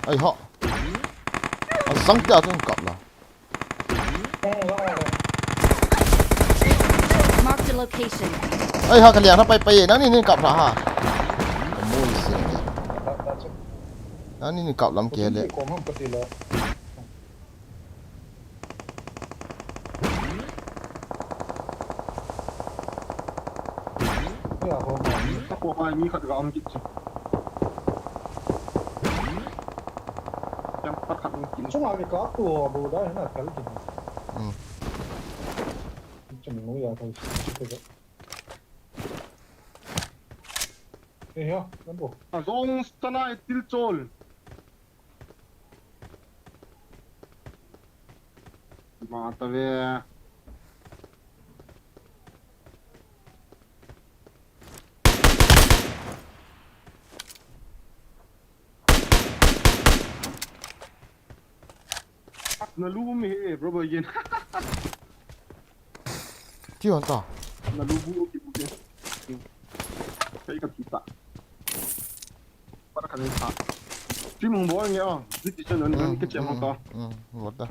Ai ha. Asang tia tung kap la. Marked a location. Ai ha, ka liang na pai pai, nang ni ni kap la ha. Mo ni si ni. Nang ni ni kap lam ke le. Ka po hai mi khat ga um kit chu. Yang khat khat um kit. Chunga mi ka tu ho bu da na kal kit. Hmm. Chung nu ya thai si. Eh, ya, kan bo. A zong sana itil chol. Mata ve. Na lu mi he, bro, bro, yen. Ti hon ta. Na lu bu, okay, okay. Kai ka kita. Para ka ni ta. Ti mong bo nge, oh. Ti ti chen, mm, ka chen, mm, ta. Mm, mm, lo ta.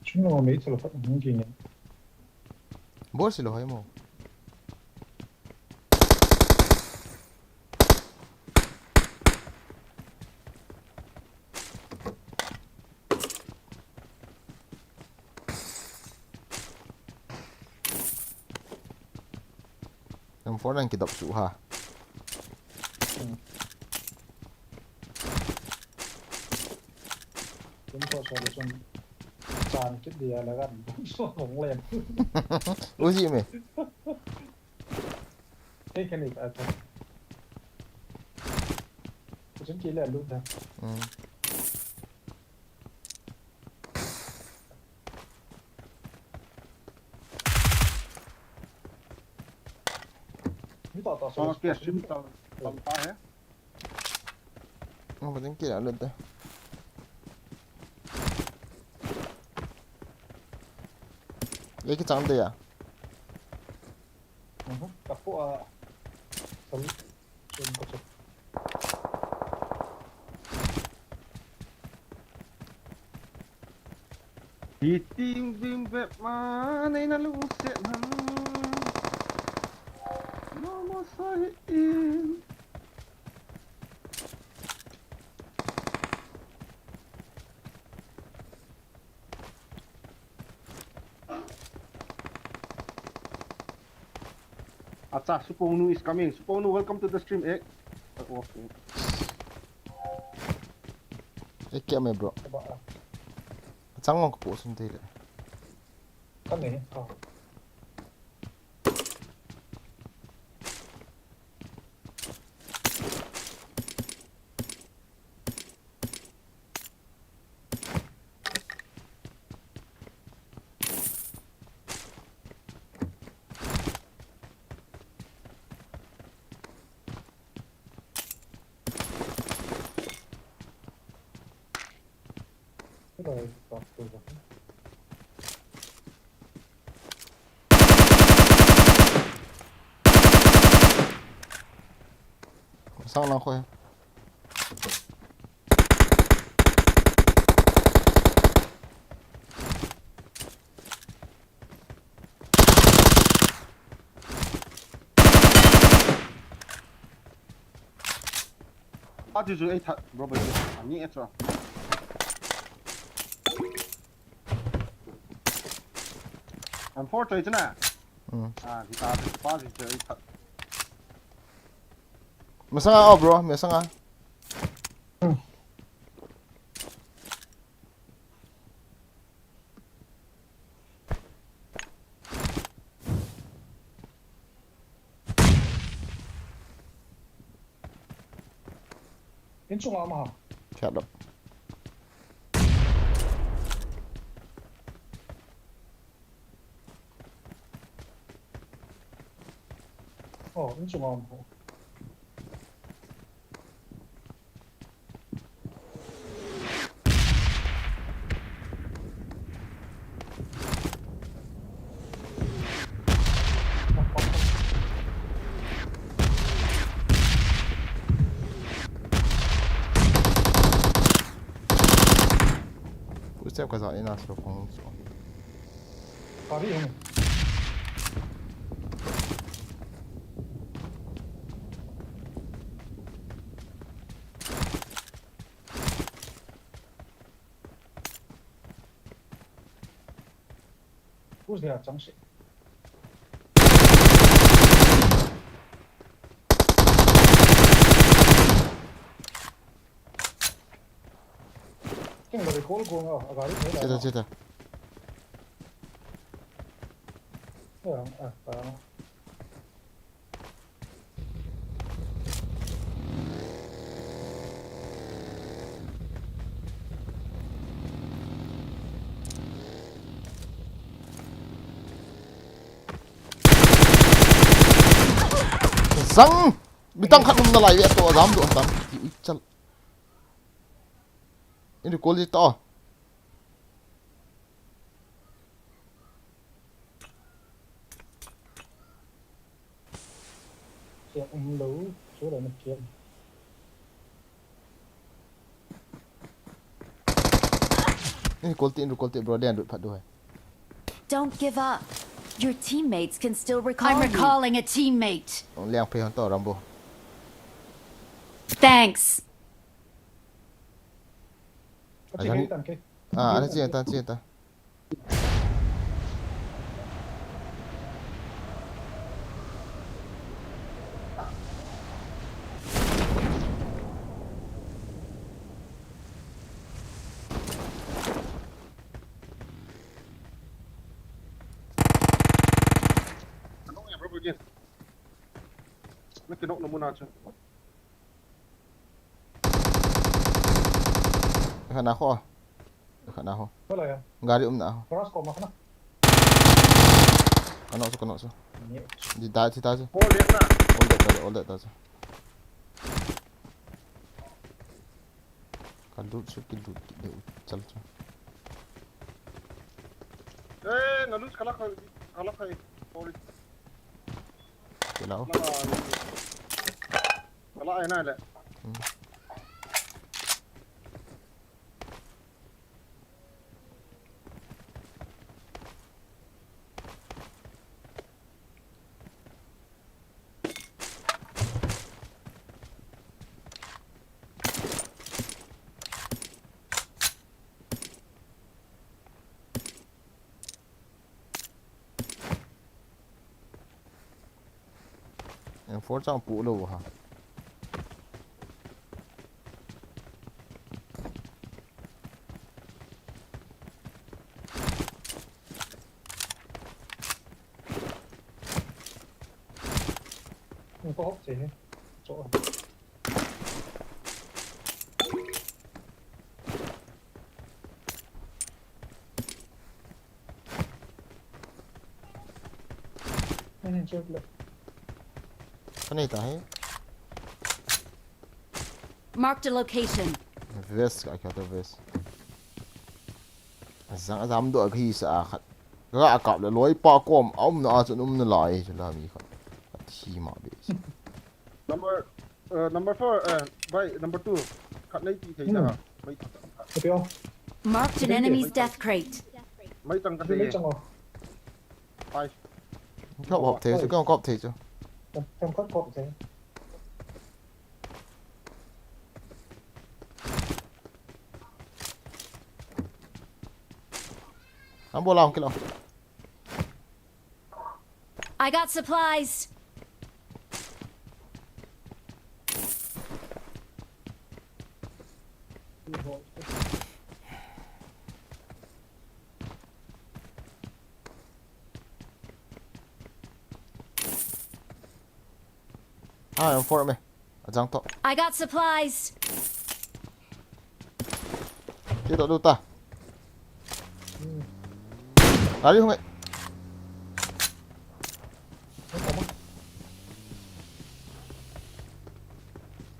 Chung lo mei thalo khat hung ging in. Bol si lo hai mo. M four nang kidop su ha. Hmm. Kum so so le sun. Chan kit dia la gan. So kong len. Uzi me. Ei, kani ta ta. Kusun ki le lu ta. Hmm. Mi ta ta so. Aw, kya sim ta, ta, ta hai? Aw, ba ding kila lut de. Ye ki chang de ya. Mhm. Ka pu a. Sam, sam ka chak. Hiting bing bep ma nei na lungset ham. Mama sai in. Acha, Suponu is coming. Suponu, welcome to the stream, eh. Okay. Eh, kya me, bro? Chang long ka pu sun te le. Ka nei, ka. Sang lang khoi. A chu chu ei that, bro, bro, ani e chu. Am four choi chu na. Hmm. A, kita chu pa chu ei that. Masanga, oh, bro, masanga. In chunga ma ha. Chat up. Oh, in chunga ma ha. Footstep ka za ina so kong so. Kari hung. Who's there? Chang shi. King la recall ko nga, a gari thei la. Chita, chita. Ya, ah, ah. Chang! Mi tang khat um nalai ve to, jam do tang. Ti ui chal. Ini call it to. Siap um lo, so da na siap. Ini call it, ini call it, bro, dia dut phat do hai. Don't give up. Your teammates can still recall I'm you. Recalling a teammate. Liang pe hon to Rambo. Thanks. Ajan. Ah, ada chin ta, chin ta. Anong ya, bro, again. Nakinok na muna siya. Khat na ho. Khat na ho. Wala ya. Gari um na ho. Cross ko ma na. Kano su, kano su. Ni. Di ta, di ta su. All dead na. All dead, all dead, all dead ta su. Ka loot chu ki loot ki deu chal chu. Eh, na loot kala kha, kala kha. Sorry. Kila o. Kala ai na le. Hmm. M four chang pu lou ha. Ko hop che he. Cho. Nene, chot le. Kani ta he? Marked a location. Vest ka kya to vest. Azang azam do aghi sa a khat. Ga akap le loi pa kom a um na a chun um na lai chu la mi khat. Athi ma be. Number, uh, number four, uh, bai, number two. Khat nei ti thei na. Mai. Kapio. Marked an enemy's death crate. Mai tang ka thei. Mai tang o. Pai. Kop hop thei chu, kop thei chu. Kam kop kop thei. An bol a hung kilo. I got supplies. Ah, yang for me. Ajang to. I got supplies. Ti to du ta. Gari hung e.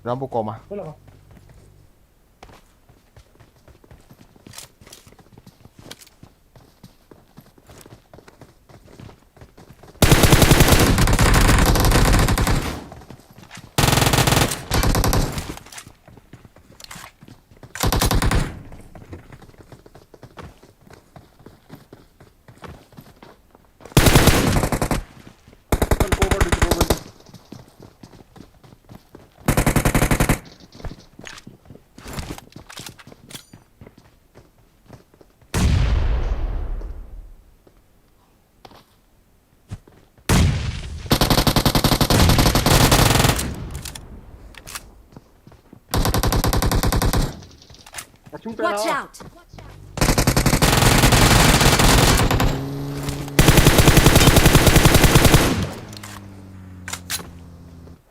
Rambo koma. Watch out!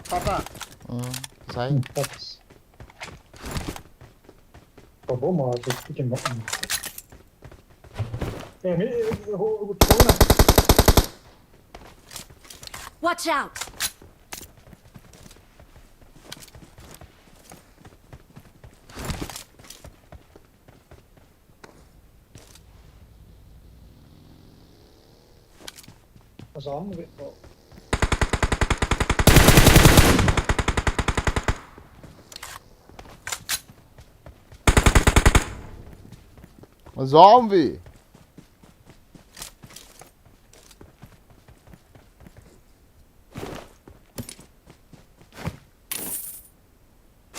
Papa. Hmm, sai. Papa ma, tu kitin ma. Eh, mi, eh, ho, ho, ho na. Watch out! Azam ve ko. Zombie.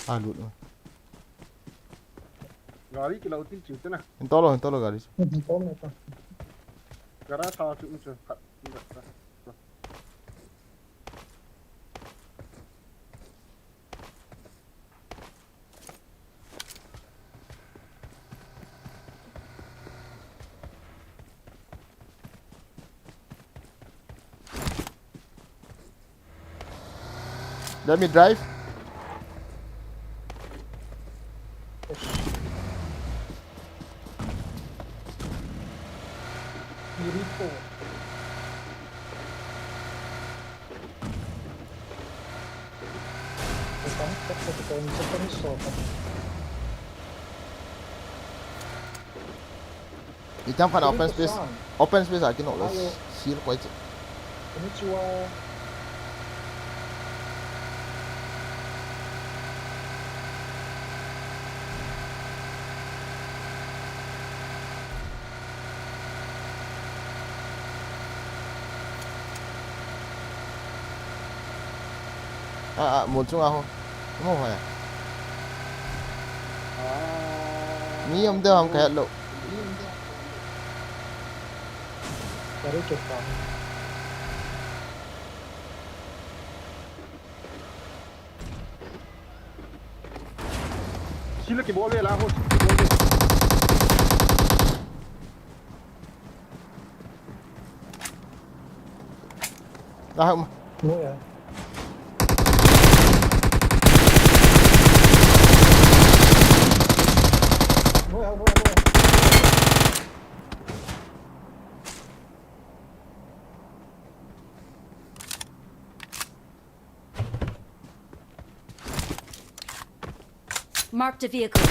Ah, lut. Gari kilo tin chiu tena. Hin tolo, hin tolo gari. Hin tolo ta. Garage chu mu chu. Let me drive. Irito. Itang khat open space. Open space a kinoh le seal koi che. Konnichiwa. Ah, ah, mun chunga ho. Mo ho ya. Mi um de ham kaya lo. Sila kibol ve la ho. Ah, um. Mo ya. Mo ya, mo ya, mo ya. Marked a vehicle.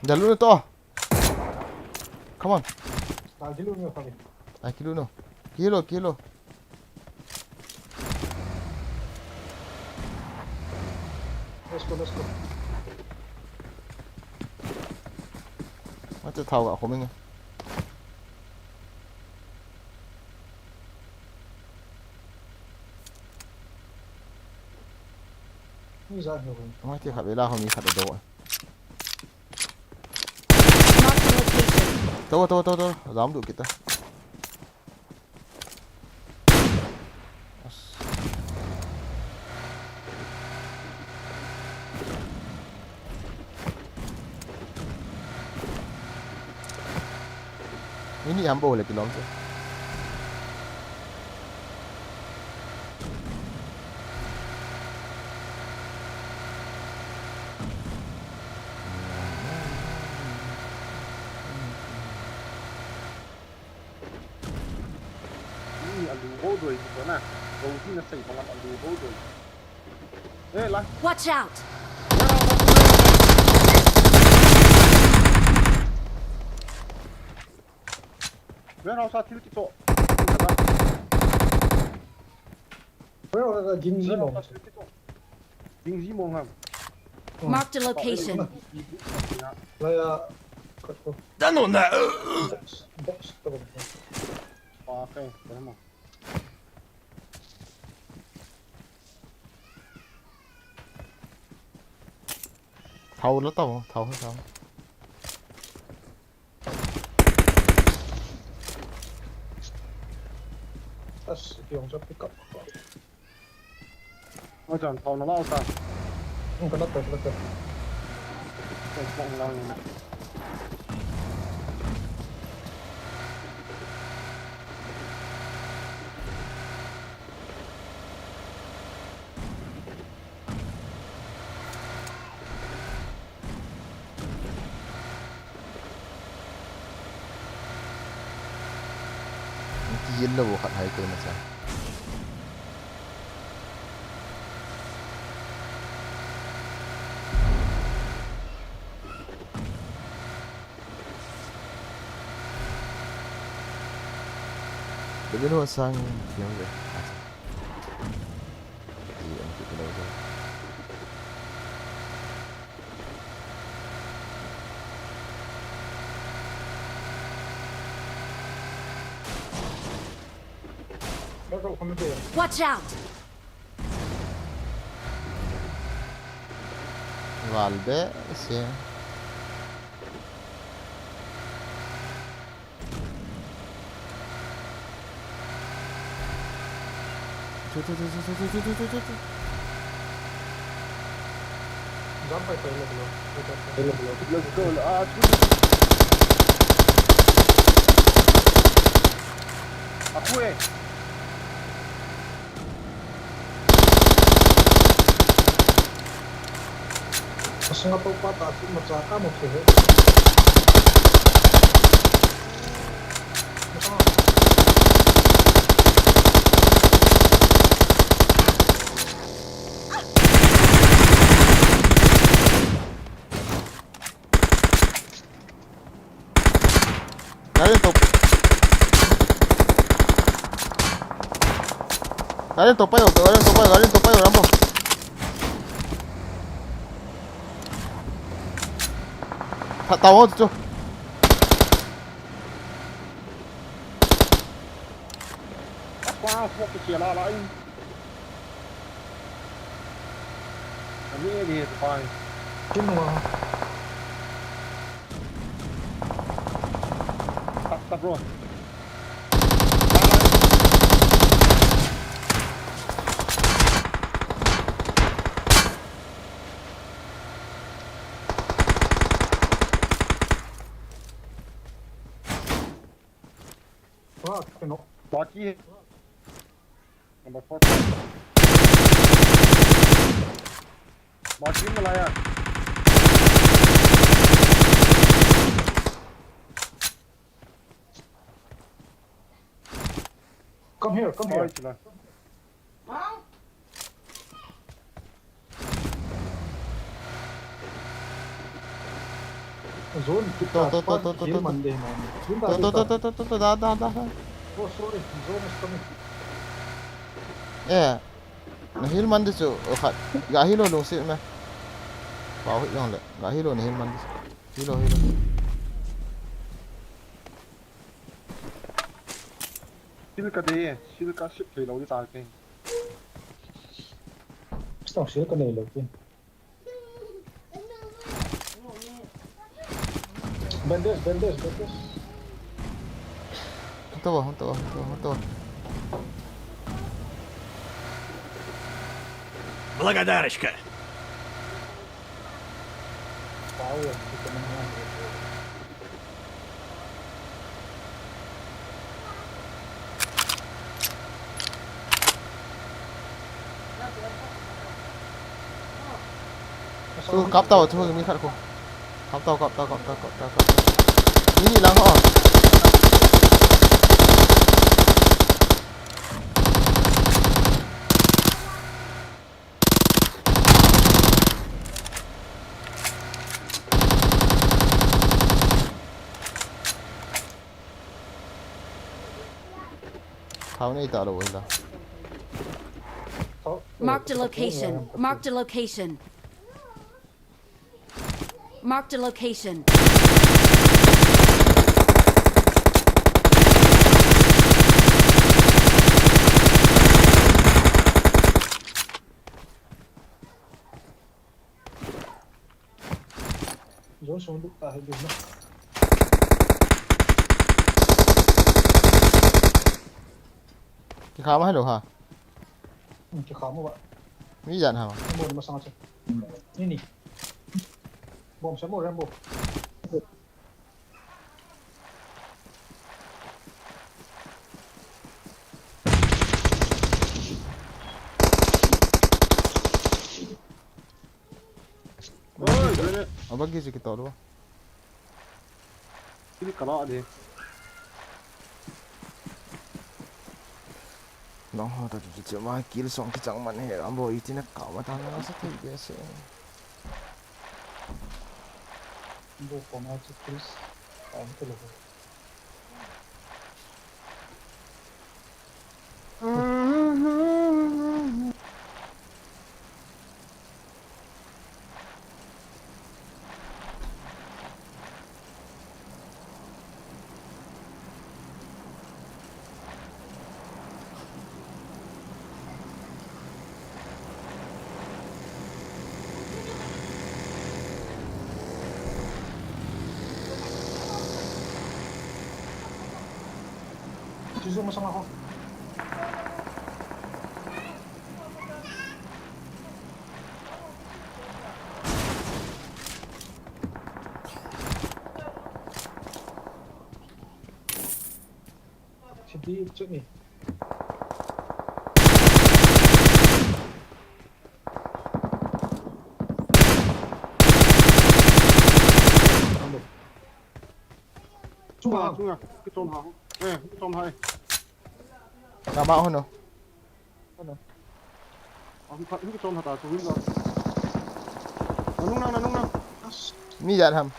Dalu na to. Come on. Dalu na to. Dalu na. Kilo, kilo. Let's go, let's go. Mati thao ga khoming. Ni za hi. Mati kha bela khomi kha do. Marked a location. Tawa, tawa, tawa, tawa. Jam du kita. Ini ambo le kilom tu. Ih, alu ho doi hi kona. Go hi nasei bang alu ho doi. Eh, la. Watch out! Warehouse a thil kichoh. Warehouse a ging ji mong. Warehouse a thil kichoh. Ging ji mong ham. Marked a location. Lai a, khat ko. Dano na. Box, box to. Okay, tama. Thao la tao, thao, thao. As, yung sa pick up. Ôi, chàng thầu nó lao ta. Không có đất được, đất được. Không, không lao nữa. Yellow khat hai koimacha. Beli lo sang, yang je. Acha. Di ang tu lo je. Watch out! Valve se. Chu, chu, chu. Jump pai, pai, pai, pai, pai, pai, pai, pai, pai. Let's go. Ah, chu. Aku eh. Asung ato pa ta chu macha ka mo khe he. Gari to. Gari to payo, gari to payo, gari to payo, Rambo. Tha, tao tu. Apa, apa kecil lah lain. Ani ni tu pai. Kin wa. Tak, tak, bro. Fuck, no. Baki. Number four. Baki Malaya. Come here, come here. Oi, chila. Zone to, to, to, to, to, to, to, to, to, to, to, da, da, da, da. Oh, sorry, zone is coming. Eh, na heal man di chu, oh, khat, ga heal lou lungset me. Pau hi jong le, ga heal lou na heal man di chu. Heal lou, heal lou. Shield ka dei, shield ka sip thei lou di ta ke. Stop, shield ka nei lou ke. Bandage, bandage, bandage. Готово, готово, готово, готово. Благодарочка. Thu kap tao, thu mi khat khu. Kap tao, kap tao, kap tao, kap tao, kap tao. Mi ni lang ho. Thao nei ta lou hila. Marked a location. Marked a location. Marked a location. Zone sung lut ta hi din na. Kikham a hilou ha. Hmm, kikham a ba. Mi jan ha. Mo ni masang a che. Ni ni. Bom se mo Rambo. Oi, grenade. Abang gizi kita tu. Ini kena ni. Nang ho ta chu chu ma kill song kichang man he, Rambo iti na ka ma ta na sa thei be se. Bo ko ma chu kills. Ka hito lo. Chuchu masang ako. Sidi chuni. Chunga, chunga. Kiton ha. Eh, kiton ha. Kama hono. Hono. Ahung khat, hung kiton ha ta, tu hung la. Nanung nang, nanung nang. Mi jat ham.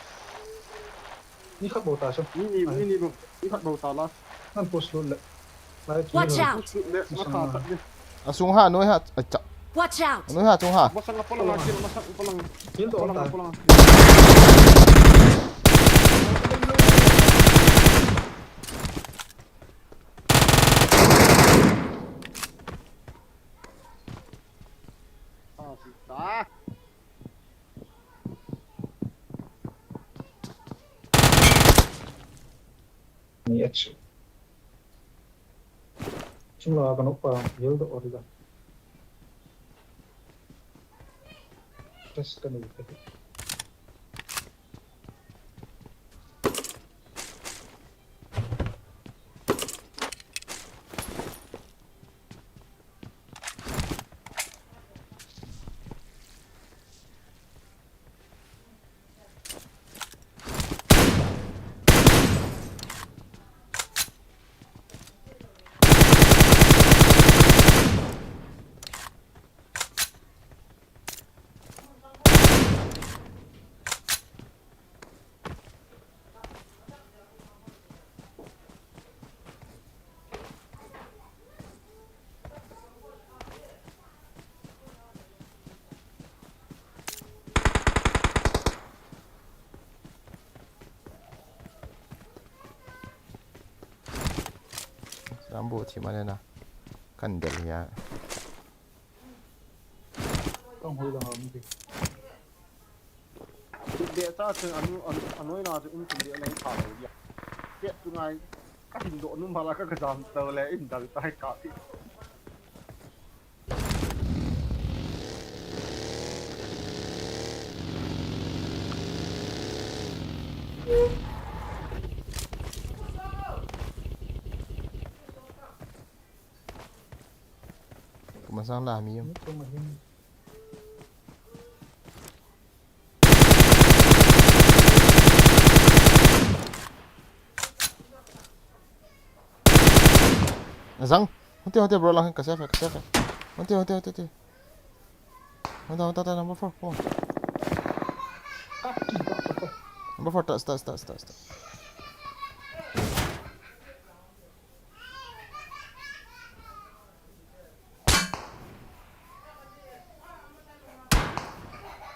Ni khat bou ta chu. Ni, ni, ni, ni bou. Ni khat bou ta la. Nan push lut le. Watch out! Push lut le, na kha ta le. Asung ha, noi ha, acha. Watch out! Noi ha, chung ha. Masang a palang a, masang a palang. Kin to palang, ta. Palang. Ah, sita. Ni achu. Chung la ka nok pa, yel do ori da. Test ka ni ka. Rambo thi mane na. Kan del ya. Kang hoi la ham ti. Tun de cha chen anu, anu, anoi na chu um tun de na hi pha lo ya. Ke tu ngai ka hin do nu ma la ka ka jam to le in dal tai ka ti. Kumasang la mi yum. Azang. Hunte, hunte, bro, lang ka safe, ka safe. Hunte, hunte, hunte, hunte. Hunte, hunte, hunte, number four, come on. Number four, touch, touch, touch, touch, touch.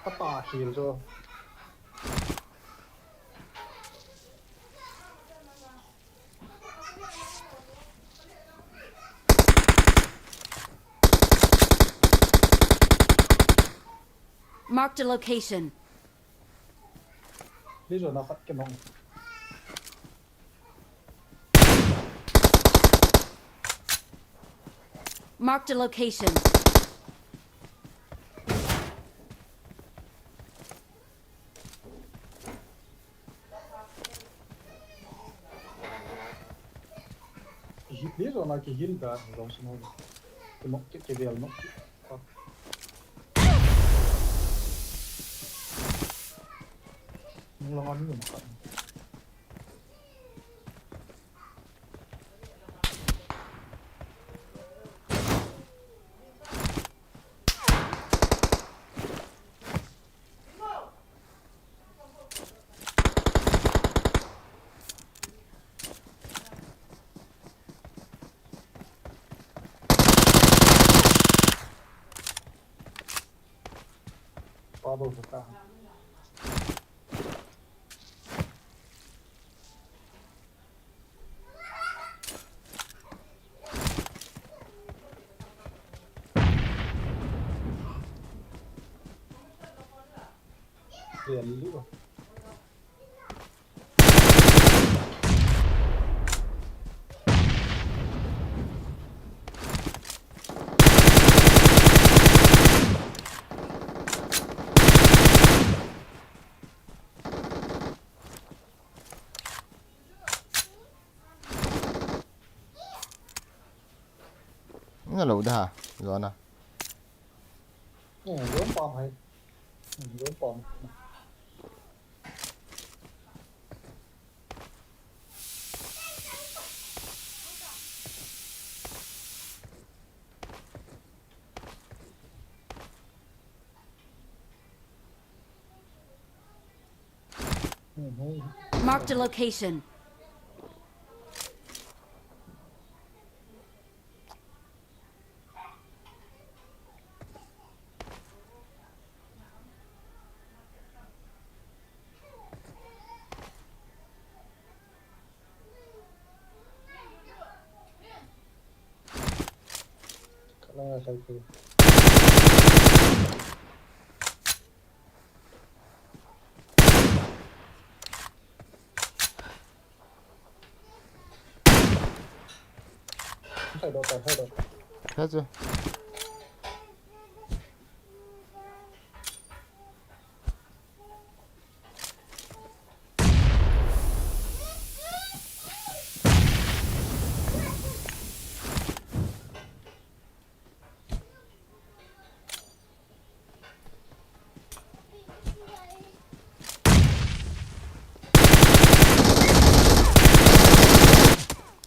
Kapa heal jo. Marked a location. Please, na khat ke mong. Marked a location. Ki hit le zona ki hil da long sino. Ki nok ki, ki vel nok ki. Nung long ani mo ka. Bubble ka ta. Lian lu. Ina lo da ha, zona. Eh, zon pom hai. Hmm, zon pom. Marked a location. Hai do, hai do. Hai do.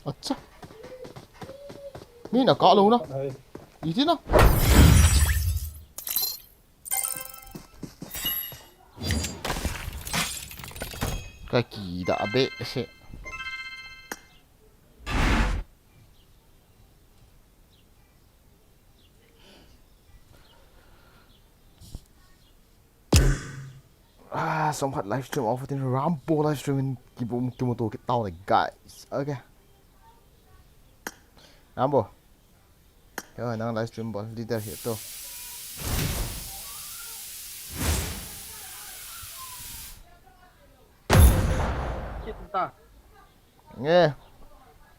Acha. Mi na ka lo na. Hai. Iti na. Ka ki da be se. Ah, som khat live stream off tin Rambo live stream in kibum kimuto kit tau le guys. Okay. Rambo. Yo, nang live stream bol leader hi to. Kit ta. Nge.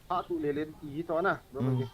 Ha tu le len ti hi to na. Bro, hmm.